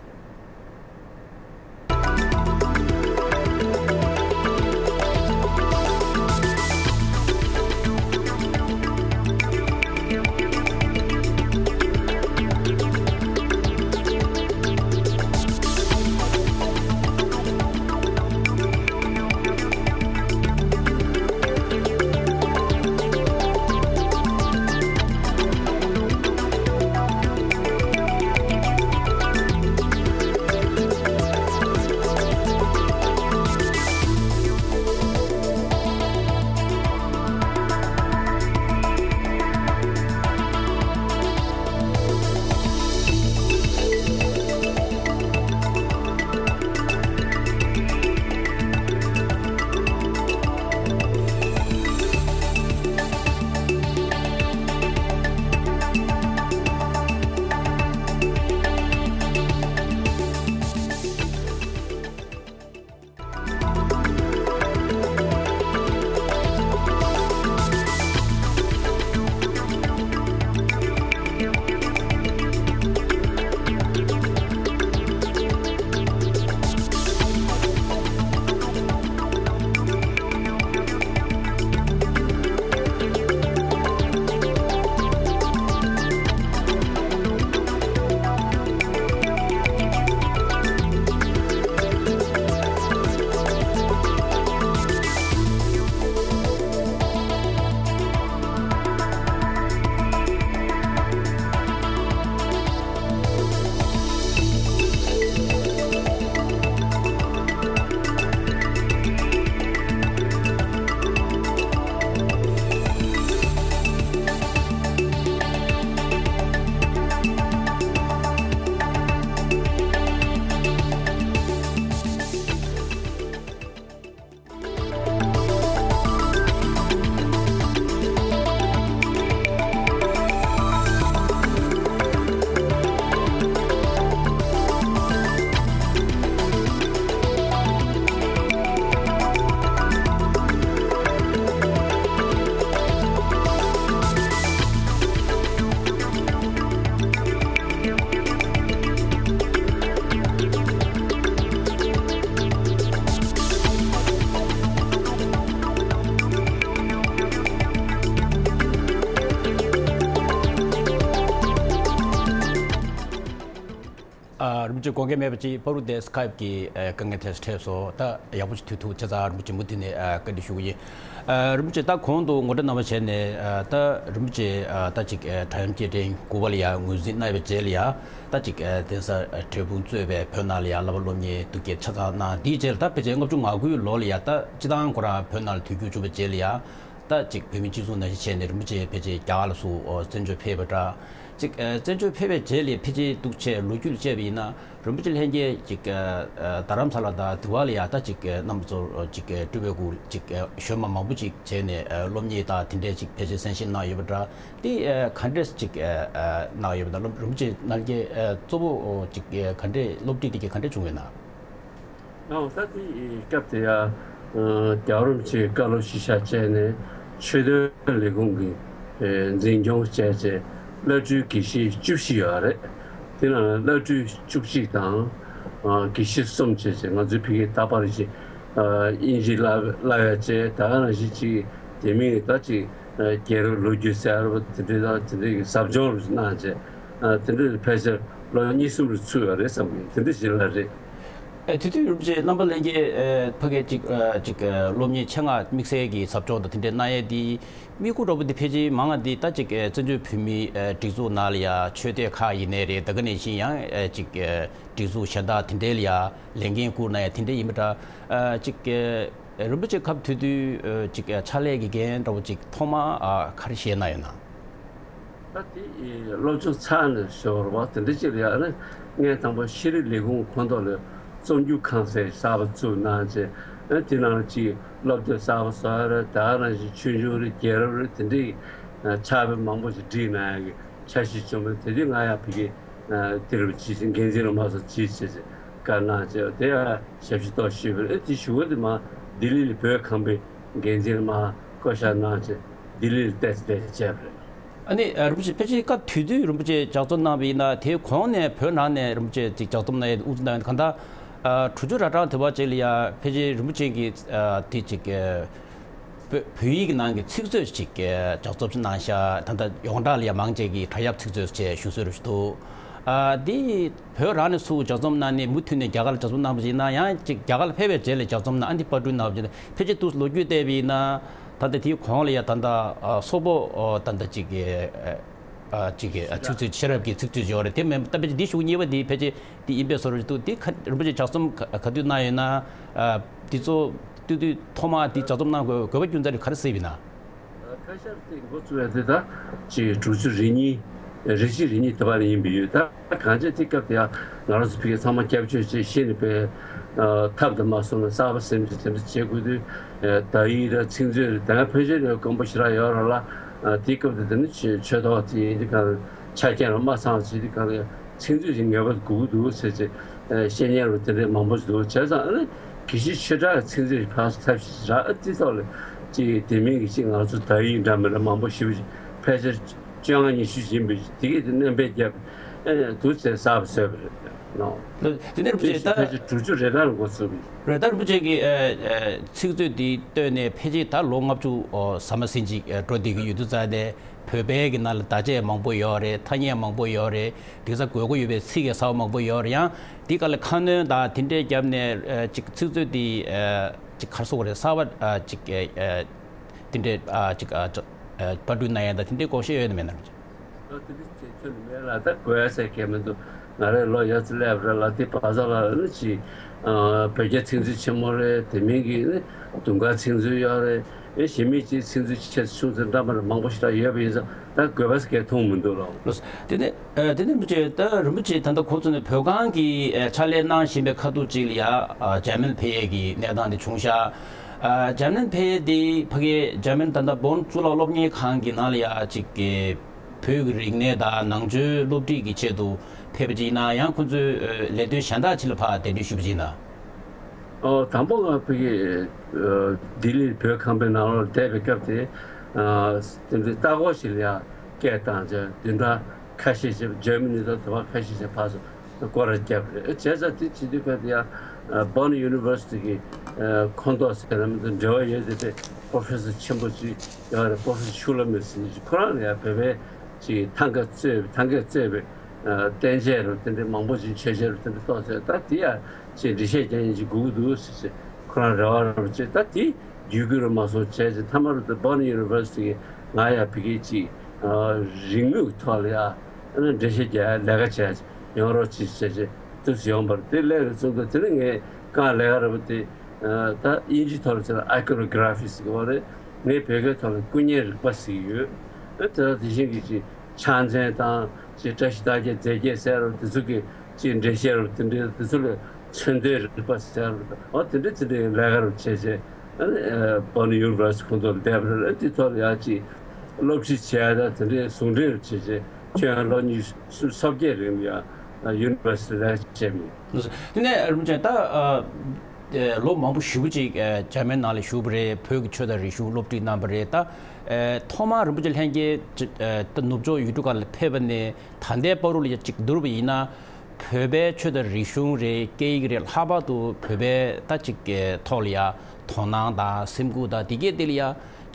ཨ་རིན་པོ་ཆེ་དགོངས་འགལ་མེད་པ་ཅིག་བར་དུ་དེ་སི་ཁའིབ་ཀྱི་ཨ་དཀའ་ངལ་དེ་འཕྲད་སོང་། ད་ཡག་པོ་ཞིག་མཐུད་ཐུབ་བྱས་ཙང་རིན་པོ་ཆེ་མུ་མཐུད་ནས་ཨ་བཀའ་འདྲི་ཞུ་གི་ཡིན། ཨ་རིན་པོ་ཆེ་ད་གོང་དུ་ངོ་སྤྲོད་རྣམ་པ་བྱས་ནས་ཨ་ད་རིན་པོ་ཆེ་ཨ་ད་ཅིག་ཨ་གྲངས་ཉམས་སྐྱེལ་འདྲེན་དགུ་པ་ལ་ཡ་ངོས་འཛིན་གནང་བའི་རྗེས་ལ་ཡ་ད་ཅིག་ཨ་གདན་ས་ཨ་འབྲས་སྤུངས་གཙོས་པའི་བོད་ནང་ལ་ཡ་བསླབ་པ་སློབ་གཉེར་འདུ་འགོད་ཆ་ཚང་གནང་། དེའི་རྗེས་ལ་ད་ཕལ་ཆེར་ལྔ་བཅུ་ང་དགུའི་ལོ་ལ་ཡ་ད་སྤྱི་བཏང་ཁོ་རང་བོད་ནང་ལ་དུས་འགྱུར་བྱུང་བའི་རྗེས་ལ་ཡ། ད་ཅིག་བོད་མི་སྤྱི་ཚོགས་ནང་བཞིན་བྱས་ནས་རིན་པོ་ཆེ་ཕལ་ཆེར་རྒྱ་གར་ལ་སུ་ཨོ་བཙན་བྱོལ་ཕེབས་པ་འདྲ། ཅིག་ཨ་བཙན་བྱོལ་ཕེབས་པའི་རྗེས་ལ་ཕལ་ཆེར་འདུག་བྱས་ལོ་རྒྱུས་ལ་དཔྱད་པ་ཡིན་ན་རིན་པོ་ཆེ་ལྷན་རྒྱས་ཅིག་ཨ་ཨ་རྡ་རམ་ས་ལ་དང་དི་བ་ལ་ཡ་ད་ཅིག་ཨ་རྣམ་པ་ཚོ་ཅིག་ཨ་སྤྲུལ་པའི་སྐུ་ཅིག་ཨ་གཞོན་མ་མང་པོ་ཅིག་བྱས་ནས་ཨ་སློབ་གཉེར་དང་དེ་འདྲས་ཅིག་ཕལ་ཆེར་གསན་བཞེས་གནང་ཡོད་པ་འདྲ། དེ་ཨ་ག་འདྲས་ཅིག་ཨ་ཨ་གནང་ཡོད་པ་དང་སློབ་རིན་པོ་ཆེ་ལྷན་རྒྱས་ཨ་གཙོ་བོ་ཨོ་ཅིག་ཨ་ག་འདྲས་སློབ་ཁྲིད་དེ་གས་ག་འདྲས་བྱུང་ཡོད་ན། ཨོ་ད་དེ་སྐབས་དེ་ཡ་རྒྱལ་བ་རིན་པོ་ཆེའི་བཀའ་སློབ་གཞིར་བཞག་བྱས་ནས་ཆོས་དོན་ལས་ཁུངས་ཀྱི་འཛིན་སྐྱོང་བྱས་རྗེས་བླ་སྤྲུལ་དགེ་བཤེས་བཅུ་བཞི་ཡོད་རེད། དེ་ནང་ལ་བླ་སྤྲུལ་བཅུ་གཅིག་དང་། ཨ། དགེ་བཤེས་གསུམ་བཅས་བྱས། ང་ཚོའི་ཕ་གིར་ད་བར་ཞིག་ཨ། དབྱིན་ཇི་བསླབ་བསླབ་ཡ་བྱས། ད་ག་ནང་བཞིན་ཅིག་དེ་མིན་ད་ཅིག་ཨ། རྒྱལ་རབས་ལོ་རྒྱུས་ཟེར་བ་དེ་འདྲའི་དང་དེ་འདྲའི་གི་ཟབ་སྦྱོང་རུ་གནང་བྱས། ཨ། དེ་འདྲའི་ཕལ་ཆེར་ལོ་གཉིས་གསུམ་རུ་ཚུད་ཡོད་རེད་བསམ་གི། དེ་འདྲ་ཞིག་ལ་རེད། ཨ། དེ་དུས་རིན་པོ་ཆེ་རྣམ་པ་ལྷན་རྒྱས་ཨ། ཕ་གིར་ཅིག་ཨ། ཅིག་ཨ། སློབ་གཉེར་ཆེད་མངགས་དམིགས་བསལ་གྱི་ཟབ་སྦྱོང་དང་དེ་འདྲའི་གནང་ཡས་དེ། དམིགས་ཡུལ་འདྲ་པོ་དེ་ཕལ་ཆེར་མང་བ་དེ་ད་ཅིག་ཨ། བཙན་བྱོལ་བོད་མིའི་ཨ། སྒྲིག་འཛུགས་ནང་ལ་ཡ་ཆོས་སྡེ་ཁག་ཡིན་ནའི་རེད། ད་ག་ནང་བཞིན་ཡང་ཨ། ཅིག་ཨ། སྒྲིག་འཛུགས་གཞན་དག་དེ་འདྲའི་ལ་ཡ་ལས་འགན་བསྐུར་གནང་ཡ་དེ་འདྲ་ཡིན་པ་འདྲ། ཨ། ཅིག་ཨ། རིན་པོ་ཆེ་སྐབས་དེ་དུས་ཨ། ཅིག་ཨ། ཕྱག་ལས་ཀྱི་འགན་འདྲ་པོ་ཅིག་ཐོག་མར་ཨ། ག་རེ་བཞེས་གནང་ཡོད་ན། ད་དེ་སློབ་སྦྱོང་ཚར་ནས་ཞོར་བ་དེ་འདྲ་ཅིག་ལ་ཡ་ནི། ངས་དང་པོ་ཤེས་རིག་ལས་ཁུངས་ཁོངས་གཏོགས་ལ་རྩོམ་སྒྱུར་ཁང་ཟེར་གསར་པ་བཙུགས་གནང་བྱས། ཨ། དེ་ནང་ལ་ཅིག་སློབ་དེབ་གསར་པ་བཟོ་ཡ་རེད། ད་ག་ནང་བཞིན་ཆོས་འབྱུང་རེད། རྒྱལ་རབས་རེད། དེ་འདྲའི་ཨ། ཕྱག་དཔེ་མང་པོ་ཞིག་བསྒྲིགས་གནང་ཡ་གི་འཆར་གཞི་བྱུང་བས། དེ་དུས་ང་ཡང་ཕ་གིར་ཨ། དེ་རུ་ཅིག་འགན་འཛིན་ལ་མ་སོང་ཅིག་བྱས་བྱས་བཀའ་གནང་བྱས། དེ་ཡང་ཞབས་ཕྱི་ཏོག་ཞུས་པ་རེད། དེ་གཞུག་གུ་དེ་མར་ལྡི་ལི་ལ་བོད་ཁང་པའི་འགན་འཛིན་ལ་མར་བསྐོ་བཞག་གནང་བྱས། ལྡི་ལི་ལ་བསྡད་བསྡད་བྱས་པ་རེད། ཨ་ནི་ཨ། རིན་པོ་ཆེ་ཕལ་ཆེར་སྐབས་དེ་དུས་རིན་པོ་ཆེ་ལྗགས་རྩོམ་གནང་བ་ཡིན་ན། དེའི་གོང་ནས་བོད་ནང་ནས་རིན་པོ་ཆེ་ཅིག་ལྗགས་རྩོམ་གནང་ཡས་དབུ་འཛུགས་གནང་ཡོད། གང་ལྟར་ཨ། དྲུག་ཅུ་ར་གྲངས་དེ་བ་ཅིག་ལ་ཡ་ཕལ་ཆེར་རིན་པོ་ཆེ་གིས་ཨ། དེ་ཅིག་ཨ། བོད་བོད་ཡིག་གི་ནང་གི་ཚིག་མཛོད་ཅིག་ཨ། ལྗགས་རྩོམ་ཅིག་གནང་ཤག་ད་ལྟ་ཡོངས་གྲགས་ལ་ཡ་མང་ཆེ་གིས་བྲག་གཡབ་ཚིག་མཛོད་ཅེས་ཞུ་སྲོལ་རེ་ཞིག་འདུག་ཨ། འདི་བོད་རང་ནས་ཚུར་ལྗགས་རྩོམ་གནང་ནས་མུ་མཐུད་ནས་རྒྱ་གར་ལ་ལྗགས་རྩོམ་གནང་བ་ཡིན་ན། ཡང་ཅིག་རྒྱ་གར་ལ་ཕེབས་པའི་རྗེས་ལ་ལྗགས་རྩོམ་གནང་། ཨ། འདི་པར་སྐྲུན་གནང་བ་ཡིན་ན། ཕལ་ཆེར་འདུག་ལོ་རྒྱུས་བལྟས་པ་ཡིན་ན། ད་ལྟ་དེའི་གོང་ལ་ཡ་ད་ལྟ་ཨ། སོག་པོ་ཨ། ད་ལྟ་ཅིག་གི་ཨ། ཅིག་གི་ཨ། ཚིག་མཛོད། ཤེས་རབ་ཀྱི་ཚིག་མཛོད་ཡོད་རེད། དེ་མིན་ད་ཕལ་ཆེར་འདི་གཞུག་གཉིས་པ་འདི་ཕལ་ཆེར་འདི་ཡིན་པའི་བཟོ་འདྲ་ཞིག་འདུག་འདི་ག་རིན་པོ་ཆེ་ལྗགས་རྩོམ་ག་ག་དུས་གནང་ཡོད་ན། ཨ། འདི་ཚོ་སྟོད་དུས་ཐོག་མར་འདི་ལྗགས་རྩོམ་གནང་དགོས་དགོས་པ་རྒྱུ་མཚན་དེ་ག་རེ་གཟིགས་པ་ཡིན་ན། ད་ཆ་དེ་འགོ་བཙུགས་ཡ་དེ་ད་ཅིག་དྲུག་ཅུ་རེ་གཉིས། རེ་གཅིག་རེ་གཉིས་དེ་བར་ཡིན་པ་ཡོད། ད་གང་ཅི་དེ་སྐབས་དེ་ཡང་ང་རང་ཚོ་ཕ་གི་ཚང་མ་སྐྱབས་བཅོལ་བྱས་གཞི་ནས་པའི་ཨ། ཐབས་དང་མ་སོང་ན་གསར་པ་སེམས་ཅན་དེ་འདྲ་བྱེད་དགོས་དུས། ཨ། དག་ཡིག་ར་ཚིག་མཛོད་ར་དེ་སྔ་ཕལ་ཆེར་ཡང་དཀོན་པོ་ཞེ་དྲག་ཡོད་རེད་ལ། ཨ། དེ་སྐབས་དེ་དེ་ནི་ཆོས་ཆོས་ཐོག་དེ་ཡིན་དུས་གང་ཆ་རྐྱེན་ར་མ་ཚང་བ་བྱེད་དུས་གང་ཡང་ཚིག་མཛོད་ཅིག་ངེས་པར་དགོས་ཀྱི་འདུག་ཟེར་བྱས། ཨ། བཤད་མཁན་ར་དེ་འདྲའི་མང་པོ་ཞིག་འདུག་བྱས་ཙང་། ཨ་ནི་དགེ་བཤེས་ཆོས་གྲགས་ཀྱི་ཚིག་མཛོད་ཕར་ཚུར་ཐབས་ཤེས་རག་ཨ། དེ་ཐོག་ལ་ཅིག་དེ་མིན་གྱི་ཅིག་ང་ཚོ་དག་ཡིག་འདྲ་མི་འདྲ་མང་པོ་ཞེ་པོ་ཅིག་ཕལ་ཆེར་བཅོ་ལྔ་ཉི་ཤུ་ཡིན་པའི་དེ་གས་དེ་སྣོན་པ་བརྒྱབ། ཨེ། དུ་ཚེ་གསར་པ་བཟོས་པ་རེད། ནོ། དེ་ནས་རིན་པོ་ཆེ་ད་ཕལ་ཆེར་དྲུག་ཅུ་རེ་ལྔ་ལ་འགོ་ཚུགས་པ་ཡིན། རེད། ད་རིན་པོ་ཆེ་གིས་ཨ། ཨ། ཚིག་མཛོད་འདི་བཏོན་ནས་ཕལ་ཆེར་ད་ལོ་ལྔ་བཅུ་ཨོ། ཟ་མ་ཟིན་ཅིག་ཨ། འགྲོ་བསྡད་ཀྱི་ཡོད་དུས་ཙང་ནས། བོད་པའི་གི་ནང་ལ་བརྡ་ཆད་མང་པོ་ཡོད་རེད། ཐ་སྙད་མང་པོ་ཡོད་རེད། དེང་སང་དགོས་མཁོ་ཡོད་པའི་ཚིག་གི་གསར་པ་མང་པོ་ཡོད་རེད། ཡང་འདི་ག་ལ་ཁ་སྣོན་དང་དེ་འདྲས་བརྒྱབ་ནས་ཨ། ཅིག་ཚིག་མཛོད་འདི་ཨ། ཅིག་ག་རེ་ཟེར་དགོས་རེད། གསར་པ་ཨ། ཅིག་ཨ། དེ་འདྲས་ཨ། ཅིག་ཨ། ཅིག་ཨ། པར་སྐྲུན་གནང་ཡ་དང་དེ་འདྲའི་དགོངས་བཞེས་ཡོད་ན་མེད་ན། ཨ། དེ་འདྲ་བྱེད་ཐུབ་ནི་མེད་ལ། ད་དགོས་ཡ་ཟེར་མཁན་མི་འདུག་ང་རང་ལོ་ཡར་ཙམ་སླེབས་རེད་ལ། དེ་བར་ཙམ་ལ་ནི་ཅིག་ཨ། བོད་རྒྱ་ཚིག་མཛོད་ཆེན་མོ་རེད། དེ་མིན་གྱི་ནི་དུང་དཀར་ཚིག་མཛོད་ཡོད་རེད། ཨེ། གཞན་མི་ཅིག་ཚིག་མཛོད་ཆེ་ཆུང་ཚོ་འདྲ་མི་འདྲ་མང་པོ་ཞིག་ད་ཡོད་པ་ཡིན་ཙང་། ད་དགོས་པ་ཟེར་མཁན་མཐོང་མི་འདུག་ལགས། ལགས་སོ། དེ་ནས་ཨ། དེ་ནས་རིན་པོ་ཆེ། ད་རིན་པོ་ཆེ་ད་ལྟ་ཁོ་ཚོ་ནས་བོད་ཁང་གི་ཨ། ཕྱག་ལས་གནང་བཞིན་པའི་ཁ་ཐུག་ཅིག་ལ་ཡ། ཨ། འཇར་མན་ཕེབས་ཡས་ཀྱི་གནས་སྟངས་དེ་བྱུང་ཤག་ཨ། འཇར་མན་ཕེབས་ཡས་དེ་ཕ་གི་འཇར་མན་ད་ལྟ་བོན་གཙུག་ལག་སློབ་གཉེར་ཁང་གི་ནང་ལ་ཡ་ཅིག་གི་བོད་ཀྱི་རིག་གནས་དང་ནང་ཆོས་སློབ་ཁྲིད་ཀྱི་ཆེད་དུ་ཕེབས་པ་ཅིག་ཡིན་ན། ཡང་ཁོ་ཚོའི་ཨ། ལས་དོན་གཞན་དག་ཅིག་ལ་ཕར་གདན་འདྲེན་ཞུས་པ་ཅིག་ཡིན་ན། ཨོ། དང་པོ་ང་ཕ་གི་ཨ། ལྡི་ལིར་བོད་ཁང་པའི་ནང་ལོགས་བསྡད་པའི་སྐབས་དེ། ཨ། དེ་འདྲའི་ལྟ་སྐོར་ཞིག་ལ་ཡ་སྐད་བཏང་བྱས། བདུན་ཕྲག་ཁ་ཤས་ཤིག་འཇར་མ་ནི་དང་དེ་བ་ཁ་ཤས་ཤིག་ཕར་ཚུར་སྐོར་ར་བརྒྱབ་རེད། བྱས་ཙང་དེ་བྱེད་དུས་སྐབས་དེ་ཡ། ཨ། Bonn University གི་ཨ། ཁོངས་གཏོགས་ཟེར་ན་མི་འདུག་འབྲེལ་བ་ཡོད་བསྡད་པའི་པོ་རོ་ཕེ་སར་ཆེན་པོ་ཅིག་ཡོད་རེད། པོ་རོ་ཕེ་སར་ཤུ་ལ་མེར་ཟེར་མཁན་ཅིག་ཁོ་རང་ལ་ཡ་བོད་པའི་ཅིག་ཐང་ག་གཙོས་པའི། ཐང་ག་གཙོས་པའི་ཨ། བསྟན་བཅོས་རུ་དེ་འདྲའི་མང་པོ་ཅིག་མཆོད་བཤད་རུ་དེ་འདྲ་གཏོང་ཟེར། ད་དེ་ཡ་ཅིག་འགྲེལ་བཤད་རྒྱག་མཁན་ཅིག་དགོས་ཀྱི་འདུག་ཟེར་བྱས་ཁོ་རང་རེ་བ་རེ་བ་བྱས། ད་དེ་བརྒྱུད་སྐུལ་རུ་མ་སོང་བྱས་བྱས། མཐའ་མ་རུ་དེ་Bonn University གི་ང་ཡ་ཕ་གི་ཅིག་ཨ། རིག་དངོས་ཀྱི་ཐོག་ལ་ཡ། ཨ་ནི་འགྲེལ་བཤད་རྒྱག་ཡ་ལས་ཀ་བྱས་ཡོང་རོགས་གྱིས་བྱས་བྱས་དུས་སུ་ཡོང་བར། དེ་སླེབས་རེ་ཚུགས་འདུག་དེ་ནས་ངས་རྐང་ལས་ཀ་རེ་བ་དེ། ཨ། ད་དབྱིན་ཇིའི་ཐོག་ལ་བྱས་ན་Iconography ཟེར་གྱི་ཡོད་རེད། ངས་བོད་སྐད་ཐོག་ལ་སྐུ་བརྙན་རིག་པ་ཟེར་གྱི་ཡོད། ཨ། དེ་དང་དེ་བཞིན་གྱི་ཅིག་ཕྱག་མཚན་དང་ཅིག་བཀྲ་ཤིས་རྟགས་བརྒྱད་རྫས་བརྒྱད་ཟེར་རོ། དེ་ཚོ་གི་ཅིག་འགྲེལ་བཤད་རོ། དེ་འདྲའི་དེ་ཚོ་ལ་མཚོན་དོན་རིག་པ་ཟེར་རོ། འོ། དེ་འདྲའི་དེ་འདྲའི་ལས་ཀ་རོ་བྱས་བྱས། ཨ་ནི་ཨ། Bonn University ཁོངས་གཏོགས་ལ་བསྡད་པ་རེད། ཨ། དེ་ཐོག་ལ་ཡ་ཅིག་སློབ་ཁྲིད་བྱས་ཡ་དང་དེ་འདྲའི་ཟུང་འབྲེལ་རོ་བྱས་བྱས། ཁྱོན་ལོ་ཉི་ཤུ་སོ་བརྒྱད་རིང་ལ་ཡ་University ལ་བྱས་མྱོང་། དེ་ནས་རིན་པོ་ཆེ་ད། ཨ། ཨེ་ལོ་མང་པོ་ཞེ་པོ་ཅིག་ཨེ་འཇར་མན་ནང་ལ་བཞུགས་པ་རེད། བོད་ཀྱི་ཆོས་དང་རིག་གཞུང་སློབ་ཁྲིད་གནང་བ་རེད། ད་ཨེ་ཐོག་མར་རིན་པོ་ཆེ་ལྷན་རྒྱས་ཅིག་ཨེ་ད་ནུབ་ཕྱོགས་ཡུལ་གྲུ་ཁག་ལ་ཕེབས་པ་ནས་ད་ལྟའི་བར་དུ་ལ་ཡ་ཅིག་བསྡུར་བ་ཡིན་ན། བོད་པའི་ཆོས་དང་རིག་གཞུང་རེད། སྐད་ཡིག་རེད། ལྷག་པར་དུ་བོད་པའི་ད་ཅིག་གི་ཐོག་ལ་ཡ་དོ་སྣང་དང་སེམས་ཁུར་དང་དེ་གས་དེ་ལ་ཡ་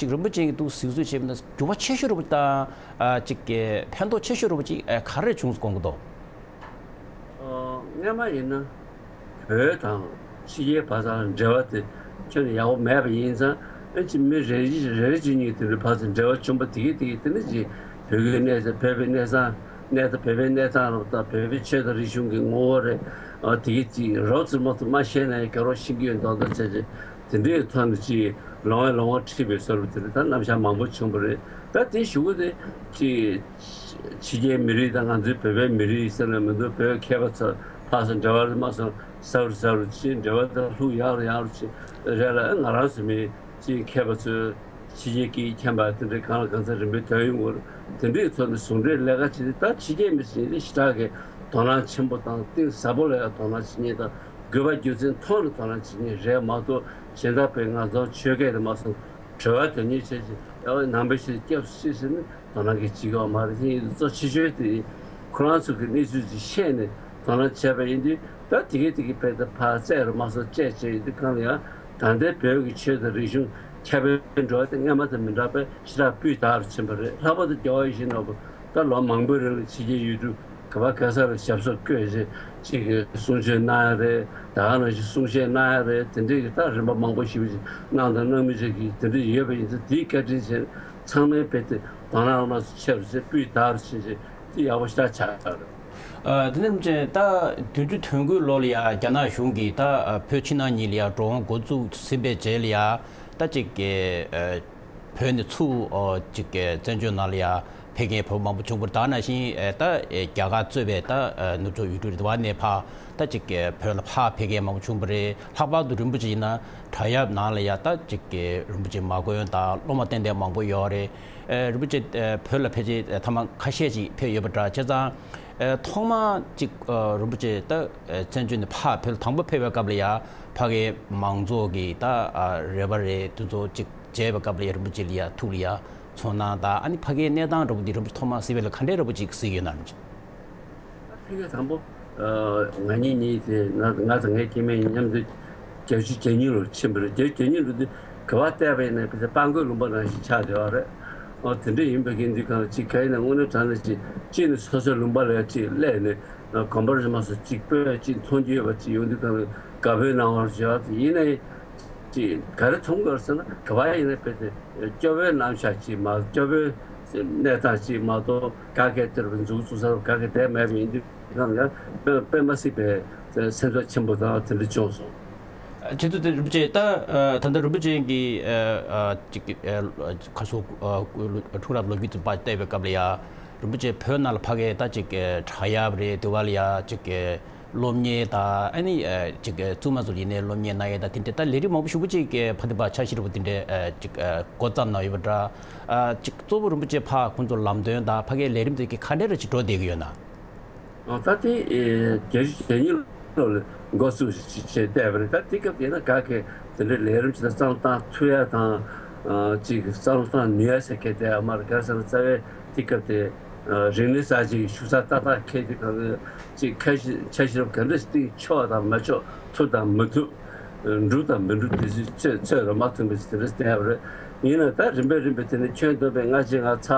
ཅིག་རིན་པོ་ཆེ་གིས་འདུག་གཟིགས་ཚུལ་བྱས་པ་ན་འགྱུར་བ་ཆེ་ཤོས་རིན་པོ་ཆེ་དང་ཨ་ཅིག་གི་ཕན་ཐོགས་ཆེ་ཤོས་རིན་པོ་ཆེ་ཨ་ག་རེ་བྱུང་དགོངས་ཀྱི་འདུག་ཨ། སྔ་མ་ཡིན་ན་བོད་དང་ཕྱི་རྒྱལ་བར་དུ་འབྲེལ་བ་དེ་ཁྱོན་ནས་ཡག་པོ་མེད་པ་ཡིན་ཙང་། ཨ་ཅིག་མི་རེ་རེ་རེ་རེ་གཅིག་གཉིས་དེ་འདྲའི་བར་དུ་འབྲེལ་བ་བྱུང་པ་དེ་གས་དེ་གས་དེ་ནི་ཅིག་བོད་ཀྱི་གནས་ས་བོད་པའི་གནས་ས་གནས་སྟངས་བོད་པའི་གནས་སྟངས་རེད་པ། ད་བོད་པའི་ཆོས་དང་རིག་གཞུང་གི་ངོ་བོ་རེད། ཨ་དེ་གས་ཅིག་རོབ་ཙམ་མ་གཏོགས་མ་ཤེས་ན་ཡང་རྒྱལ་རོགས་ཤེས་ཀྱི་ཡོད་མདོག་མདོག་བྱས་བྱས་དེ་འདྲའི་ཐོག་ནས་ཅིག་ལོང་བས་ལོང་བ་ཁྲིད་པའི་བཟོ་འདྲ་དེ་འདྲ་ད་རྣམ་གཞག་མང་པོ་བྱུང་བ་རེད། ད་དེ་གཞུག་གུ་དེ་ཅིག་ཕྱི་རྒྱལ་མི་རིགས་དང་ང་ཚོའི་བོད་པའི་མི་རིགས་ཟེར་ན་མི་འདུག་བོད་མཁས་པ་ཚོ་ཕར་ཚུར་འབྲེལ་བ་རེད་མ་སོང་། ཟབ་རུ་ཟབ་རུ་ཕྱིན། འབྲེལ་བ་དང་ལྷུག་ཡག་རུ་ཡག་རུ་ཕྱིན་རེད་ལ། ང་རང་ཚོ་མི་ཅིག་མཁས་པ་ཚོས་ཕྱི་རྒྱལ་སྐད་ཡིག་མཁྱེན་པ་དེ་འདྲའི་གང་ལ་གང་འཚམ་རིམ་པས་ཐོན་ཡོང་གི་རེད། དེ་འདྲའི་ཐོག་ནས་ཟུང་འབྲེལ་ལས་ཀ་བྱེད་དུས་ད་ཕྱི་རྒྱལ་མི་ཚོ་ཡིན་དུས་ཞེ་དྲག་གི་དོ་སྣང་ཆེན་པོ་དང་གཏིང་ཟབ་པོ་ལ་ཡང་དོ་སྣང་བྱེད་མཁན་དང་། དགོས་པ་རྒྱུ་མཚན་མཐོང་ནས་དོ་སྣང་བྱེད་མཁན་རེད་མ་གཏོགས། གཞན་དག་པའི་ང་ཚོ་ཆོས་སྐད་དེ་མ་སོང་གྲོས་པ་དོན་གཉེར་བྱས་ཤིང་ཡང་ནང་པའི་ཆོས་སྐྱབས་སུ་མཆི་ཟེར་ནས་དོ་སྣང་གི་བྱེད་ཀྱི་ཡོད་མ་རེད། དེ་ཡིན་དུས་གཙོ་ཆེ་ཤོས་དེ་ཁོ་རང་ཚོ་གི་གནས་ཚུལ་ཅིག་ཤེས་ནས་དོ་སྣང་བྱས་པ་ཡིན་དུས། ད་དེ་གས་དེ་གས་དཔེ་ད་ཕར་བཙལ་རུ་མ་སོང་བཙལ་བྱས་ཡིན་དུས་གང་ལ་ཡང་ད་ལྟའི་བོད་ཀྱི་ཆོས་དང་རིག་གཞུང་ཁྱབ་པའི་འགྲོ་བ་དེ་སྔ་མ་དང་མི་འདྲ་བའི་ཞེ་དྲག་སྤུས་དག་རུ་ཕྱིན་པ་རེད། ལྷག་པར་དུ་རྒྱལ་བ་ཡིད་བཞིན་ནོར་བུ་ད་ལོ་མང་པོའི་རིང་ལ་ཕྱི་རྒྱལ་ཡུལ་གྲུ་ག་བ་ག་ས་ལ་ཞབས་སོར་བཀོད་བྱས་ཅིག་གི་གསུང་ཆོས་གནང་ཡ་རེད། ད་ག་ནང་བཞིན་གསུང་བཤད་གནང་ཡ་རེད། དེ་འདྲའི་གི་ད་རིམ་པ་མང་པོ་ཞིག་གནང་དང་གནང་མུས་ཅིག་གི་དེ་འདྲ་ཡོད་པ་ཡིན་ཙང་། དེའི་བཀའ་དྲིན་བྱས་ཚང་མས་དཔེ་དེ་དོ་སྣང་མ་ཆེ་རུ་བྱས་སྤུས་དག་རུ་ཕྱིན་བྱས་དེ་ཡག་པོ་ཞེ་དྲག་ཆགས་ཡོད་རེད། ཨ་དེ་ནས་ཅན་ད་བདུན་ཅུ་དོན་དགུའི་ལོ་ལ་ཡ་རྒྱ་ནག་གཞུང་གིས་ད་ཨ་བོད་ཕྱི་ནང་གཉིས་ལ་ཡ་འགྲོ་འོང་འགོ་བཙུགས་ཟིན་པའི་རྗེས་ལ་ཡ་ད་ཅིག་གི་ཨ་བོད་ནས་ཚུར་ཨོ་ཅིག་གི་བཙན་བྱོལ་ནང་ལ་ཡ་ཕེབས་མཁན་བོད་མང་པོ་བྱུང་བ་རེད། ད་ནང་བཞིན་ཨེ་ད་ཨེ་རྒྱ་གར་གཙོས་པའི་ད་ཨེ་ནུབ་ཕྱོགས་ཡུལ་གྲུ་རེད་པ་ནས་ཕར་ད་ཅིག་གི་བོད་ལ་ཕར་ཕེབས་མཁན་མང་པོ་བྱུང་བ་རེད། ལྷག་པར་དུ་རིན་པོ་ཆེ་ཡིན་ན་བྲག་གཡབ་ནང་ལ་ཡ་ད་ཅིག་གི་རིན་པོ་ཆེ་མ་དགོན་དང་སློབ་མ་ཏན་ཏན་མང་པོ་ཡོད་རེད། ཨེ་རིན་པོ་ཆེ་ཨེ་བོད་ལ་ཕལ་ཆེར་ཨེ་ཐེངས་མ་ཁ་ཤས་ཅིག་ཕེབས་ཡོད་པ་འདྲ། བྱས་ཙང་ཨེ་ཐོག་མ་ཅིག་ཨེ་རིན་པོ་ཆེ་ད་ཨེ་བཙན་བྱོལ་ནས་ཕར་བོད་ལ་དང་པོ་ཕེབས་པའི་སྐབས་ལ་ཡ་ཕ་གིའི་མང་ཚོགས་ཀྱི་ད་ཨ་རེ་བ་རེད། དེ་ཚོ་ཅིག་མཇལ་བའི་སྐབས་ལ་ཡ་རིན་པོ་ཆེ་ལ་ཡ་ཐུགས་ལ་ཡ་ཚོར་སྣང་དང་། ཨ་ནི་ཕ་གིའི་གནས་སྟངས་འདྲ་པོ་འདི་རིན་པོ་ཆེ་ཐོག་མར་གཟིགས་པ་ལ་ག་འདྲའི་འདྲ་པོ་ཅིག་གཟིགས་ཡོད་ན། རིན་པོ་ཆེ། ཕ་གི་དང་པོ་ཨ་ང་གཉིས་གཉིས་དེ་ང་ང་དང་ངའི་སྐྱེ་དམན་མཉམ་དུ་བརྒྱད་ཅུ་གྱ་གཉིས་ལོར་ཕྱིན་པ་རེད། བརྒྱད་ཅུ་གྱ་གཉིས་ལོ་དེ་ག་པར་བལྟས་པ་ཡིན་ན་ཕལ་ཆེར་སྤང་རྒོད་ལུང་པ་ནང་བཞིན་ཆགས་བསྡད་པ་རེད། ཨོ་དེ་འདྲ་ཡིན་པ་གི་འདི་གང་ལ་ཅིག་ག་ཡིན་ན་དངོས་གནས་དྲང་གནས་ཅིག་གཅིག་ནས་སོ་སོའི་ལུང་པ་ལ་ཅིག་སླེབས་ནས་དགོན་པ་རེད་མ་སོང་ཅིག་སྤོས་ཅིག་མཐོང་རྒྱུ་ཡོད་པ་ཅིག་ཡོང་དུས་གང་ལ་དགའ་པོའི་སྣང་བ་ཞིག་ཡོད། ཡིན་ན་ཡང་ཅིག་ག་རེ་མཐོང་དགོས་ཟེར་ན་ག་པར་ཡིན་ན་དཔེ་དེ་སྐྱོ་བོའི་རྣམ་གཞག་ཅིག་མ་སྐྱོ་བོའི་གནས་སྟངས་ཅིག་མ་གཏོགས་ག་གེ་དེར་མཛུབ་བཙུགས་ས་ག་གེ་དེ་མེད་པ་ཡིན་དུས་གང་ལ་དཔེ་དཔེ་མ་སྲིད་པའི་སེམས་ཚོར་ཆེན་པོ་དང་དེ་འདྲ་བྱུང་སོང་། ཁྱེད་ཚོ་དེ་རིན་པོ་ཆེ་ད་ད་ལྟ་རིན་པོ་ཆེ་གི་ཅིག་ཁ་སོ་འཁྲུངས་རབས་ལོ་རྒྱུས་ཚོ་ཕར་བལྟས་པའི་སྐབས་ལ་ཡ། རིན་པོ་ཆེ་བོད་ནང་ལ་ཕ་གིའི་ད་ཅིག་བྲག་གཡབ་རེད། དེ་བ་ལ་ཡ་ཅིག་སློབ་གཉེར་དང་ཨ་ནི་ཅིག་བཙུན་མ་ཚོ་ལ་ཡིན་ནའི་སློབ་གཉེར་གནང་ཡས་དང་དེ་འདྲའི་ད་ལས་རིམ་མང་པོ་ཞེ་པོ་ཅིག་ཕ་དེ་བ་འཆར་གཞི་འདྲ་པོ་དེ་འདྲའི་ཅིག་འགོ་བརྩམས་གནང་ཡོད་པ་འདྲ། ཅིག་གཙོ་བོ་རིན་པོ་ཆེ་ཕར་ཁོང་ཚོ་ལམ་སྟོན་དང་ཕ་གིའི་ལས་རིམ་དེ་གི་ག་འདྲ་རེ་ཅིག་འགྲོ་བསྡད་ཀྱི་ཡོད་ན། ཨ་ད་དེ་ཨེ་བརྒྱད་ཅུ་གྱ་གཉིས་ལོ་ལ་འགོ་བཙུགས་བྱས་བྱས་བསྡད་པ་རེད། ད་དེ་སྐབས་དེ་ན་ག་གེ་དེ་འདྲའི་ལས་རིམ་ཅིག་ད་བརྩམས་བཏང་ཐུབ་ཡ་དང་ཨ་ཅིག་བརྩམས་བཏང་ནུས་ཡ་ཟེར་མཁན་དེ་ཡང་མ་རེད། ག་རེ་ཟེར་ན་རྩ་བའི་དེ་སྐབས་དེ་ཨ་རིག་གནས་གསར་བརྗེ་གི་ཤུགས་ཚད་ཏག་ཏག་འཁེལ་དུས་གང་གི་ཅིག་ཁ་ཞིག་འཆར་གཞི་རབ་ག་འདྲ་ཞིག་བཏིང་ཆོག་དང་མ་ཆོག་ཐུབ་དང་མི་ཐུབ། འགྲུབ་དང་མི་འགྲུབ་དེ་ཚོའི་ཚོད་ཚོད་ར་མ་ཐུབ་པའི་དེ་འདྲ་བསྟན་ཡོད་རེད། ཡིན་ན་ད་རིམ་པས་རིམ་པས་དེ་ནས་ཁྱོན་བསྡོམས་པས་ལྔ་བཅུ་ང་ཚ་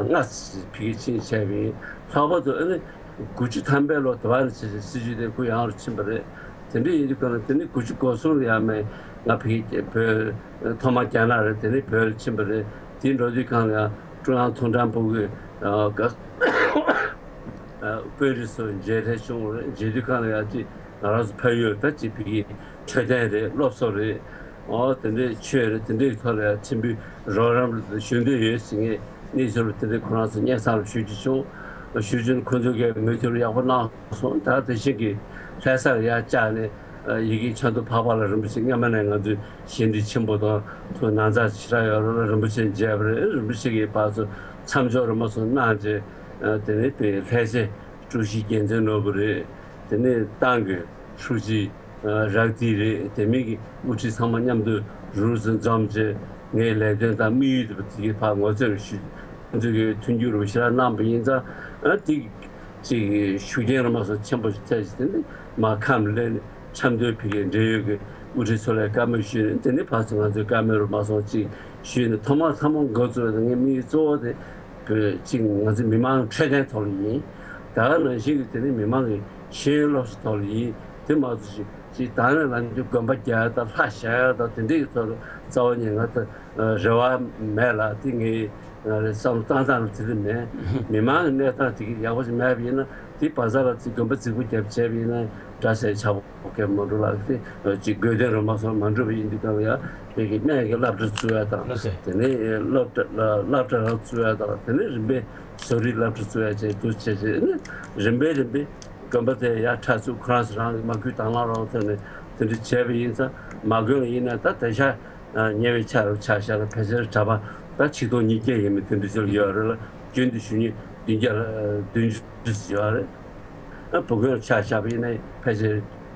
ལྔ་ཕ་གིར་ཕྱིན་བྱས་པ་ཡིན། ལྷག་པར་དུ་ཨ་ནི་དགུ་བཅུ་ཐམ་པའི་ལོ་དེ་བ་ནས་བྱས་བྱས་སྲིད་ཇུས་དེ་གུ་ཡངས་རུ་ཕྱིན་པ་རེད། དེ་འདྲ་ཡིན་དུས་གང་ལ་དེ་ནི་དགུ་བཅུ་གོ་གསུམ་ལ་ཡང་མེད་ང་ཕ་གིར་བོད་ཐོག་མ་རྒྱ་ནག་རེད། དེ་ནས་བོད་ལ་ཕྱིན་པ་རེད། དེ་འགྲོ་དུས་གང་ལ་ཡང་ཀྲུང་དབྱང་ཐུང་ཀྲན་པུའུ་གི་ཨ་དཔོན་རིགས་ཚོ་མཇལ་འཕྲད་བྱུང་བ་རེད། མཇལ་དུས་གང་ལ་ཡང་ཅིག་ང་རང་ཚོ་ཕ་ཡུལ་ད་ཅིག་ཕ་གིའི་འཕྲོད་བསྟེན་རེད། སློབ་གསོ་རེད། ཨོ་དེ་འདྲའི་ཆོས་རེད། དེ་འདྲའི་ཐོག་ལ་ཡང་ཕྱིན་པའི་རོགས་རམ་རེད་ཞུ་འདོད་ཡོད་ཟེར་ངས་གནས་ཚུལ་དེ་འདྲའི་ཁོ་རང་ཚོ་སྙན་སེང་རུ་ཞུ་རྒྱུ་བྱུང་། ཞུ་རྒྱུ་ནི་ཁོ་ཚོ་གིས་མོས་མཐུན་ཡག་པོ་གནང་སོང་། ད་དེ་བཞིན་གྱི་ལྷ་སར་ཡར་བཅར་ནས་ཡི་གེ་ཆ་འདུ་འཕགས་པ་ལ་རིན་པོ་ཆེ་སྔ་མ་ནས་ང་ཚོའི་ཞལ་འདྲིས་ཆེན་པོ་དང་ཐུགས་སྣང་ཚ་ཞེ་དྲག་ཡོད་རེད། རིན་པོ་ཆེ་མཇལ་བ་རེད། རིན་པོ་ཆེ་གིས་ཕར་ཚུར་མཚམས་འཇོག་རིམ་པ་སོགས་གནང་རྗེས་དེ་ནས་དེ་ལྷ་སའི་ཀྲུའུ་ཞི་རྒྱལ་མཚན་ནོར་བུ་རེད། དེ་ནས་ཏང་གི་ཧྲུའུ་ཅི་ རག་དེ་རེད། དེ་མིན་གྱི་དབུ་ཁྲིད་ཚང་མ་མཉམ་དུ་རུ་རུ་འཛོམས་བྱས། ངའི་ལས་དོན་དང་དམིགས་ཡུལ་དེ་དེ་གའི་ཕར་ངོ་སྤྲོད་ཞུས། ཁོང་ཚོས་ཀྱི་མཐུན་འགྱུར་རུ་ཞེ་དྲག་གནང་པ་ཡིན་ཙང་། ཨ་དེ་ཅིག་ཤུགས་རྐྱེན་རུ་མ་སོང་ཆེན་པོ་ཞིག་ཐེབས་ཤིག་དེ་ནི་མར་ཁམས་ལེན། ཆབ་མདོའི་ཕ་གིའི་འབྲེལ་ཡོད་ཀྱི་དབུ་ཁྲིད་ཚོ་ལ་བཀའ་མོལ་ཞུས་ནས། དེ་ནི་ཕར་ཚུར་ང་ཚོས་བཀའ་མོལ་རུ་མ་སོང་ཅིག་ཞུས་ནས། ཐོག་མར་ཚང་མ་འགོ་བཙུགས་ཏེ། ངའི་དམིགས་ཡུལ་གཙོ་བོ་དེ་བོད་ཅིག་ང་ཚོའི་མི་མང་འཕྲོད་བསྟེན་ཐོག་ལ་ཡིན། ད་ག་ནང་བཞིན་གྱི་དེ་ནི་མི་མང་གི་ཤེས་ཡོན་སློབ་གསོ་ཐོག་ལ་ཡིན། དེ་མ་གཏོགས་ཅིག་ཅིག་དང་ནས་ལ་འདི་དགོན་པ་རྒྱག་ཡ་དང་ལྷ་བཞེངས་ཡ་དང་དེ་འདྲའི་ཐོག་ལ་རྩ་བ་ཉིད་ང་ད་རེ་བ་མེད་ལ། དེ་ངའི་བསམ་བློ་བཏང་སྟངས་ལ་དེ་འདྲ་མེད། མི་མང་གི་གནས་སྟངས་དེ་གི་ཡག་པོ་ཞིག་མེད་པ་ཡིན་ན། དེ་བ་ཚ་ལ་ཅིག་དགོན་པ་རྫིག་པོ་རྒྱབ་བྱས་པ་ཡིན་ན་འདྲ་ཟེར་ཆགས་པ་གལ་མ་འགྲོ་ལ། དེ་ཅིག་དགོས་དོན་རུ་མ་སོང་མ་འགྲུབ་པ་ཡིན་དུས་སྐབས་ལ་ཡ་བོད་ཀྱི་སྨན་གྱི་སློབ་གྲྭ་བཙུགས་ཡ་དང་། ལགས་སོ། དེ་ནས་སློབ་གྲྭ་སློབ་གྲྭ་རང་བཙུགས་ཡ་དང་། དེ་ནས་རིམ་པས་བཟོ་རིག་སློབ་གྲྭ་བཙུགས་ཡ་བཅས་དུ་བྱས་བྱས་ནས། རིམ་པས་རིམ་པས་དགོན་པ་དེ་ཡར་ཁྲལ་ཚུགས། ཁོ་རང་ཚོ་རང་གི་མ་བསྐུལ་དང་བླངས་རང་ཐོག་ནས་དེ་འདྲ་བྱས་པ་ཡིན་ཙང་། མ་དགོན་ལ་ཡིན་ན་ད་དེང་སང་ཉེ་བའི་ཆར་ཆ་བཞག་ན་ཕལ་ཆེར་གྲྭ་པ་ད་ཆིག་སྟོང་ཉིས་བརྒྱ་ཡས་མས་དེ་འདྲ་ཅིག་ཡོད་རེད་ལ། རྒྱུན་དུ་ཞུ་མཁན་བདུན་བརྒྱ་ལ་བདུན་ཅུ་ཡོད་རེད། ཨ་བུ་དགོན་ཆ་བཞག་པ་ཡིན་ན་ཕལ་ཆེར་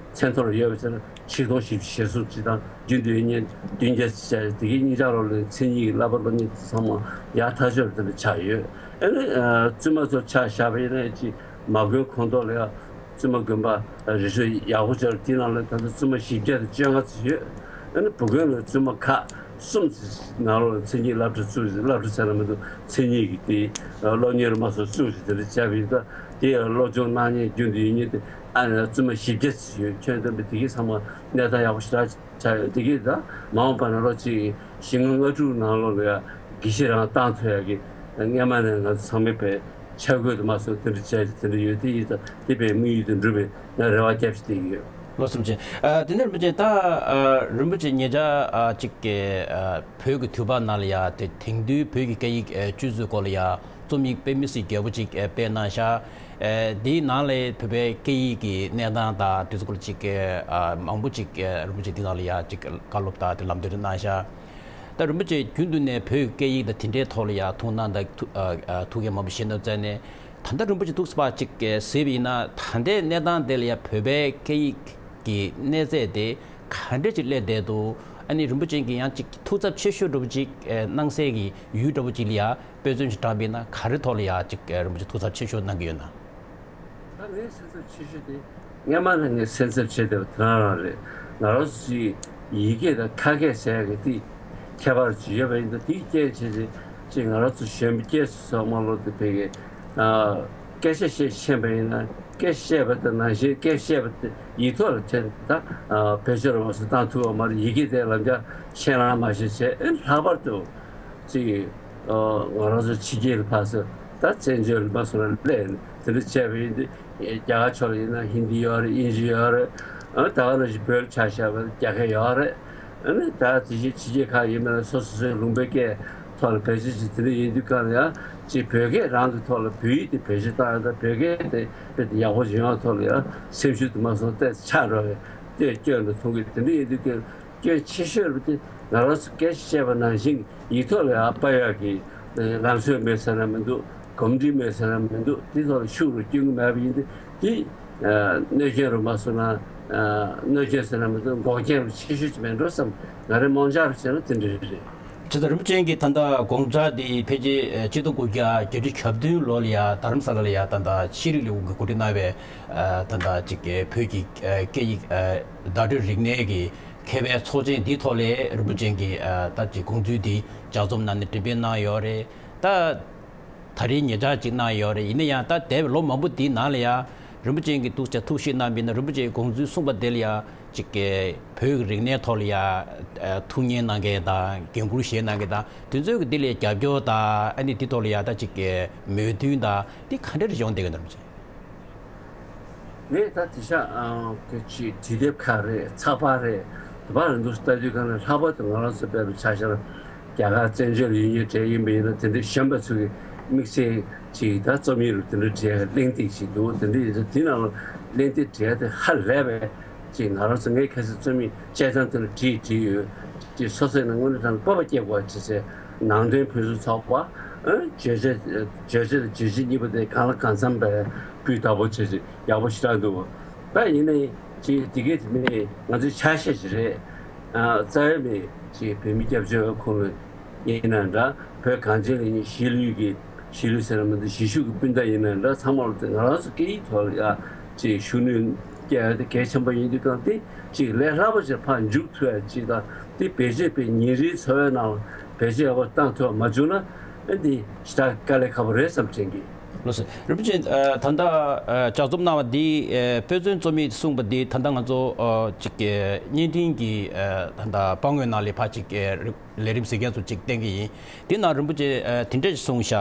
མཚན་ཐོར་ཡོད་པ་ཟེར་ན་ཆིག་སྟོང་བཞི་བཅུ་ཞེ་གསུམ་ཅིག་དང་། རྒྱུན་དུ་ཡོད་མཁན་བདུན་བརྒྱ་ཟེར། དེ་གའི་གཉིས་ཆ་ལོ་ལོན་མཚན་ཉིད་ཀྱི་བསླབ་པ་སློབ་གཉེར་ཚང་མ་ཡག་ཐག་ཆོད་དེ་འདྲ་ཆགས་ཡོད། ཨ་ནི་བཙུན་མ་ཚོ་ཆ་བཞག་པ་ཡིན་ན་ཅིག་མ་དགོན་ཁོངས་གཏོགས་ལ་ཡ་བཙུན་མ་དགོན་པ་རེ་ཞུ་ཡག་པོ་ཅིག་ཡོད་རེད། དེ་ནང་ལ་ད་ལྟ་བཙུན་མ་བཞི་བརྒྱ་དང་བཅོ་ལྔ་ཙམ་ཡོད། ཨ་ནི་བུ་དགོན་ལ་བཙུན་མ་ཁག་གསུམ་ནང་ལོགས་མཚན་ཉིད་སློབ་གྲྭ་བཙུགས། སློབ་གྲྭ་ཟེར་ན་མི་འདུག་མཚན་ཉིད་ཀྱི་དེ་སློབ་གཉེར་མ་སོགས་བཙུགས་ཏེ་དེ་འདྲ་བྱས་པ་ཡིན་ཙང་། དེ་ཡང་སློབ་སྦྱོང་གནང་མཁན་རྒྱུན་དུ་ཡོད་མཁན་དེ་ཨ་ནི་བཙུན་མ་བཞི་བརྒྱ་ཙམ་ཡོད། ཁྱོན་བསྡོམས་པས་དེ་གའི་ཚང་མ་གནས་སྟངས་ཡག་པོ་ཞེ་དྲག་ཆགས་ཡོད། དེ་གའི་ད་མ་འོངས་པ་ན་ལོ་གཅིག་བཞི་ལྔ་ལྔ་དྲུག་ནང་ལོགས་ལ་ཡ་དགེ་བཤེས་རང་བཏང་ཐུབ་ཡག་གི་སྔས་མ་ནས་ང་ཚོ་ཚང་མས་པའི་འཆར་འགོད་དུ་མ་སོང་དེ་འདྲ་བྱས་ཏེ་དེ་འདྲ་ཡོད། དེ་ཡིན་ཙང་དེ་པའི་དམིགས་ཡུལ་དེ་འགྲུབ་པའི་ང་རེ་བ་རྒྱབ་ཞིག་བསྡད་ཀྱི་ཡོད། ལོ་གསུམ་ཅན། ཨ་དེ་ནས་རིན་པོ་ཆེ་ད་ཨ་རིན་པོ་ཆེ་ཉེ་ཆར་ཨ་ཅིག་གི་ཨ་བོད་ཀྱི་དུས་བབ་ནང་ལ་ཡ་དེ་དེང་དུས་བོད་ཀྱི་སྐད་ཡིག་ཨ་སྤྱོད་ཚུལ་སྐོར་ལ་ཡ་རྩོམ་ཡིག་དཔེ་མི་སྲིད་རྒྱས་པོ་ཅིག་ཨ་སྤེལ་གནང་ཤག་ཨ་དེའི་ནང་ལ་བོད་པའི་སྐད་ཡིག་གི་གནས་སྟངས་དང་དེ་ཚོ་སྐོར་ཅིག་ཨ་མང་པོ་ཅིག་ཨ་རིན་པོ་ཆེ་དེ་ནང་ལ་ཡ་ཅིག་བཀའ་སློབ་དང་དེ་ལམ་སྟོན་གནང་ཤག་ད་རིན་པོ་ཆེ་རྒྱུན་དུ་ནས་བོད་ཀྱི་སྐད་ཡིག་དང་དེ་འདྲའི་ཐོག་ལ་ཡ་ཐུགས་སྣང་དང་ཐུགས་ཨ་ཨ་ཐུགས་འགན་མང་པོ་བཞེས་གནང་བྱས་ནས། ད་ལྟ་རིན་པོ་ཆེ་ཐུགས་སུ་ཕར་ཅིག་གཟིགས་པ་ཡིན་ན། ད་ལྟའི་གནས་སྟངས་དེ་ལ་ཡ་བོད་པའི་སྐད་ཡིག་གི་གནས་ཚད་དེ་ག་འདྲ་ཅིག་སླེབས་བསྡད་འདུག་ཨ་ནི་རིན་པོ་ཆེ་གིས་ཡང་ཅིག་ཐུགས་འཚབ་ཆེ་ཤོས་འདྲ་པོ་ཅིག་གནང་སའི་གི་ཡུལ་འདྲ་པོ་ཅིག་ལ་ཡ་དཔེ་མཚོན་ཞིག་དྲངས་པ་ཡིན་ན་ག་རེ་ཐོག་ལ་ཡ་ཅིག་རིན་པོ་ཆེ་ཐུགས་འཚབ་ཆེ་ཤོས་གནང་གི་ཡོད་ན། ད་ངའི་སེམས་འཚབ་ཆེ་ཤོས་དེ། སྔས་མ་ནས་ངས་སེམས་འཚབ་བྱས་བསྡད་པ་དེ་རང་རང་རེད། ང་རང་ཚོ་ཡི་གེ་དང་ཁ་སྐད་ཟེར་ཡག་གི་དེ་ཁྱད་པར་ཅིག་ཡོད་པ་ཡིན་ད། དེའི་རྐྱེན་བྱས་ཏེ་ཅིག་ང་རང་ཚོ་གཞོན་པ་སྐྱེས་སུ་སོང་མ་ལོ་དེ་བོད་ཀྱི་ཨ་སྐད་ཆ་བཤད་ཤེས་པ་ཡིན་ན། སྐད་བཤད་པ་དང་ནང་བཞིན་སྐད་བཤད་པ་དེ་ཡིག་ཐོག་ལ་བྱས་ད་ཨ་བེད་སྤྱོད་རང་སུ་བཏང་ཐུབ་པ་མ་རེད། ཡི་གེ་དེ་ལམ་རྒྱག་ཤེས་རང་མ་ཤེས་བྱས། ཨེ་ལྷག་པར་དུ་ཅིག་ཨ་ང་རང་ཚོ་ཕྱི་རྒྱལ་ལ་ཕར་ཚུར་ད་བཙན་བྱོལ་ལ་མ་སོང་ལ་སླེབས་ནས་དེ་འདྲ་བྱས་པ་ཡིན་ཏེ། རྒྱ་གར་ཕྱོགས་ལ་ཡིན་ན་ཧིན་དི་ཡོད་རེད། དབྱིན་ཇི་ཡོད་རེད། ཨ་ད་ག་ནང་བཞིན་བོད་ལ་ཆ་བཞག་པ་རྒྱ་སྐད་ཡོད་རེད། ཨ་ནི་ད་དེ་བཞིན་ཕྱི་རྒྱལ་ཁག་ཡིན་པ་ན་སོ་སོ་སོའི་ལུང་པའི་སྐད་ཐོག་ལ་བེད་སྤྱོད་བྱེད། དེ་འདྲ་ཡིན་དུས་སྐབས་ལ་ཡང་ཅིག་བོད་སྐད་རང་གི་ཐོག་ལ་བོད་ཡིག་དེ་བེད་སྤྱོད་བཏང་ཡ་དང་། བོད་སྐད་དེ་དཔེ་དེ་ཡག་པོ་ཡོང་ཡ་ཐོག་ལ་ཡང་སེམས་ཤུགས་དེ་མ་སོང་ཏོག་ཙམ་ཆག་འགྲོ་བའི་དེ་སྐྱོན་དུ་མཐོང་གི། དེ་འདྲ་ཡིན་དུས་སྐབས་སྐྱོན་ཆེ་ཤོས་རུ་དེ་ང་རང་ཚོ་སྐད་ཆ་བཤད་པ་ནང་བཞིན་ཡིག་ཐོག་ལ་ཡང་དཔར་ཡག་གི་ལམ་སྲོལ་མེད་ཟེར་ན་མི་འདུག་གོམས་འདྲིས་མེད་ཟེར་ན་མི་འདུག་དེ་ཐོག་ལ་ཤུགས་རུ་སྐྱོན་གྱི་མེད་པ་ཡིན་དུས། དེ་གནོད་སྐྱོན་རུ་མ་སོང་ན། གནོད་སྐྱོན་ཟེར་ན་མི་འདུག་འགོག་རྐྱེན་རུ་ཆེ་ཤོས་ཅིག་མེད་འགྲོ་བསམ། ང་རའི་རྨོངས་འཆར་རུ་བྱས་ན་དེ་འདྲ་རེད། ཁྱེད་ཚོ་རིན་པོ་ཆེ་གིས་ད་ལྟ་དགོངས་འཆར་འདི་ཕལ་ཆེར་ཆིག་སྟོང་དགུ་བརྒྱ་བརྒྱད་ཅུ་གྱ་བདུན་ལོ་ལ་ཡ་རྡ་རམ་ས་ལ་ལ་ཡ་ད་ལྟ་ཤེས་རིག་ལས་ཁུངས་ཀྱིས་གོ་སྒྲིག་གནང་བའི་ད་ལྟ་ཅིག་བོད་ཀྱི་སྐད་ཡིག་བརྡ་སྤྲོད་རིག་གནས་ཀྱི་མཁས་པའི་ཚོགས་ཆེན་འདིའི་ཐོག་ལ་རིན་པོ་ཆེ་གིས་ད་ཅིག་དགོངས་ཚུལ་འདི་ལྗགས་རྩོམ་གནང་ནས་འགྲེམས་སྤེལ་གནང་ཡོད་རེད། ད་ད་རེས་ཉེ་ཆར་ཅིག་གནང་ཡོད་རེད། ཡིན་ན་ཡང་ད་འདས་པའི་ལོ་མང་པོ་འདིའི་ནང་ལ་ཡ་རིན་པོ་ཆེ་གིས་ཐུགས་རྗེ་ཐུགས་བཞེས་གནང་བ་ཡིན་ན། རིན་པོ་ཆེའི་དགོངས་ཚུལ་གསུངས་པ་དེ་ལ་ཡ་ཅིག་གི་བོད་ཀྱི་རིག་གནས་ཐོག་ལ་ཡ་ཐུགས་ཉན་གནང་མཁན་དང་། འགན་འཁུར་བཞེས་གནང་མཁན་དང་། དེ་ཚོས་ཀྱི་འདི་ལ་རྒྱབ་སྐྱོར་དང་། ཨ་ནི་འདི་ཐོག་ལ་ཡ་ད་ཅིག་གི་མོས་མཐུན་དང་། འདི་ག་འདྲ་རེ་བྱུང་བསྡད་ཀྱི་འདུག་རིན་པོ་ཆེ། ངས་ད་དེང་སང་ཨ་གི་ཅིག་དུས་དེབ་ཁག་རེད། ཚགས་པར་རེད། དེ་པར་རིང་དུ་ལྟ་དུས་སྒང་ལ། ལྷག་པར་དུ་ང་རང་ཚོ་དཔེར་ན་ཆ་བཞག་ན་རྒྱ་གར་བཙན་བྱོལ་ཡུལ་གྱི་གྲས་ཡིན་པ་ཡིན་ན། དེ་འདྲའི་གཞོན་པ་ཚོ་གི་དམིགས་བསལ་ཅིག་ད་རྩོམ་ཡིག་རུ་དེ་འདྲ་བྲིས་གླེང་སྟེགས་ཅིག་འདུག་དེ་འདྲ་ཡིན་ཙང་དེ་ནང་ལ་གླེང་སྟེགས་བྲིས་ཏེ་ཧ་ལས་པའི་ཅིག་ང་རང་ཚོ། ངས་ཁ་སང་རྩོམ་ཡིག་དཔྱད་གཏམ་དེ་ལ་བྲིས་བྲིས་ཡོད། ཅིག་སོ་སོའི་ནང་དངོས་གནས་དྲང་སྤོབས་པ་སྐྱེ་དགོས་བྱས་བྱས། ནང་དོན་ཕུན་སུམ་ཚོགས་པ། ཨ་བརྗོད་བྱ་བརྗོད་བྱ་དང་བརྗོད་བྱེད་གཉིས་པོ་དེ་གང་ལ་གང་འཚམ་པའི་སྤུས་དག་པོ་བྱས་བྱས་ཡག་པོ་ཞེ་དྲག་འདུག་ད་ཡིན་ནའི་ ཅིག་དེ་གས་དེ་མིན་ང་ཚོའི་ཆ་ཤས་ཤིག་རེད། ཨ་རྩ་བའི་མི་ཅིག་བོད་མི་སྐྱབས་བཅོལ་བ་ཁོང་ལ་ཡིན་ན་འདྲ། བོད་གངས་ཅན་ལ་ཡིན། གཞིས་ལུས་ཀྱི་གཞིས་ལུས་ཟེར་ན་མི་འདུག་གཞིས་བཞུགས་ཀྱི་སྤུན་ཟླ་ཡིན་ན་འདྲ། ཚང་མ་ལ་དེ་ང་རང་ཚོ་སྐད་ཡིག་ཐོག་ལ་ཡ་ཅིག་ཤུགས་སྣོན་བསྐྱལ་ཡ་དེ་གལ་ཆེན་པོ་ཡིན་དུས་གང་དེ་ཅིག་ལས་སླ་པོ་ཅིག་ཕར་འཇུག་ཐུབ་ཡ་ཅིག་དང་། དེ་བེད་སྤྱོད་པའི་ཉིན་རེའི་འཚོ་བའི་ནང་ལ་བེད་སྤྱོད་ཡག་པོ་བཏང་ཐུབ་པ་མ་བྱུང་ན། ཨ་འདི་ཞེ་དྲག་དཀའ་ལས་ཁག་པོ་རེད་བསམ་དྲན་གི། ལགས་སོ། རིན་པོ་ཆེ། ཨ་ད་ལྟ་ཨ་ལྗགས་རྩོམ་གནང་བ་འདི་ཨ་དཔེ་མཚོན་རྩོམ་ཡིག་གསུངས་པ་འདི་ད་ལྟ་ང་ཚོ་ཨ་ཅིག་ཨ་བརྙན་འཕྲིན་གྱི་ཨ་ད་ལྟ་པར་ངོས་ནང་ལ་ཕར་ཅིག་ཨ་རི་ལས་རིམ་གཟིགས་མཁན་ཚོ་ཅིག་བསྟན་གི་ཡིན། འདི་ནང་རིན་པོ་ཆེ་ཨ་དེ་འདྲ་ཞིག་གསུངས་ཤག་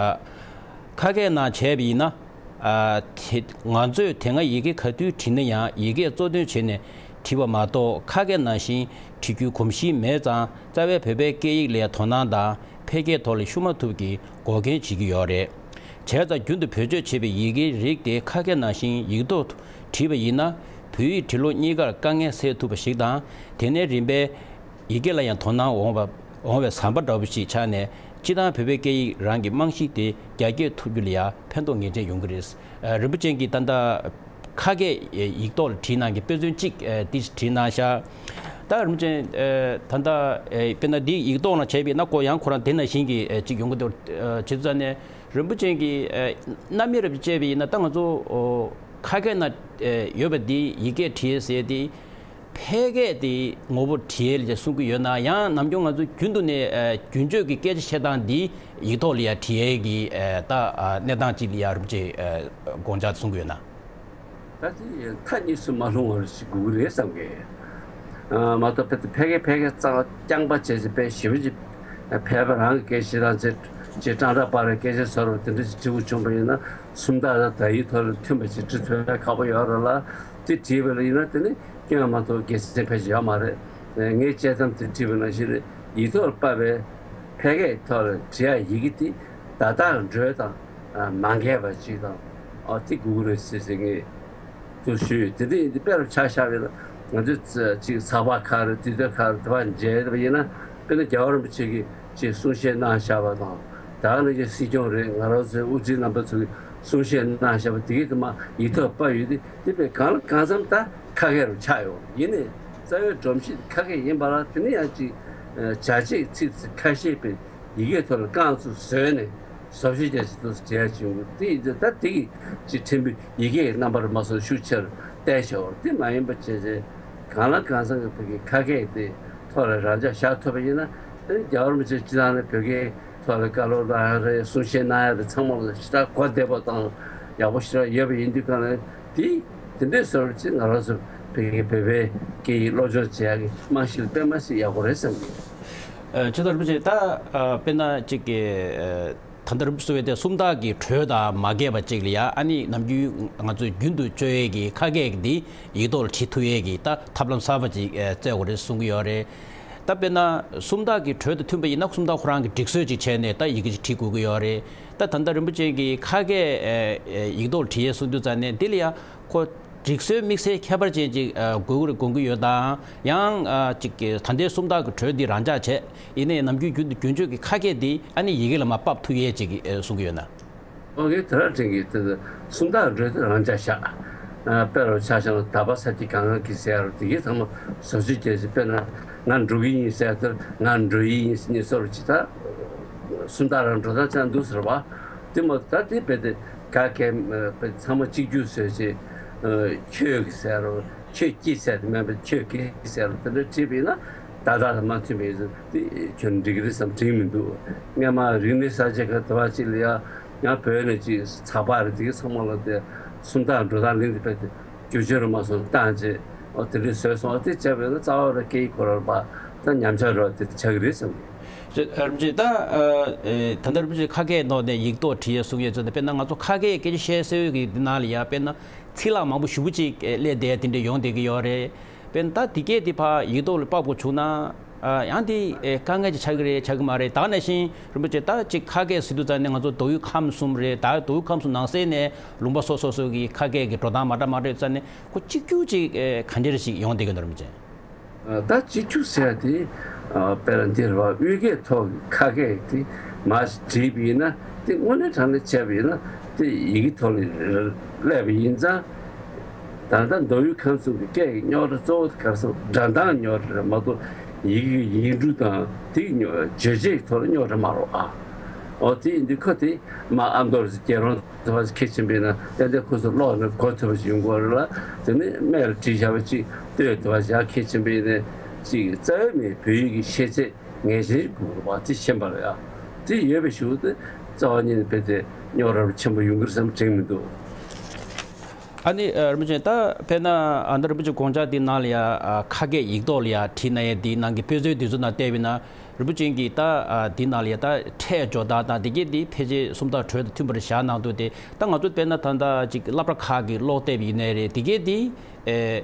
ཁ་སྐད་ནང་བྱས་པ་ཡིན་ན། ཨ་དེ་ང་ཚོས་དེ་སྔ་ཡི་གེ་ག་དུས་བྲིས་ན་ཡང་ཡི་གེ་གཙོ་དོན་བྱས་ནས་བྲིས་པ་མ་གཏོགས། ཁ་སྐད་ནང་བཞིན་བྲིས་རྒྱུའི་གོམས་གཤིས་མེད་ཙང་། རྩ་བའི་བོད་པའི་སྐད་ཡིག་ལ་དོ་སྣང་དང་འཕེལ་རྒྱས་ཐོག་ལ་ཤུགས་མ་ཐུབ་ཀྱི་འགོག་རྐྱེན་བྱེད་ཀྱི་ཡོད་རེད། བྱས་ཙང་རྒྱུན་དུ་བེད་སྤྱོད་བྱེད་པའི་ཡི་གེའི་རིགས་དེ་ཁ་སྐད་ནང་བཞིན་ཡིག་ཐོག་ཏུ་བྲིས་པ་ཡིན་ན། བོད་ཡིག་བྲིས་ཀློག་གཉིས་ཀར་དཀའ་ངལ་སེལ་ཐུབ་པ་ཞིག་དང་། དེ་ནས་རིམ་པས་ཡི་གེ་ལ་ཡང་དོ་སྣང་འོང་བ་འོང་བའི་ཟམ་པ་འདྲ་བོ་ཞིག་ཆགས་ནས། སྤྱིར་བཏང་བོད་པའི་སྐད་ཡིག་རང་གི་རྨང་གཞི་དེ་རྒྱ་སྐྱེད་ཐུབ་རྒྱུ་ལ་ཡང་ཕན་ཐོགས་ངེས་ཅན་ཡོང་གི་རེད། ཨ་རིན་པོ་ཆེ་གིས་ད་ལྟ་ཁ་སྐད་ཡིག་ཐོག་ལ་བྲིས་གནང་གི་དཔེ་མཚོན་གཅིག་ཨ་འདི་བྲིས་གནང་ཤག་ད་རིན་པོ་ཆེ་ཨ་ད་ལྟ་ཨ་དཔེར་ན་འདི་ཡིག་ཐོག་ལ་བྱས་པས་ན། ཁོ་ཡང་ཁོ་རང་དེ་ནང་བཞིན་གྱི་ཨ་གཅིག་ཡོང་གི་འདུག་ཨ་བྱེད་དུས་ཙ་ནས་རིན་པོ་ཆེ་གིས་ཨ་རྣམ་དབྱེ་རབ་ཅིག་བྱས་པ་ཡིན་ན། ད་ང་ཚོ་ཨོ་ཁ་སྐད་ནང་ཨ་ཡོད་པ་འདི་ཡི་གེ་བྲིས་ཟེར་དེ། ཕལ་སྐད་དེ་ངོ་བོ་བྲིས་ལ་གསུང་གི་ཡོད་ན། ཡང་ནམ་རྒྱུན་ང་ཚོ་རྒྱུན་དུ་ནས་ཨ་རྒྱུན་སྤྱོད་ཀྱི་སྐད་ཆ་བཤད་སྟངས་འདི་ཡིག་ཐོག་ལ་ཡ་བྲིས་ཀྱི་ཨ་ད་ཨ་གནས་སྟངས་གཅིག་ལ་ཡ་རིན་པོ་ཆེ་ཨ་དགོངས་འཆར་གསུང་གི་ཡོད་ན། ད་དེ་མཐའ་གཉིས་སུ་མ་ལྷུང་བར་ཞིག་དགོས་ཀྱི་རེད་བསམ་གི། ཨ་མ་གཏོགས་ཕལ་ཕལ་སྐད་ཕལ་སྐད་གཙང་རྐྱང་པ་བྱས་ཏེ་དཔེ་ཞེ་པོ་ཅིག་ཕལ་པ་རང་གི་སྐད་ཆ་དང་བྱས་ཅིག་ཀྲང་ཀྲང་པ་རའི་སྐད་ཆ་བཟོ་འདྲ་དེ་འདྲ་ཞིག་བྲིས་དགོས་བྱུང་པ་ཡིན་ན། སུམ་རྟགས་དང་དག་ཡིག་ཐོག་ལ་མཐུན་པ་ཞིག་བྲིས་ཐུབ་ཡ་ཁག་པོ་ཡོད་རེད་ལ། དེ་བྲིས་པ་ལ་ཡིན་ན་དེ་ནི་སྐྱོན་མ་གཏོགས་དགེ་མཚན་ཕལ་ཆེར་ཡོད་མ་རེད། ངས་བྱས་ཙང་དེ་བྲིས་པ་ནང་བཞིན་རེད། ཡིག་ཐོག་ལ་ཕབ་པའི་ཕལ་སྐད་ཐོག་ལ་བྲིས་ཡ་ཡི་གེ་དེ་བརྡ་དག་འགྲོས་དང་མ་འགལ་བ་ཅིག་དང་། ཨ་དེ་དགོས་ཀྱི་རེད་ཟེར་ཟེར་ངས་དུ་ཞུས། དེ་འདྲ་ཡིན་དུས་དཔེ་རུ་ཆ་བཞག་པ་ཡིན་ན། ང་ཚོས་ཅིག་ཚགས་པར་ཁག་རེད། དུས་དེབ་ཁག་རེད། དེ་བ་མཇལ་བ་ཡིན་ན། དཔེར་ན་རྒྱལ་བ་རིན་པོ་ཆེ་གིས་ཅིག་གསུང་བཤད་གནང་བཞག་པ་དང་། ད་ག་ནང་བཞིན་སྲིད་སྐྱོང་རེད། ང་རང་ཚོའི་དབུ་ཁྲིད་རྣམ་པ་ཚོ་གིས་གསུང་བཤད་གནང་བཞག་པ་དེ་གས་དེ་མར་ཡིག་ཐོག་ཕབ་ཡོད་དུས། དེ་དཔེ་གང་ལ་གང་འཚམ་ད་ཁ་སྐད་རུ་ཆགས་ཡོང་། ཡིན་ནའི་རྩ་བའི་སྒྲོམ་གཞི་ཁ་སྐད་ཡིན་པ་ལ། དེ་ནས་ཡང་ཅིག་བྱ་བྱེད་ཚིག་ཁ་ཤས་པའི་ཡི་གེ་ཐོག་ལ་རྐང་བཙུགས་བཟོས་ནས་བཟོ་བཅོས་རྒྱག་ཅིག་ཏུ་བྲིས་ཡ་བྱུང་། དེ་ཡིན་དུས་ད་དེ་གི་ཅིག་ཕྲན་བུ་ཡི་གེའི་རྣམ་པར་མ་སོང་ཤུགས་ཆེར་བསྟན་ཤོག་དེ་མ་ཡིན་པ་བྱས་བྱས་གང་ལ་གང་འཚམ་གྱི་བོད་ཀྱི་ཁ་སྐད་དེ་ཐོག་ལ་རང་འཇགས་བཞག་ཐུབ་པ་ཡིན་ན། ཨ་ནི་རྒྱལ་བ་རིན་པོ་ཆེ་སྤྱི་བཏང་ནས་བོད་སྐད་ཐོག་ལ་བཀའ་སློབ་གནང་ཡ་རེད། གསུང་བཤད་གནང་ཡ་རེད། ཚང་མ་ལ་ཞེ་དྲག་གོ་བདེ་པོ་དང་ཡག་པོ་ཞེ་དྲག་ཡོད་པ་ཡིན་དུས་གང་ལ་དེ་དེ་འདྲའི་བཟོ་འདྲ་ཅིག་ང་རང་ཚོ་བོད་ཀྱི་བོད་པའི་སྐད་ཡིག་སློབ་སྦྱོང་བྱེད་ཡ་གི་རྨང་གཞི་ལ་དཔེ་མ་སྲིད་ཡག་པོ་རེད་བསམ་གི། ཨ་ཇོ་དར་རིན་པོ་ཆེ། ད་ཨ་དཔེར་ན་གཅིག་གི་ཨ་ད་ལྟ་རིན་པོ་ཆེ་གསུངས་པའི་དེ་སུམ་རྟགས་ཀྱི་འགྲོས་དང་མ་འགལ་བ་ཅིག་ལ་ཡ། ཨ་ནི་ནམ་རྒྱུན་ང་ཚོས་རྒྱུན་དུ་སྤྱོད་ཡས་ཀྱི་ཁ་སྐད་འདི་ཡིག་ཐོག་ལ་བྲིས་ཐུབ་ཡས་ཀྱི་ད་ཐབས་ལམ་གསར་པ་ཅིག་ཨ་བཙལ་དགོས་རེད་གསུང་གི་ཡོད་རེད། ད་དཔེར་ན་སུམ་རྟགས་ཀྱི་འགྲོས་དང་མཐུན་པ་ཡིན་ན། སུམ་རྟགས་ཁོ་རང་གི་སྒྲིག་སྲོལ་ཅིག་བྱས་ནས་ད་ཡི་གེ་ཅིག་བྲིས་དགོས་ཀྱི་ཡོད་རེད། ད་ད་ལྟ་རིན་པོ་ཆེ་གིས་ཁ་སྐད་ཨ་ཨ་ཡིག་ཐོག་ལ་བྲིས་ཡས་གསུང་དུས་ཙ་ནས། འདི་ལ་ཡ་ཁོ་སྒྲིག་སྲོལ་དམིགས་བསལ་ཁྱད་པར་ཅན་ཅིག་ཨ་དགོས་ཀྱི་རེད་དགོངས་ཀྱི་ཡོད་དམ། ཡང་ཨ་ཅིག་གི་ད་ལྟའི་སུམ་རྟགས་ཀྱི་འགྲོས་འདི་རང་འཇགས་བྱས། ཡིན་ནའི་ནམ་རྒྱུན་རྒྱུན་དུ་རྒྱུན་སྤྱོད་ཀྱི་ཁ་སྐད་འདི་ཨ་ནི་ཡི་གེ་ལ་མར་ཕབ་ཐུབ་ཡས་ཅིག་ཨ་གསུང་གི་ཡོད་ན། ཨོ་ངས་དེ་རང་དྲན་གི། དེ་སུམ་རྟགས་འགྲོས་དེ་རང་འཇགས་བཞག་ཨ་དཔེ་རུ་ཆ་བཞག་ན། ད་པ་ས་ཀྱི་གང་གང་གི་ཟེར་ཡ་རུ་དེ་གའི་ཚང་མ་བཟོ་བཅོས་བྱས་ཚེ། དཔེར་ན་ང་འགྲོ་གི་ཡིན་ཟེར་ཡ་དེར་ང་འགྲོ་ཡི་ཡིན་ཟེར་ནས་བཟོ་རུ་ཅིག་ད་སུམ་རྟགས་རང་འགྲོ་སྟངས་ཅང་འདུག་ཟེར་བ། དེ་མ་ད་དེ་རྦད་དེ་ག་གེ་རྦད་ཚང་མ་གཅིག་གྱུར་བཟོས་ཚེ། ཁྱོད་ཀྱི་ཟེར་རུ། ཁྱོད་ཀྱིས་ཟེར་དེ་མིན་པ་ཁྱོད་ཀྱིས་ཟེར་རུ། དེ་འདྲ་བྲིས་པ་ཡིན་ན་ད་ལྟ་དང་མ་མཐུན་པའི་དེ་ཁྱོད་འགྲིག་གི་རེད་བསམ་དྲན་མི་འདུག་སྔོན་མ་རིག་གནས་གསར་བརྗེ་ག་དེ་བ་ཅིག་ལ་ཡ། ཡང་བོད་ནས་ཅིག་ཚགས་པར་རེད། དེ་གའི་ཚང་མ་ལ་དེ་སུམ་རྟགས་འགྲོ་སྟངས་ལེན་དེ་རྦད་དེ་བསྒྱུར་བཅོས་རུ་མ་སོང་བཏང་རྗེས། ཨོ་དེ་འདྲས་བཟོས་སོང་། ཨོ་དེ་བྱས་པས་ན་རྩ་བ་ར་སྐད་ཡིག་ཁོ་རང་པ་ད་ཉམས་ཆག་འགྲོ་བ་དེ་ཆགས་ཀྱི་རེད་བསམ་གི། རིན་པོ་ཆེ། ད་ཨ་ཨེ་ད་ལྟ་རིན་པོ་ཆེ་ཁ་སྐད་ནང་ནས་ཡིག་ཐོག་བྲིས་ཡས་གསུང་ཡས་ཚོ་དེ། དཔེར་ན་ང་ཚོ་ཁ་སྐད་སྐད་ཆ་བཤད་སྲོལ་གྱི་འདི་ནང་ལ་ཡ། དཔེར་ན་ཚིག་ལྷག་མང་པོ་ཞེ་པོ་ཅིག་སླེབས་བསྡད་དེ་འདྲ་ཡོང་བསྡད་ཀྱི་ཡོད་རེད། དཔེར་ན་ད་དེ་སྐད་དེ་ཕར་ཡིག་ཐོག་ལ་ཕབ་དགོས་བྱུང་ན། ཨ་ཡང་དེ་ཨེ་དཀའ་ངལ་ཅིག་ཆགས་ཀྱི་རེད་ཆགས་ཀྱི་མ་རེད། ད་ག་ནང་བཞིན་རིན་པོ་ཆེ་ད་ཅིག་ཁ་སྐད་ཟེར་དུས་ཙང་ནས་ང་ཚོ་མདོ་དབུས་ཁམས་གསུམ་རེད། ད་མདོ་དབུས་ཁམས་གསུམ་ནང་གསེས་ནས་ལུང་པ་སོ་སོ་སོ་གི་ཁ་སྐད་ཀྱི་འགྲོ་སྟངས་མ་འདྲ་མ་འདྲ་ཙང་ནས། ཁོ་གཅིག་གྱུར་ཅིག་ཨེ་ག་འདྲ་ཞིག་ཡོང་བསྡད་ཀྱི་འདུག་རིན་པོ་ཆེ། ད་གཅིག་གྱུར་ཟེར་ཡ་དེ་དཔེར་ན་འདིར་བ་དབུས་སྐད་ཐོག་གི་ཁ་སྐད་དེ་མར་བྲིས་པ་ཡིན་ན། དེ་དངོས་གནས་དྲང་གནས་བྱས་པ་ཡིན་ན་དེ་ཡི་གེ་ཐོག་ལ་སླེབས་པ་ཡིན་ཙང་། ད་ལྟ་མདོ་དབུས་ཁམས་གསུམ་གྱི་སྐད་ཀྱི་རྙོག་དྲ་གཙོ་བོ་དེ་ག་རེ་ཟེར་ན་སྒྲ་གདངས་རྙོག་དྲ་རེད་མ་གཏོགས་ཡི་གེ་ཡིག་འབྲུ་དང་དེ་རྙོག་བརྗོད་བྱའི་ཐོག་ལ་རྙོག་དྲ་མ་རེད་ཨ། འོ་དེ་ཡིན་དུས་ཁོ་དེ་མ་ཨ་མདོ་རེད་ཟེར་རྒྱལ་རོང་དེ་བ་ཁས་ཆེན་པོ་ཡིན་ན་ཏན་ཏན་ཁོ་ཚོ་ཀློག་ནས་གོ་ཐུབ་པ་ཞིག་ཡོང་གི་རེད་ལ། དེ་ནས་སྨད་ལ་བྲིས་བཞག་པ་ཅིག་ལྟོས་དེ་བ་བཞག་ཁས་ཆེན་པོ་ཡིན་ནས་ཅིག་རྩ་བའི་མི་བོད་ཡིག་གི་ཤེས་ཚད་ངེས་ཅན་ཞིག་དགོས་རེད་བ། དེ་ཤེས་པ་རེད་ཨ། དེ་ཡོད་པའི་གཞུག་ཏུ་རྩ་བ་ཉིད་ནས་རྦད་དེ་རྙོག་དྲ་ཆེན་པོ་ཡོང་གི་རེད་བསམ་དྲན་མི་འདུག་ཨ་ནི་ཨ་རིན་པོ་ཆེ་ད་དཔེར་ན་ཨ་ནི་རིན་པོ་ཆེ་དགོངས་འཆར་འདི་ནང་ལ་ཡ་ཨ་ཁ་སྐད་ཡིག་ཐོག་ལ་ཡ་བྲིས་གནང་ཡས་འདི་ནང་གི་དཔེ་མཛོད་འདི་ཚོ་ནང་བལྟས་པས་ན་རིན་པོ་ཆེ་གིས་ད་ཨ་འདི་ནང་ལ་ཡ་ད་ཕྲད་སྦྱོར་སྟངས་དང་འདི་གས་འདི་ཕལ་ཆེར་སུམ་རྟགས་གྲོས་དང་མཐུན་པར་བཞག་གནང་འདུག་སྟེ། ད་ང་ཚོ་དཔེར་ན་ད་ལྟ་ཅིག་སློབ་གྲྭ་ཁག་གི་ཀློག་དེབ་ཡིན་ནའི་རེད། འདི་གས་འདི་ཨེ་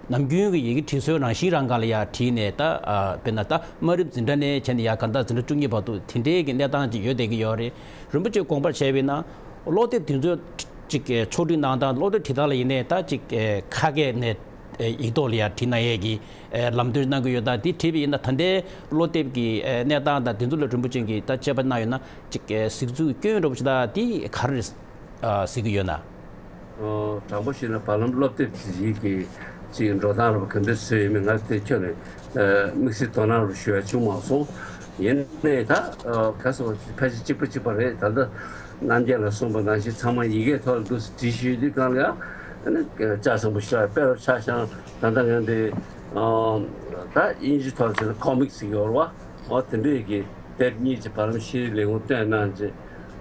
ནམ་རྒྱུན་གྱི་ཡི་གེ་བྲིས་སྲོལ་རང་བཞིན་རང་ག་ལ་ཡ་བྲིས་ནས་ད་ཨ་དཔེར་ན་ད་དམའ་རིམ་འཛིན་གྲྭ་ནས་བྱས་ནས་ཡ་ག་ད་འཛིན་གྲྭ་བཅུ་གཉིས་བར་དུ་དེ་འདྲའི་གི་གནས་སྟངས་ཅིག་ཡོད་བསྡད་ཀྱི་ཡོད་རེད། རིན་པོ་ཆེ་དགོངས་པར་བྱས་པས་ན་ཀློག་དེབ་དེ་ཚོ་ཅིག་ཨེ་ཕྱོགས་སྒྲིག་གནང་སྟངས་ཀློག་དེབ་བྲིས་སྟངས་ལ་ཡིན་ནའི་ད་ཅིག་ཨེ་ཁ་སྐད་ནས་ཨེ་ཡིག་ཐོག་ལ་ཡ་བྲིས་གནང་ཡས་ཀྱི་ཨེ་ལམ་སྟོན་གནང་གི་ཡོད། ད་དེ་བྲིས་པ་ཡིན་ན་ད་ལྟའི་ཀློག་དེབ་ཀྱི་ཨེ་གནས་སྟངས་དང་དེ་ཚོ་ལ་རིན་པོ་ཆེ་གིས་ད་དཔྱད་པ་གནང་ཡོད་ན་ཅིག་ཨེ་གཟིགས་ཚུལ་སྐྱོན་འགྲོ་བ་ཞིག་ད་དེ་ག་རེ་ཨ་གཟིགས་ཀྱི་ཡོད་ན། ཨོ། དྲང་པོ་བཤད་ན་བར་ལམ་སློབ་དེབ་ཅིག་གི་ཅིག་འགྲོ་སྟངས་རུ་ག་འདྲ་བཟོས་ཡོད་མེད་ང་དེ་ཁྱོན་ནས་ཨ་དམིགས་བསལ་དོ་སྣང་རུ་ཞུ་ཡ་བྱུང་མ་སོང་། ཡིན་ནའི་ད་ཨ་ག་སོ་ཕལ་ཆེར་གཅིག་པ་གཅིག་པ་རེད། ད་ལྟ་རྣམ་རྒྱལ་ལགས་གསུངས་པ་ནང་བཞིན་ཚང་མ་ཡི་གེ་ཐོག་ལ་འདུག་སེ་བྲིས་ཤོད་དུས་གང་ལ་ཡང་ཨ་ནི་ལྕགས་ཟམ་པོ་ཤར་དཔེ་རུ་ཆ་བཞག་ན་ད་ལྟ་ང་འདི་ཨ་ད་དབྱིན་ཇི་ཐོག་ལ་བྱས་ན་ཀོ་མིག་ཟེར་གྱི་ཡོད་རེད་བ། འོ་དེ་འདྲས་ཀྱི་དེབ་གཉིས་ཀྱི་བར་ལམ་ཤེས་རིག་ལས་ཁུངས་བཏོན་གནང་རྗེས།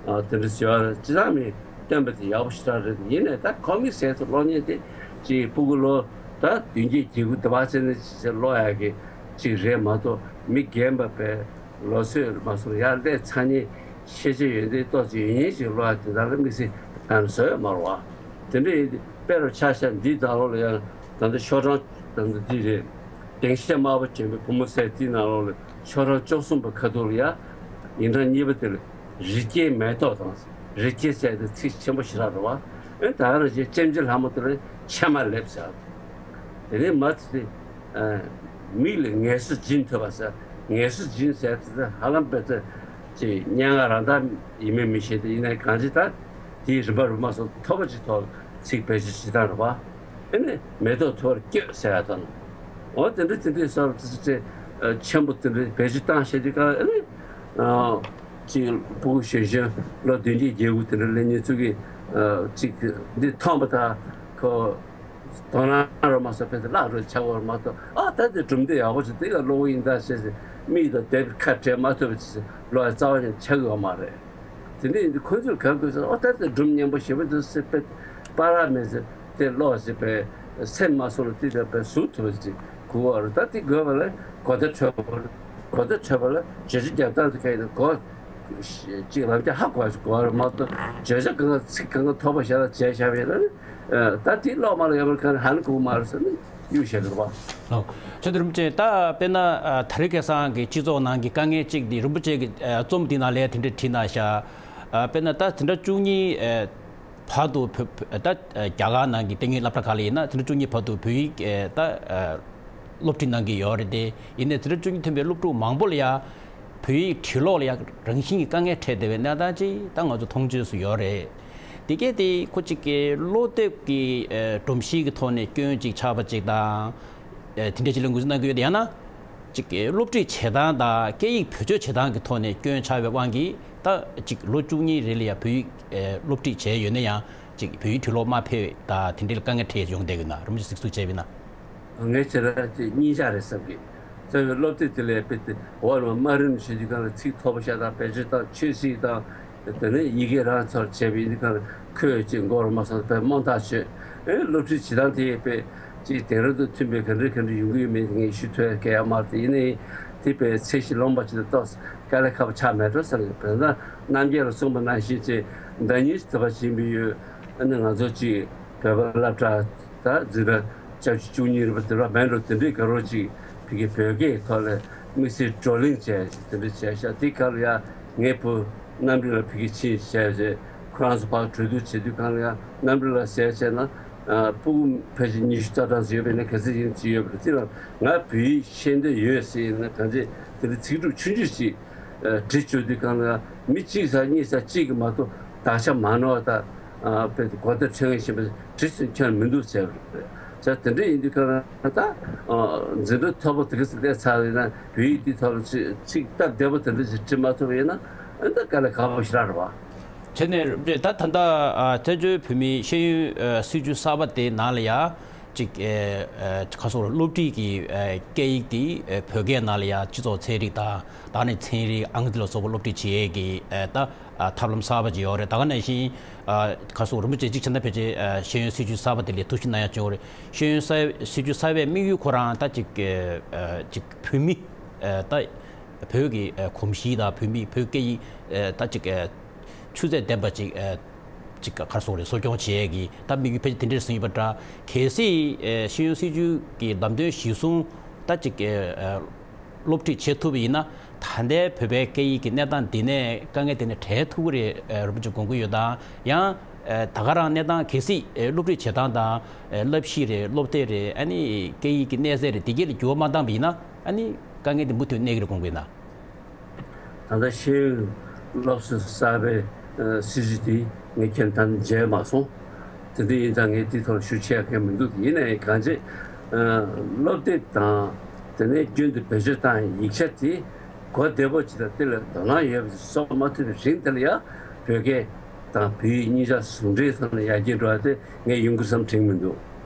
ཨ་དེ་འདྲ་བྱེད་པ་ལ་སྤྱི་བཏང་མི་བཏོན་པ་དེ་ཡག་པོ་ཞེ་དྲག་རེད། ཡིན་ནའི་ད་ཀོ་མིག་ཟེར་ཚོ་ཀློག་མཁན་དེ་ཅིག་སྤུ་གུ་ལོ་ད་བདུན་བརྒྱད་བརྒྱད་དགུ་དེ་བ་ཚེ་ནས་ཅིག་ཀློག་ཡག་གི་ཅིག་རེད་མ་གཏོགས་མི་རྒན་པ་བས་ལོ་ཚོད་མ་སོང་ཡར་སླེབས་ཚར་མཁན་ཤེས་བྱ་ཡོན་ཏན་ཏོག་ཙམ་ཡོད་མཁན་ཞིག་ཀློག་ཡག་དེ་དག་ལ་དམིགས་བསལ་གང་བཟོ་ཡོད་མ་རེད་བ། དེ་འདྲ་ཡིན་དུས་དཔེ་རུ་ཆ་བཞག་འདིའི་ནང་ལོགས་ལ་ཡང་ད་ལྟ་ཤོག་གྲངས་ད་ལྟ་འདི་རེད། སྡིངས་ཆ་དམར་པོ་ཅན་པའི་བུ་མོ་ཟེར་དེའི་ནང་ལོགས་ལ་ཤོག་གྲངས་བཅུ་གསུམ་པ་ཁ་ཐུག་ལ་ཡ། ཡིག་ཕྲེང་གཉིས་པ་དེ་ལ་རི་སྐྱེས་མེ་ཏོག་དང་། རི་སྐྱེས་ཟེར་དེ་ཚིག་ཆེན་པོ་ཞེ་དྲག་རེད་བ། ཨེ་ད་ག་རང་བཞིན་ལྕེམ་ལྕེ་ལྷ་མོ་དེ་ལ་ཕྱེ་མ་ལེབ་ཟེར། དེ་ནས་མ་དེ་དེ་མིག་ལ་ངལ་གསོ་སྦྱིན་ཐུབ་པ་ཟེར། ངལ་གསོ་སྦྱིན་ཟེར་དེ་ཧ་ལམ་དཔེ་ཚོད་ཅིག་སྙན་ངག་རང་དག་ཡིན་མིན་མི་ཤེས་དེ་ཡིན་ནའི་གང་ཅི་ད་དེའི་རིམ་པ་རུ་མ་སོང་ཐོབ་པ་ཅིག་ཐོག་ཚིག་བེད་སྤྱོད་བྱེད་སྟངས་རེད་བ། ཨེ་ནི་མེ་ཏོག་ཐོར་སྐྱོད་ཟེར་ཡ་དང་། འོ་དེ་འདྲ་དེ་འདྲའི་སོར་ཚིག་ཚིག་ཆེན་པོ་དེ་འདྲའི་བེད་སྤྱོད་བཏང་བྱེད་དུས་གང་ཨེ་ནི་ཅིག་ཕྲུ་གུ་གཞོན་གཞོན་ལོ་བདུན་བརྒྱད་བརྒྱད་དགུ་དེ་འདྲ་སླེབས་མཁན་ཚོ་གིས་ཅིག་འདི་མཐོང་པ་དང་ཁོ། དོ་སྣང་རུ་མ་སོང་བས་དེ་བརླག་འགྲོ་ཆགས་པར་མ་གཏོགས་ཨ་ད་དེ་སྒྲུང་དེ་ཡག་པོ་ཞིག་དེ་ལ་ཀློག་གི་ཡིན་ད་ཟེར་ཟེར་མིག་དང་དེབ་ཁ་བྲལ་མ་ཐུབ་པ་ཅིག་ཟེར་ཀློག་ཡ་རྩ་བ་ནས་ཆགས་ཀྱི་ཡོད་མ་རེད། དེ་འདྲ་ཡིན་དུས་ཁོ་ཚོས་ག་དགོས་ཟེར་ཨོ་ད་དེ་སྒྲུང་སྙན་པོ་ཞེ་པོ་འདུག་ཟེར་དཔེ་པ་ར་མེད་ཟེར་དེ་ཀློག་ཟེར་བས་སེམས་མ་སོང་ལ་དེ་ལྟར་བས་ཟུག་ཐུབ་པ་ཅིག་དགོས་པ་རེད། ད་དེ་དགོས་པ་ལ་གོ་བརྡ་འཕྲོད་པ་གོ་བརྡ་འཕྲོད་པ་ལ་བརྗོད་བྱ་རྒྱབ་སྟངས་དེ་ག་ཡིན་ན་གོ་ཅིག་ལམ་རྒྱག་ཧ་གོ་ཞིག་གོ་བ་རེད་མ་གཏོགས་བརྗོད་བྱ་གང་ག་ཚིག་གང་ག་ཐོགས་པ་ཞེ་དྲག་བྱས་བཞག་པ་ཡིན་ན་ནི། ད་དེ་ཀློག་མ་ལ་ཡོད་པར་གང་ཧ་ལ་གོ་མ་རེད་ཟེར་ནས་གཡུག་བཞག་གི་རེད་བ། ལགས། ཆོས་དེ་རིན་པོ་ཆེ་ད་དཔེར་ན་ཨ་དེ་རིང་ཁ་སང་གི་སྤྱི་ཚོགས་ནང་གི་དཀའ་ངལ་གཅིག་འདི་རིན་པོ་ཆེ་གི་ཨ་རྩོམ་འདི་ནང་ལས་དེ་འདྲ་བྲིས་གནང་ཤག་ཨ་དཔེར་ན་ད་འཛིན་གྲྭ་བཅུ་གཉིས་ཨ་བར་དུ་བོད་བོད་ད་རྒྱ་གར་ནང་གི་ཏིང་ངེ་སློབ་གྲྭ་ཁག་ལ་ཡིན་ན་འཛིན་གྲྭ་བཅུ་གཉིས་བར་དུ་བོད་ཡིག་ཨ་ད་ཨ་སློབ་ཁྲིད་གནང་གི་ཡོད་རེད་དེ། ཡིན་ནའི་འཛིན་གྲྭ་བཅུ་གཉིས་ཐོན་པའི་སློབ་ཕྲུག་མང་པོ་ལ་ཡ་བོད་ཡིག་འབྲི་ཀློག་ལ་ཡ་རང་བཞིན་གྱི་དཀའ་ངལ་འཕྲད་བསྡད་པའི་གནས་སྟངས་ཅིག་ད་ང་ཚོ་མཐོང་ཆོས་སུ་ཡོད་རེད། དེ་གས་དེ་ཁོ་གཅིག་གི་ཀློག་དེབ་ཀྱི་ཨེ་སྒྲོམ་གཞི་གི་ཐོག་ནས་སྐྱོན་གཅིག་ཆགས་པ་གཅིག་དང་། ཨེ་དེ་འདྲ་ཅིག་ལ་ངོས་འཛིན་གནང་གི་ཡོད་དེ་ཡང་ན། གཅིག་གི་སློབ་ཁྲིད་བྱེད་སྟངས་དང་སྐད་ཡིག་བེད་སྤྱོད་བྱེད་སྟངས་ཀྱི་ཐོག་ནས་སྐྱོན་ཆགས་པའི་དབང་གིས་ད་གཅིག་ལོ་བཅུ་གཉིས་རིང་ལ་ཡ་བོད་ཡིག་ཨེ་སློབ་ཁྲིད་བྱས་ཡོད་ན་ཡང་གཅིག་བོད་ཡིག་འབྲི་ཀློག་མ་ཕེབས་དང་དེ་འདྲ་ལ་དཀའ་ངལ་འཕྲད་ཡོང་བསྡད་ཡོད་ན་རིན་པོ་ཆེ་གཟིགས་ཚུལ་བྱས་པ་ཡིན་ན། ངས་བྱས་ན་དེ་གཉིས་ཆ་རེད་བསམ་གི། རྩ་བའི་སློབ་དེབ་དེ་ལས་དཔེ་དེ་འོག་ལ་དམའ་རིམ་ཞུ་དུས་སྒང་ལ་ཚིག་ཐོགས་པ་ཤ་སྟག་བེད་སྤྱོད་དང་ཆོས་སྲིད་དང་དེ་ནས་ཡི་གེ་རང་ཚོར་བྱས་པ་ཡིན་དུས་སྒང་ལ་ཁོས་ཅིག་མགོ་རུ་མ་སོང་བས་རྨོངས་དག་བྱོས། ཨེ་སློབ་ཁྲིད་བྱེད་སྟངས་དེ་དཔེ་ཅིག་དེང་རབས་དང་མཐུན་པའི་ག་འདྲ་ག་འདྲ་ཡོང་གི་ཡོད་མེད་ངས་ཞུ་ཐུབ་ཡ་གལ་ཡ་མ་རེད། ཡིན་ནའི་དེ་དཔེ་ཚད་གཞི་ལོངས་པ་ཅིག་ལ་གཏོགས་དཀའ་ལས་ཁག་པོ་ཆགས་མེད་འགྲོ་བསམ་གི། དཔེར་ན་རྣམ་རྒྱལ་ལ་གསུངས་པ་ནང་བཞིན་ཅིག་ཟླ་ཉིན་དུ་བ་བྱིན་པའི་ཡུལ་ཨ་ནི་ང་ཚོ་ཅིག་བོད་པ་སློབ་གྲྭ་ད་འཛིན་གྲྭ་བཅུ་གཅིག་བཅུ་གཉིས་རེད་པ། དེ་འདྲ་མེད་འགྲོ། དེ་འདྲའི་དགའ་རོགས་ཅིག་ཕ་གི་བོད་སྐད་ཐོག་ལ་དམིགས་བསལ་བགྲོ་གླེང་བྱས་ཅིག་དེ་འདྲ་བྱས་ཤག་དེ་ག་ལ་ཡ་ངའི་བུ་གནམ་རི་ལ་ཕ་གི་ཕྱིན་བྱས་རྗེས་ཁོ་རང་ཚོ་ཕར་གྲོས་བསྡུར་བྱེད་དུས་གང་ལ་ཡ་གནམ་རི་ལ་ཟེར་བྱས་ན་ཨ་སྤུ་གུ་ཕལ་ཆེར་ཉི་ཤུ་རྩ་གྲངས་ཡོད་པ་ཡིན་ན་ག་ཚོད་ཡིན་ཅིག་ཡོད་པ་རེད། དེ་ལ་ང་བོད་ཡིག་ཤེས་འདོད་ཡོད་ཟེར་ཡིན་ན་གང་ཅི་དེ་འདྲ་ཚིག་གྲུབ་ཆུང་ཆུང་ཅིག་ཨ་འབྲི་བཅུག་དུས་གང་ལ་ཡ་མི་གཅིག་ཙམ་གཉིས་ཙམ་གཅིག་གིས་མ་གཏོགས་དག་ཆ་མ་ནོར་བ་དང་། ཨ་དཔེ་གོ་བརྡ་འཕྲོད་མཁན་ཞིག་འབྲི་ཟིན་ཁྱོན་མི་འདུག་ཟེར་བ་རེད། ད་དེ་འདྲ་ཡིན་དུས་ཁ་ན་ད་འཛིན་གྲྭ་མཐོ་པོ་དེ་ག་ཚོད་སླེབས་ཚར་ཡིན་ན་བོད་ཡིག་འདི་ཐོག་ལ་ཚིག་ཚིག་སྟབས་བདེ་པོ་དེ་འདྲ་ཞིག་བྲིས་མ་ཐུབ་པ་ཡིན་ན་ཨ་ད་དཀའ་ལས་ཁག་པོ་ཞེ་དྲག་རེད་བ། བྱས་ནས་ད་ད་ལྟ་ཨ་བཙན་བྱོལ་བོད་མིའི་ཤེས་ཡོན་ཨ་སྲིད་བྱུས་གསར་པ་དེ་ནང་ལ་ཡ་ཅིག་ཨེ་ཨེ་ཁ་སོགས་སློབ་ཁྲིད་ཀྱི་ཨེ་སྐད་ཡིག་དེ་ཨེ་བོད་སྐད་ནང་ལ་ཡ་སྤྱི་ཚོགས་ཚན་རིག་དང་ད་ནི་ཚན་རིག་ཨང་ཀི་ལ་སོགས་པ་སློབ་ཁྲིད་བྱེད་ཡས་ཀྱི་ཨེ་ད་ཨ་ཐབས་ལམ་གསར་པ་ཅིག་ཡོད་རེད། ད་ག་ནང་བཞིན་ཨ་ཁ་སོགས་རིན་པོ་ཆེ་གཅིག་བྱས་ན་ཕལ་ཆེར་ཨ་ཤེས་ཡོན་སྲིད་བྱུས་གསར་པ་དེ་ལ་ཐུགས་ཞིབ་གནང་ཡ་བྱུང་ཡོད་རེད། ཤེས་ཡོན་གསར་སྲིད་བྱུས་གསར་པའི་དམིགས་ཡུལ་ཁོ་རང་ད་ཅིག་ཨ་ཅིག་བོད་མི་ཨ་ད་བོད་ཀྱི་ཨ་གོམས་གཤིས་དང་བོད་མི་བོད་སྐད་ཡིག་ཨ་ད་ཅིག་ཨ་ཆུ་ཚད་ལྡན་པ་ཅིག་ཨ་ཅིག་ག་རེ་ཟེར་དགོས་རེད། གསོ་སྐྱོང་བྱེད་ཡས་ཀྱི་ད་དམིགས་ཡུལ་ཕལ་ཆེར་དེ་འདྲ་ཟིན་ཡོད་པ་འདྲ། གལ་སྲིད་ཨ་ཤེས་ཡོན་སྲིད་བྱུས་ཀྱི་ལམ་སྟོན་གཞིར་བཟུང་ད་ཅིག་ཨ་སློབ་ཁྲིད་བྱེད་ཐུབ་པ་ཡིན་ན་ད་ལྟའི་བོད་པའི་སྐད་ཡིག་གི་གནས་སྟངས་འདི་ནས་དཀའ་ངལ་དེ་ནས་བྲལ་ཐུབ་ཀྱི་རེད་ཨ་རིན་པོ་ཆེ་དགོངས་ཀྱི་ཡོད་དམ། ཡང་ཨ་ད་ག་རང་གནས་སྟངས་གལ་སྲིད་ཨ་སློབ་ཁྲིད་བྱེད་སྟངས་དང་ཨ་བསླབ་གཞི་རེད། སློབ་དེབ་རེད། ཨ་ནི་སྐད་ཡིག་གི་གནས་ཚད་རེད། དེ་གས་ལ་འགྱུར་བ་མ་བཏང་པ་ཡིན་ན་ཨ་ནི་དཀའ་ངལ་དེ་མུ་མཐུད་གནས་ཀྱི་རེད་དགོངས་ཀྱི་ཡིན་ན། ད་ལྟ་ཤེས་ཡོན་སློབ་གསོ་གསར་པའི་ཨ་སྲིད་བྱུས་དེ་ངས་ཁྱེད་ད་ནི་མཇལ་མ་སོང་། དེ་འདྲ་ཡིན་ཙང་ངས་དེའི་ཐོག་ཞུ་ཆེ་མཁན་མི་འདུག་ཡིན་ནའི་གང་ཅི་ཨ་སློབ་དེབ་དང་དེ་ནས་རྒྱུན་དུ་བེད་སྤྱོད་བཏང་ཡིག་ཆ་དེ་གོ་བདེ་པོ་ཅིག་དང་དེ་ལ་དོ་སྣང་ཡོད་པ་ཞིག་བཟོ་མ་ཐུབ་པའི་རིང་དེ་ལ་ཡང་བོད་སྐད་དང་བོད་ཡིག་གཉིས་ཆ་ཟུང་འབྲེལ་ཐོག་ནས་ཡར་རྒྱས་འགྲོ་བ་དེ་ངས་ཡོང་གི་བསམ་དྲན་མི་འདུག་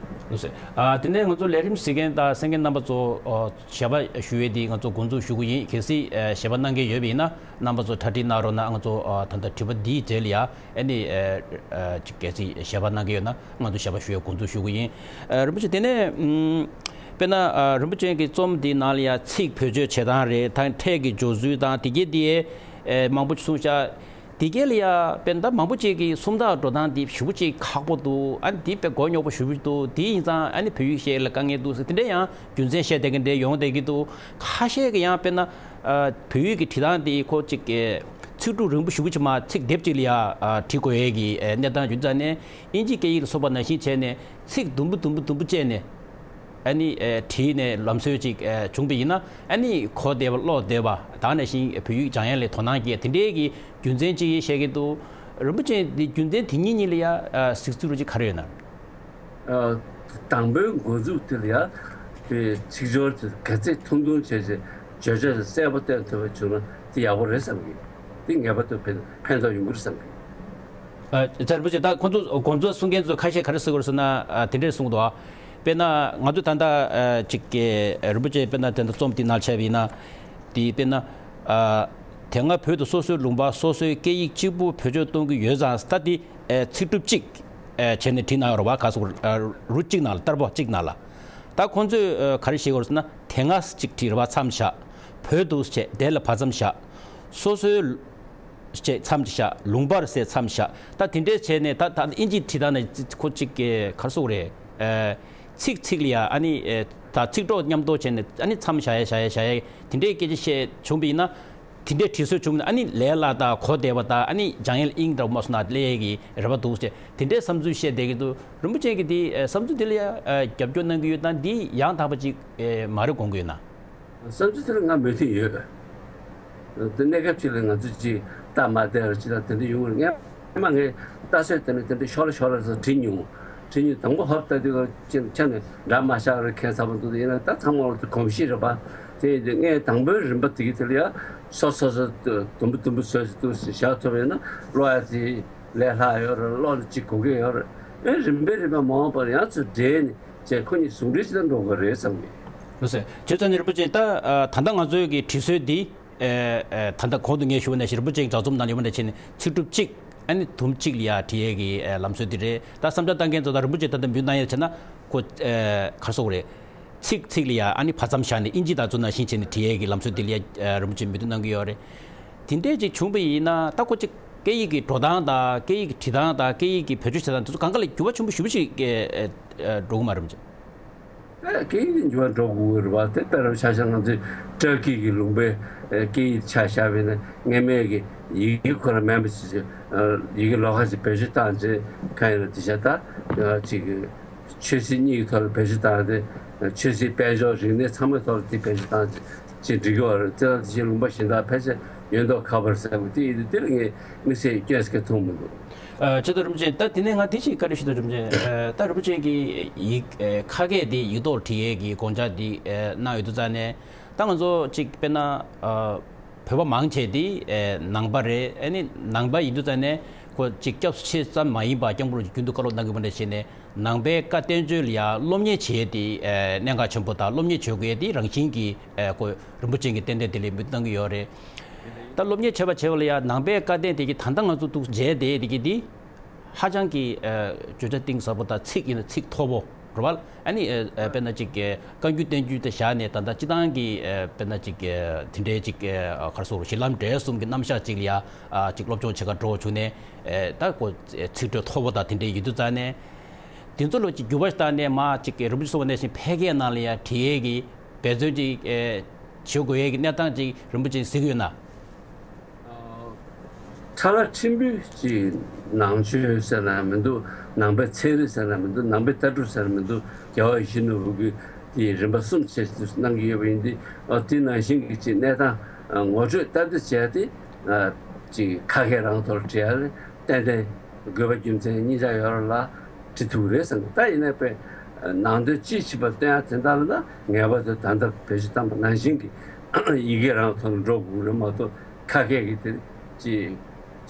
ལགས་སོ། ཨ་དེ་ནས་ང་ཚོ་ལས་རིམ་གཟིགས་མཁན་དང་གསན་མཁན་རྣམ་པ་ཚོ་ཨ་ཞལ་པར་ཞུ་ཡས་འདི་ང་ཚོ་འགོ་འཛུགས་ཞུ་གི་ཡིན། གལ་སྲིད་ཨ་ཞལ་པར་གནང་མཁན་ཡོད་པ་ཡིན་ན་རྣམ་པ་ཚོ་གྲ་སྒྲིག་གནང་རོགས་གནང་། ང་ཚོ་ཨ་ད་ལྟ་དྲི་བ་འདིའི་རྗེས་ལ་ཡ་ཨ་ནི་ཨ་ཨ་ཅིག་གལ་སྲིད་ཞལ་པར་གནང་མཁན་ཡོད་ན་ང་ཚོ་ཞལ་པར་ཞུ་ཡས་འགོ་འཛུགས་ཞུ་གི་ཡིན། ཨ་རིན་པོ་ཆེ་དེ་ནས་ཨམ་དཔེར་ན་ཨ་རིན་པོ་ཆེ་གི་རྩོམ་འདི་ནང་ལ་ཡ་ཚིག་བེད་སྤྱོད་བྱེད་སྟངས་རེད། ད་ཕྲད་ཀྱི་སྦྱོར་ཚུལ་དང་དེ་གས་དེ་ཨེ་མང་པོ་གསུངས་ཤག་དེ་གས་ལ་ཡ་དཔེར་ན་ད་མང་པོ་ཅིག་གིས་སུམ་རྟགས་འགྲོ་སྟངས་འདི་ཞེ་པོ་ཅིག་ཁག་པོ་འདུག་ཨ་ནི་འདི་དཔེ་མགོ་རྙོག་པོ་ཞེ་པོ་འདུག་དེ་ཡིན་ཙང་ཨ་ནི་བོད་ཡིག་ཤེས་ལ་དཀའ་ངལ་འདུག་ཟེར་དེ་འདྲའི་ཡང་རྒྱུ་མཚན་བཤད་བསྡད་མཁན་འདྲ་ཡོང་བསྡད་ཀྱི་འདུག་ཁ་ཤས་ཀྱིས་ཡང་དཔེར་ན་ཨ་བོད་ཡིག་གི་བྲིས་སྟངས་འདི་ཁོ་ཅིག་ཚིག་གྲུབ་རིང་པོ་ཞེ་པོ་ཅིག་མ་ཚིག་དེབ་ཅིག་ལ་ཡ་ཨ་བྲིས་དགོས་ཡས་ཀྱི་ཨ་གནས་སྟངས་ཡོད་ཙང་ནས་དབྱིན་ཇིའི་སྐད་ཡིག་ལ་སོགས་པ་ནང་བཞིན་བྱས་ནས་ཚིག་དུམ་བུ་དུམ་བུ་དུམ་བུ་བཅད་ནས། ཨ་ནི་ཨེ་བྲིས་ནས་ལམ་སྲོལ་ཅིག་ཨེ་བྱུང་བ་ཡིན་ན་ཨ་ནི་གོ་བདེ་བ་ཀློག་བདེ་བ་དང་ནང་བཞིན་བོད་ཡིག་སྦྱང་ཡ་ལ་དོ་སྣང་སྐྱེ་དེ་འདྲའི་གི་རྒྱུ་མཚན་ཅིག་ཡིན་བཤད་ཀྱི་འདུག་རིན་པོ་ཆེ་འདི་རྒྱུ་མཚན་དེ་གཉིས་གཉིས་ལ་ཡ་ཨ་གཟིགས་ཚུལ་རུ་ཅིག་ག་རེ་ཡོད་ན། ཨ་དང་པོའི་འགོ་འཛུགས་དེ་ལ་ཡ་པའི་ཚིག་སྦྱོར་དེ་ག་ཚད་ཐུང་ཐུང་བྱས་བྱས་བརྗོད་བྱ་གསལ་པོ་བསྟན་ཐུབ་པ་བྱུང་ན་དེ་ཡག་པོ་རེད་བསམ་གི། དེ་ངེས་པར་དུ་ཕན་ཕན་ཐོགས་ཡོང་གི་རེད་བསམ་གི། ཨ་རིན་པོ་ཆེ་ད་ཁོང་ཚོ་དགོངས་ཚུལ་གསུང་མཁན་ཚོ་ཁ་ཤས་ག་རེ་ཟེར་དགོས་རེད་ཟེར་ན་ཨ་དེ་འདྲས་གསུངས་འདུག་དཔེར་ན་ང་ཚོ་ད་ལྟ་ཨ་ཅིག་གི་རིན་པོ་ཆེ་དཔེར་ན་དེ་འདྲ་རྩོམ་དེ་ནང་ཆ་བ་ཡིན་ན་དེ་དཔེར་ན་ཨ་དེ་སྔ་བོད་དུ་སོ་སོའི་ལུང་པ་སོ་སོའི་སྐད་ཡིག་གཅིག་པུ་བེད་སྤྱོད་གཏོང་གི་ཡོད་ཙང་ད་དེ་ཨ་ཚིག་གྲུབ་གཅིག་ཨ་བྱས་ནས་བྲིས་གནང་ཡོད་རེད་བ། ག་སོགས་ཨ་རུ་གཅིག་ནང་ལ་བསྟར་པ་གཅིག་ནང་ལ་ད་ཁོང་ཚོས་ཨ་ག་རེ་བཤད་དགོས་རེད་ཟེར་ན་དེ་སྔ་གཅིག་བྲིས་རེད་བ། མཚམས་བཞག་བོད་དུ་བྱས་དེ་ལ་བར་མཚམས་བཞག་སོ་སོའི་ཅེས་མཚམས་ཅིག་བཞག་ལུང་པར་ཟེར་མཚམས་བཞག་ད་དེ་འདྲས་བྱས་ནས་ད་ད་དབྱིན་ཇིའི་བྲིས་སྟངས་ནས་ཁོ་གཅིག་གི་ག་རེ་ཟེར་དགོས་རེད། ཨ་ཚིག་ཚིག་ལ་ཡ་ཨ་ནི་ཨེ་ད་ཚིག་གྲོགས་མཉམ་དུ་བྱས་ནས་ཨ་ནི་མཚམས་བཞག་ཡ་བཞག་ཡ་བཞག་ཡ་དེ་འདྲས་སྐད་ཆ་བཤད་བྱུང་བ་ཡིན་ན། དེ་འདྲས་བྲིས་སྲོལ་བྱུང་བ་ཡིན་ན་ཨ་ནི་ལས་སླ་དང་གོ་བདེ་བ་དང་ཨ་ནི་སྦྱང་ཡུལ་དབྱིངས་འདྲ་བོ་མ་སོང་ན་སླེབས་ཡས་ཀྱི་རེ་བ་འདུག་ཅེས་དེ་འདྲས་བསམ་ཚུལ་བཤད་བསྡད་ཀྱི་འདུག་རིན་པོ་ཆེ་གིས་དེ་ཨེ་བསམ་ཚུལ་དེ་ལ་ཡ་ཨེ་རྒྱབ་སྐྱོར་གནང་གི་ཡོད་དང་འདི་ཡང་དག་པ་ཅིག་ཨེ་མ་རེད་དགོངས་ཀྱི་ཡོད་ན། བསམ་ཚུལ་དེར་ང་མོས་མཐུན་ཡོད། དེ་གནས་སྐབས་ཅིག་ལ་ང་ཚོས་ཅིག་སྟབས་མ་བདེ་བ་ཅིག་དང་དེ་འདྲ་ཡོང་བར་སྔན་མ་ངས་ལྟ་ཚོད་དེ་ནི་དེ་འདྲ་ཤོར་ལ་ཤོར་ལ་ཟེར་བྲིས་མྱོང་། བྲིས་མྱོང་། དང་པོ་ཧོབ་ལྟ་དུས་ཀྱི་ཆ་ནས་འདྲ་མ་ཤར་བར་ཁས་ཚ་པོ་འདུག་ཡིན་ན་ད་ཚང་མ་ལ་དེ་གོམས་གཤིས་རེད་པ། དེ་ཡིན་དུས་ངས་དང་པོའི་རིམ་པ་དེ་གི་དེ་ལ་ཡ་སོ་སོ་སོ་དུམ་བུ་དུམ་བུ་བཟོས་ཏེ་འདུག་ཟེར་བཞག་ཐུབ་པ་ཡིན་ན་ཀློག་ཡ་དེ་ལས་སླ་ཡོད་རེད། ཀློག་ལ་ཅིག་གོ་གི་ཡོད་རེད། ཨེ་རིམ་པས་རིམ་པས་མ་འོངས་པར་ཡང་ཚུར་འདྲེས་ནས་བྱས་ཁོ་གཉིས་ཟུང་འབྲེལ་བྱས་ནས་འགྲོ་དགོས་རེད་བསམ་གི། ལགས་སོ། བྱས་ཙང་ནི་རིན་པོ་ཆེ་ད་ཨ་ད་ལྟ་ང་ཚོའི་གི་བྲིས་སྲོལ་འདི་ཨེ་ཨེ་ད་ལྟ་གོང་དུ་ངས་ཞུས་པ་ནང་བཞིན་རིན་པོ་ཆེའི་ལྗགས་རྩོམ་ནང་ཡོད་པ་ནང་བཞིན་ཚིག་གྲུབ་གཅིག་ཨ་ནི་དུམ་གཅིག་ལ་ཡ་བྲིས་ཡས་ཀྱི་ཨེ་ལམ་སྲོལ་འདི་རེད། ད་བསམ་འཆར་བཏང་མཁན་ཚོ་དང་རིན་པོ་ཆེ་ད་ལྟ་འབུལ་གནང་ཡས་བྱས་ན་ཁོ་ཨེ་ག་རེ་ཟེར་དགོས་རེད། ཚིག་ཚིག་ལ་ཡ་ཨ་ནི་བར་མཚམས་བཞག་ནས་དབྱིན་ཇི་དང་ཚོ་ནང་བཞིན་བྱས་ནས་བྲིས་ཡས་ཀྱི་ལམ་སྲོལ་འདི་ལ་ཡ་ཨེ་རིན་པོ་ཆེས་འབུལ་གཏུག་གནང་གི་ཡོད་རེད། དེ་འདྲས་ཅིག་བྱུང་བ་ཡིན་ན་ད་ཁོ་ཅིག་སྐད་ཡིག་གི་འགྲོ་སྟངས་དང་སྐད་ཡིག་གི་བྲིས་སྟངས་དང་སྐད་ཡིག་གི་བེད་སྤྱོད་བྱེད་སྟངས་དེ་ཚོ་གང་ག་ལ་འགྱུར་བ་ཆེན་པོ་ཞེ་པོ་ཞིག་ཨེ་ཨེ་འགྲོ་གི་མ་རེད་མ་གཏོགས། ཨེ་སྐད་ཡིག་འགྱུར་བ་འགྲོ་དགོས་ཀྱི་རེད་བ། དེ་ལྟར་ཆ་བཞག་ན་ང་ཚོའི་ཏུར་ཀི་གི་ལུང་པའི་ཨེ་སྐད་ཡིག་ཆ་བཞག་པ་ཡིན་ན་སྔོན་མའི་གི་ཡི་གེ་ཁོ་རང་མིན་པ་ཞིག་ཨེ་ཡི་གེ་ལོགས་ཀ་ཞིག་བེད་སྤྱོད་བཏང་རྗེས་གང་ཡིན་ན་དེ་བྱས་ད་ཨེ་ཅིག་ཆོས་སྲིད་གཉིས་ཀྱི་ཐོག་ལ་བེད་སྤྱོད་བཏང་སྟེ་ཆོས་སྲིད་དཔལ་འབྱོར་རིག་གནས་ཚང་མའི་ཐོག་ལ་དེ་བེད་སྤྱོད་བཏང་ཅིག་འགྲིག་གི་བ་རེད། དེ་ལ་དེ་བཞིན་ལུང་པ་གཞན་དག་ཕལ་ཆེར་ཡོད་མདོག་ཁ་པོ་རེད་ཟེར་བ་དེ་ཡིན་དུས་དེ་ལ་ངས་དམིགས་བསལ་སྐྱོན་ཟེར་མཁན་མཐོང་མི་འདུག་ཨ། ཆེ་བསྟོད་རིན་པོ་ཆེ། ད་དེ་ནས་ང་དེ་ཅིག་བཀའ་འདྲི་ཞུ་འདོད་རིན་པོ་ཆེ། ཨ། ད་རིན་པོ་ཆེ་གིས་ཡིག་ཨ། ཁ་སྐད་དེ་ཡིག་ཐོག་བྲིས་ཡས་ཀྱི་དགོངས་འཆར་དེ་ཨ། གནང་ཡོད་དུས་ཙང་ནས། ད་ང་ཚོ་ཅིག་དཔེར་ན་ཨ། བོད་པ་མང་ཆེ་དེ་ཨ། ནང་པ་རེད། ཨ་ནི་ནང་པ་ཡིན་དུས་ཙང་ནས་ཁོ་ཅིག་སྐྱབས་སུ་མཆི་ཙམ་མ་ཡིན་པ་སྐྱབས་མགོན་རིན་པོ་ཆེ་རྒྱུན་དུ་བཀའ་སློབ་གནང་གི་ཡོད་པ་འདྲ་བྱས་ནས། ནང་པའི་བཀའ་བསྟན་བཅོས་ལ་ཡ་སློབ་གཉེར་བྱེད་ཡས་དེ་ཨ། གནད་འགག་ཆེན་པོ་དང་། སློབ་གཉེར་བྱེད་དགོས་ཡས་དེ་རང་བཞིན་གྱིས་ཨ། ཁོ་རིན་པོ་ཆེ་གིས་ཏན་ཏན་དེ་ལ་མོས་མཐུན་གནང་གི་ཡོད་རེད། ད་སློབ་གཉེར་བྱེད་པ་བྱེད་པ་ལ་ཡ་ནང་པའི་བཀའ་བསྟན་དེ་གི་ད་ལྟ་ང་ཚོ་འདུག་མཇལ་བསྡད་དེ་གི་དེ་ཧ་ཅང་གི་ཨ། བརྗོད་བྱ་གཏིང་ཟབ་པོ་དང་། ཚིག་ཡིན་ན་ཚིག་མཐོ་པོ་རེད་པ། ཨ་ནི་ཨ། དཔེར་ན་ཅིག་བཀའ་འགྱུར་བསྟན་འགྱུར་དེ་བཞག་ནས་ད་ལྟ་སྤྱིར་བཏང་གི་ཨ། དཔེར་ན་ཅིག་དེ་འདྲའི་ཅིག་ག་རེ་ཟེར། གཞི་ལམ་འབྲས་གསུམ་གྱི་རྣམ་གཞག་ཅིག་ལ་ཡ་ཅིག་སློབ་སྦྱོང་བྱེད་གར་འགྲོ་བྱུང་ནས། ཨ། ད་ཁོ་ཚིག་འགྲོས་མཐོ་པོ་དང་དེ་འདྲའི་ཡོད་དུས་ཙང་ནས། དེ་ཚོ་ལ་ཅིག་འགྱུར་བ་ཞིག་བཏང་ནས། མ་ཅིག་རིན་པོ་ཆེ་གསུངས་པ་ནང་བཞིན་ཕལ་སྐད་ནང་ལ་ཡ་བྲིས་ཡས་ཀྱི་འབད་བརྩོན་ཅིག་ཨ། བྱེད་དགོས་ཡས་ཀྱི་གནས་སྟངས་ཅིག་རིན་པོ་ཆེས་གཟིགས་ཡོད་ན། ཁྲ་ལ་ཕྲན་བུ་ཅིག་ནང་ཆོས་ཟེར་ན་མི་འདུག། ནང་པའི་ཚན་རིག་ཟེར་ན་མི་འདུག། ནང་པའི་ལྟ་གྲུབ་ཟེར་ན་མི་འདུག། རྒྱལ་བ་ཡིད་བཞིན་ནོར་བུ་གིས་དེ་རིམ་པ་གསུམ་བྱས་ཏེ་གནང་གི་ཡོད་པ་ཡིན་དུས། ཨ། དེ་ནང་བཞིན་གྱི་ཅིག་གནས་སྟངས་ངོ་སྤྲོད་སྟབས་བདེ་བྱས་ཏེ། ཨ། ཅིག་ཁ་སྐད་རང་ཐོག་ལ་བྲིས་ཡ་ལ་ཏན་ཏན་དགོས་པ་རྒྱུ་མཚན་གཉིས་ཆ་ཡོད་རེད་ལ། བྲིས་ཐུབ་རེད་བསམ་གི། ད་ཡིན་ནའི་དཔེ་ནང་དོན་དཔྱིས་ཕྱིན་པ་སྟོན་ཡ་དེ་འདྲ་ལ་ད་ངེས་པར་དུ་ད་ལྟ་བེད་སྤྱོད་བཏང་པ་ནང་བཞིན་གྱི་ཡི་གེ་རང་ཐོག་ལ་འགྲོ་དགོས་རེད་མ་གཏོགས། ཁ་སྐད་ཀྱི་དེ་ཅིག་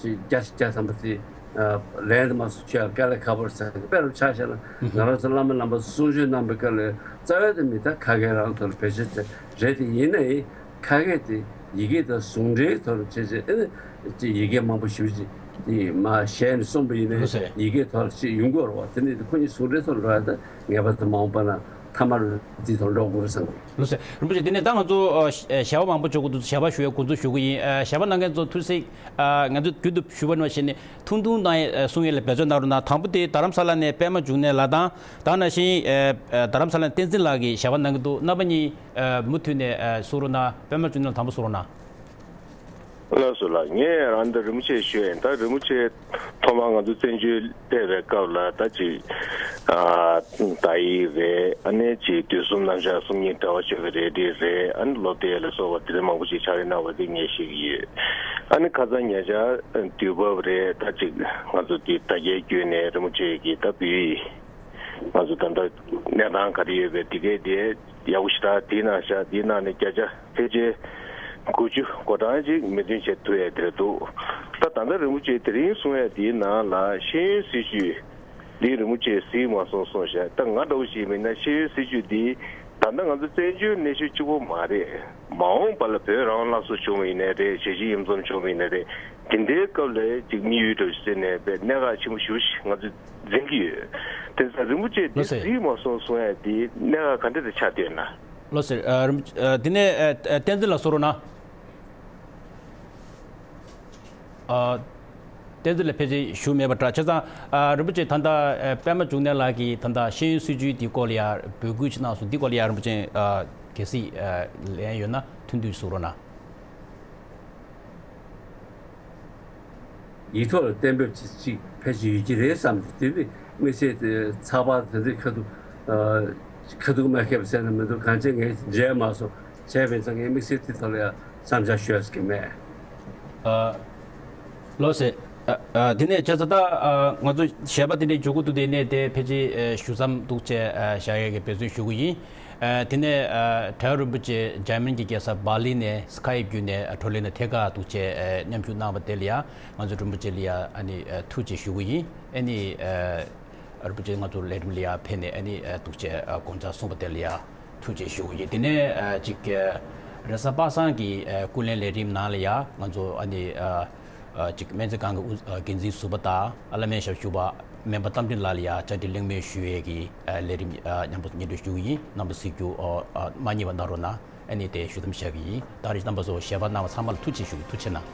ཅིག་བརྒྱ་ཆ་བརྒྱ་ཐམ་པ་དེ་ལན་དུ་མ་སོང་ཆོས་ཡ་དཀའ་ལས་ཁག་པོ་རེད་བསམ་གི། དཔེ་རུ་ཆ་བཞག་ན་ང་རང་ཚོ་བླ་མ་རྣམ་པ་གསུང་ཆོས་གནང་པའི་སྐབས་ལ་རྩ་བའི་དེ་མི་ད་ཁ་སྐད་རང་ཐོག་ལ་བེད་སྤྱོད་དེ་རེད། དེ་ཡིན་ནའི་ཁ་སྐད་དེ་ཡི་གེ་དང་ཟུང་འབྲེལ་ཐོག་ལ་བྱས་བྱས། ཨེ་ནི་ཅིག་ཡི་གེ་མང་པོ་ཞེ་པོ་ཅིག་དེ་མ་ཞལ་ནས་གསུངས་པ་ཡིན་ནའི་ལགས་སེ། ཡི་གེ་ཐོག་ལ་ཅིག་ཡོང་དགོས་རེད་པ། དེ་ནི་ཁོ་གཉིས་ཟུང་འབྲེལ་ཐོག་ལ་འགྲོ་ཡ་ད་ངེས་པར་དུ་མ་འོངས་པ་ན་ཐ་མར་འདི་ཐོག་འགྲོ་དགོས་རེད་བསམ་གི། ལགས་སེ། རིན་པོ་ཆེ། དེ་ནས་ད་ང་ཚོ་ཨ་ཞལ་པར་མང་པོ་འབྱོར་གྱི་འདུག། ཞལ་པར་ཞུ་བའི་འགོ་འཛུགས་ཞུ་གི་ཡིན། ཨ་ཞལ་པར་གནང་མཁན་ཚོ་ཐུགས་སེ། ཨ་ང་ཚོ་རྒྱུན་དུ་ཞུ་བ་ནང་བཞིན་ནས་ཐུང་ཐུང་གནང་ཡས། ཨ་གསུང་ཡས་ལ་འབད་བརྩོན་གནང་རོགས་གནང་། དང་པོ་དེ་རྡ་རམ་ས་ལ་ནས་པད་མ་འབྱུང་གནས་ལགས་དང་། ད་ནང་བཞིན་ཨ་ཨ་རྡ་རམ་ས་ལ་ནས་བསྟན་འཛིན་ལགས་ཀྱིས་ཞལ་པར་གནང་གི་འདུག། རྣམ་པ་གཉིས་ཨ་མུ་མཐུད་ནས་ཨ་གསུང་རོགས་གནང་། པད་མ་འབྱུང་གནས་ལགས་དང་པོ་གསུང་རོགས་གནང་། ལགས་སོ་ལགས། ངས་རང་འདི་རིན་པོ་ཆེ་ཞུ་ཡིན། ད་རིན་པོ་ཆེ་ཐོག་མར་ང་ཚོ་བཙན་བྱོལ་ཕེབས་པའི་སྐབས་ལ་ད་ཅིག་ཨ་དག་ཡིག་རེད། ཨ་ནི་ཅིག་དུས་གསུམ་རྣམ་གཞག་གསུམ་གཉིས་འབྲེལ་བ་ཆོད་པའི་རེ་འདུན་རེད། ཨ་ནི་སློབ་དེབ་ལ་སོགས་པ་དེ་འདྲ་མང་པོ་ཞིག་ཕྱག་ལས་གནང་བ་དེ་ངས་ཤེས་ཀྱི་ཡོད། ཨ་ནི་ཁ་སང་ཉེ་ཆར་དུས་བབ་རེད། ད་ཅིག་ང་ཚོ་འདི་དྲ་རྒྱའི་བརྒྱུད་ནས་རིན་པོ་ཆེ་གིས་ད་བོད་ཡིག་ང་ཚོ་ད་ལྟ་གནས་སྟངས་ག་རེ་ཡོད་པའི་དེ་གའི་དེ་ཡག་པོ་ཞེ་དྲག་དེའི་ནང་བཞག། དེའི་ནང་ནས་བརྒྱ་ཆ་ཕལ་ཆེར་དགུ་བཅུ་གོ་གྲངས་ཅིག་མོས་མཐུན་བྱེད་ཐུབ་ཡས་དེ་རེད་འདུག། ད་ད་ལྟ་རིན་པོ་ཆེ་དེ་རིང་གསུང་ཡས་དེའི་ནང་ལ་ཤེས་ཡོན་སྲིད་བྱུས་འདི་རིན་པོ་ཆེས་གཟིགས་མ་སོང་གསུངས་ཤག། ད་ང་འདྲ་བོ་ཞིག་མིན་ན་ཤེས་ཡོན་སྲིད་བྱུས་འདི་ད་ལྟ་ང་ཚོ་བཙན་བྱོལ་གནས་ཤུལ་གཅིག་པོ་མ་རེད། མ་འོངས་པ་ལ་བོད་རང་དབང་སླར་གསོ་བྱུང་བ་ཡིན་ནའི་རེད། ཞི་བྱེད་གཡུ་མཚམས་བྱུང་བ་ཡིན་ནའི་རེད། དེ་འདྲའི་སྐབས་ལ་ཅིག་དམིགས་ཡུལ་འདྲ་བོ་ཟེར་ནས་པའི་གནད་འགག་ཆེན་པོ་ཞེ་པོ་ཅིག་ང་ཚོས་འཛིན་གྱི་ཡོད། དེ་ཙང་རིན་པོ་ཆེ་འདི་ལགས་སེ། གཟིགས་མ་སོང་གསུང་ཡ་འདི་གནད་འགག་ག་འདྲ་དེ་ཆགས་བསྡད་ན། ལགས་སེ། ཨ་རིན་པོ་ཆེ། ཨ་དེ་ནས་ཨ་ཨ་བསྟན་འཛིན་ལགས་གསུང་རོགས་གནང་། ཨ་བསྟན་འཛིན་ལགས་ཕལ་ཆེར་བཞུགས་མེད་པ་འདྲ། བྱས་ཙང་ཨ་རིན་པོ་ཆེ་ད་ལྟ་ཨ་པད་མ་འབྱུང་གནས་ལགས་ཀྱིས་ད་ལྟ་ཤེས་ཡོན་སྲིད་བྱུས་འདི་སྐོར་ལ་ཡ་འབོད་སྐུལ་ཅིག་གནང་སོང་། འདི་སྐོར་ལ་ཡ་རིན་པོ་ཆེ་ཨ་གལ་སྲིད་ཨ་ལན་ཡོད་ན་ཐུང་ཐུང་གསུང་རོགས་གནང་། ཡིག་ཐོག་ལ་གཏན་འབེབས་ཅིག་ཅིག་ཕལ་ཆེར་ཡོད་ཀྱི་རེད་བསམ་གྱི། དེ་ནི་དམིགས་བསལ་དེ་ཚགས་པར་དེ་ཚོའི་ཁ་ཐུག་ཨ་ཁ་ཐུག་མ་ཁེབས་ཟེར་ན་མི་འདུག། གང་ཅི་ངས་མཇལ་མ་སོང་། བྱས་པས་ཙང་ངས་དམིགས་བསལ་དེ་ཐོག་ལ་ཡང་བསམ་འཆར་ཞུ་ཡ་ཟེར་གྱི་མེད། ཨ་ལགས་སེ། ཨ་ཨ་དེ་ནས་བྱས་ཙང་ད་ཨ་ང་ཚོ་ཞལ་པར་དེ་འདྲའི་འབྱོར་གྱི་འདུག། དེ་ནས་དེ་ཕལ་ཆེར་ཨ་ཞུ་མཚམས་འདུག་བྱས་ཨ་བཞག་ཡས་ཀྱི་འབད་བརྩོན་ཞུ་གི་ཡིན། ཨ་དེ་ནས་ཨ་གྲྭ་བ་རིན་པོ་ཆེ་འཇར་མན་གྱི་རྒྱལ་ས་བྷར་ལིན་ནས་སི་ཁའེབ་བརྒྱུད་ནས་ཨ་བགྲོ་གླེང་ལ་ཐད་ཀར་འདུག་བྱས་ཨ་མཉམ་ཞུགས་གནང་བ་དེ་ལ་ཡ་ང་ཚོ་རིན་པོ་ཆེ་ལ་ཡ་ཨ་ནི་ཨ་ཐུགས་རྗེ་ཞུ་གི་ཡིན། ཨ་ནི་ཨ་རིན་པོ་ཆེ་ང་ཚོ་ལས་རིམ་ལ་ཡ་ཕེབས་ནས་ཨ་ནི་ཨ་འདུག་བྱས་ཨ་དགོངས་འཆར་གསུངས་པ་དེ་ལ་ཡ་ཐུགས་རྗེ་ཞུ་གི་ཡིན། དེ་ནས་ཨ་ཅིག་ཨ་རེས་གཟའ་པ་སངས་ཀྱི་ཨ་སྐུ་ལས་ལས་རིམ་ནང་ལ་ཡ་ང་ཚོ་ཨ་ནི་ཨ་ཨ་ཅིག་སྨན་རྩིས་ཁང་གི་དབུ་ཨ་འགན་འཛིན་ཟུར་པ་དང་། ཨ་བླ་སྨན་ཞབས་ཞུ་བ་སྨན་པ་རྟ་མགྲིན་ལགས་ལ་ཡ་བཅར་འདྲི་གླེང་མོལ་ཞུ་ཡས་ཀྱི་ཨ་ལས་རིམ་ཨ་མཉམ་དུ་སྙན་སྒྲོན་ཞུ་གི་ཡིན། རྣམ་པ་གཟིགས་རྒྱུ་ཨ་ཨ་མ་བསྙེལ་བ་གནང་རོགས་གནང་། ཨ་ནི་དེ་ཞུ་མཚམས་བཞག་གི་ཡིན། ད་རེས་རྣམ་པ་ཚོ་ཞལ་པར་གནང་བ་ཚང་མ་ལ་ཐུགས་རྗེ་ཆེ་ཞུ་གི། ཐུགས་རྗེ་གནང་།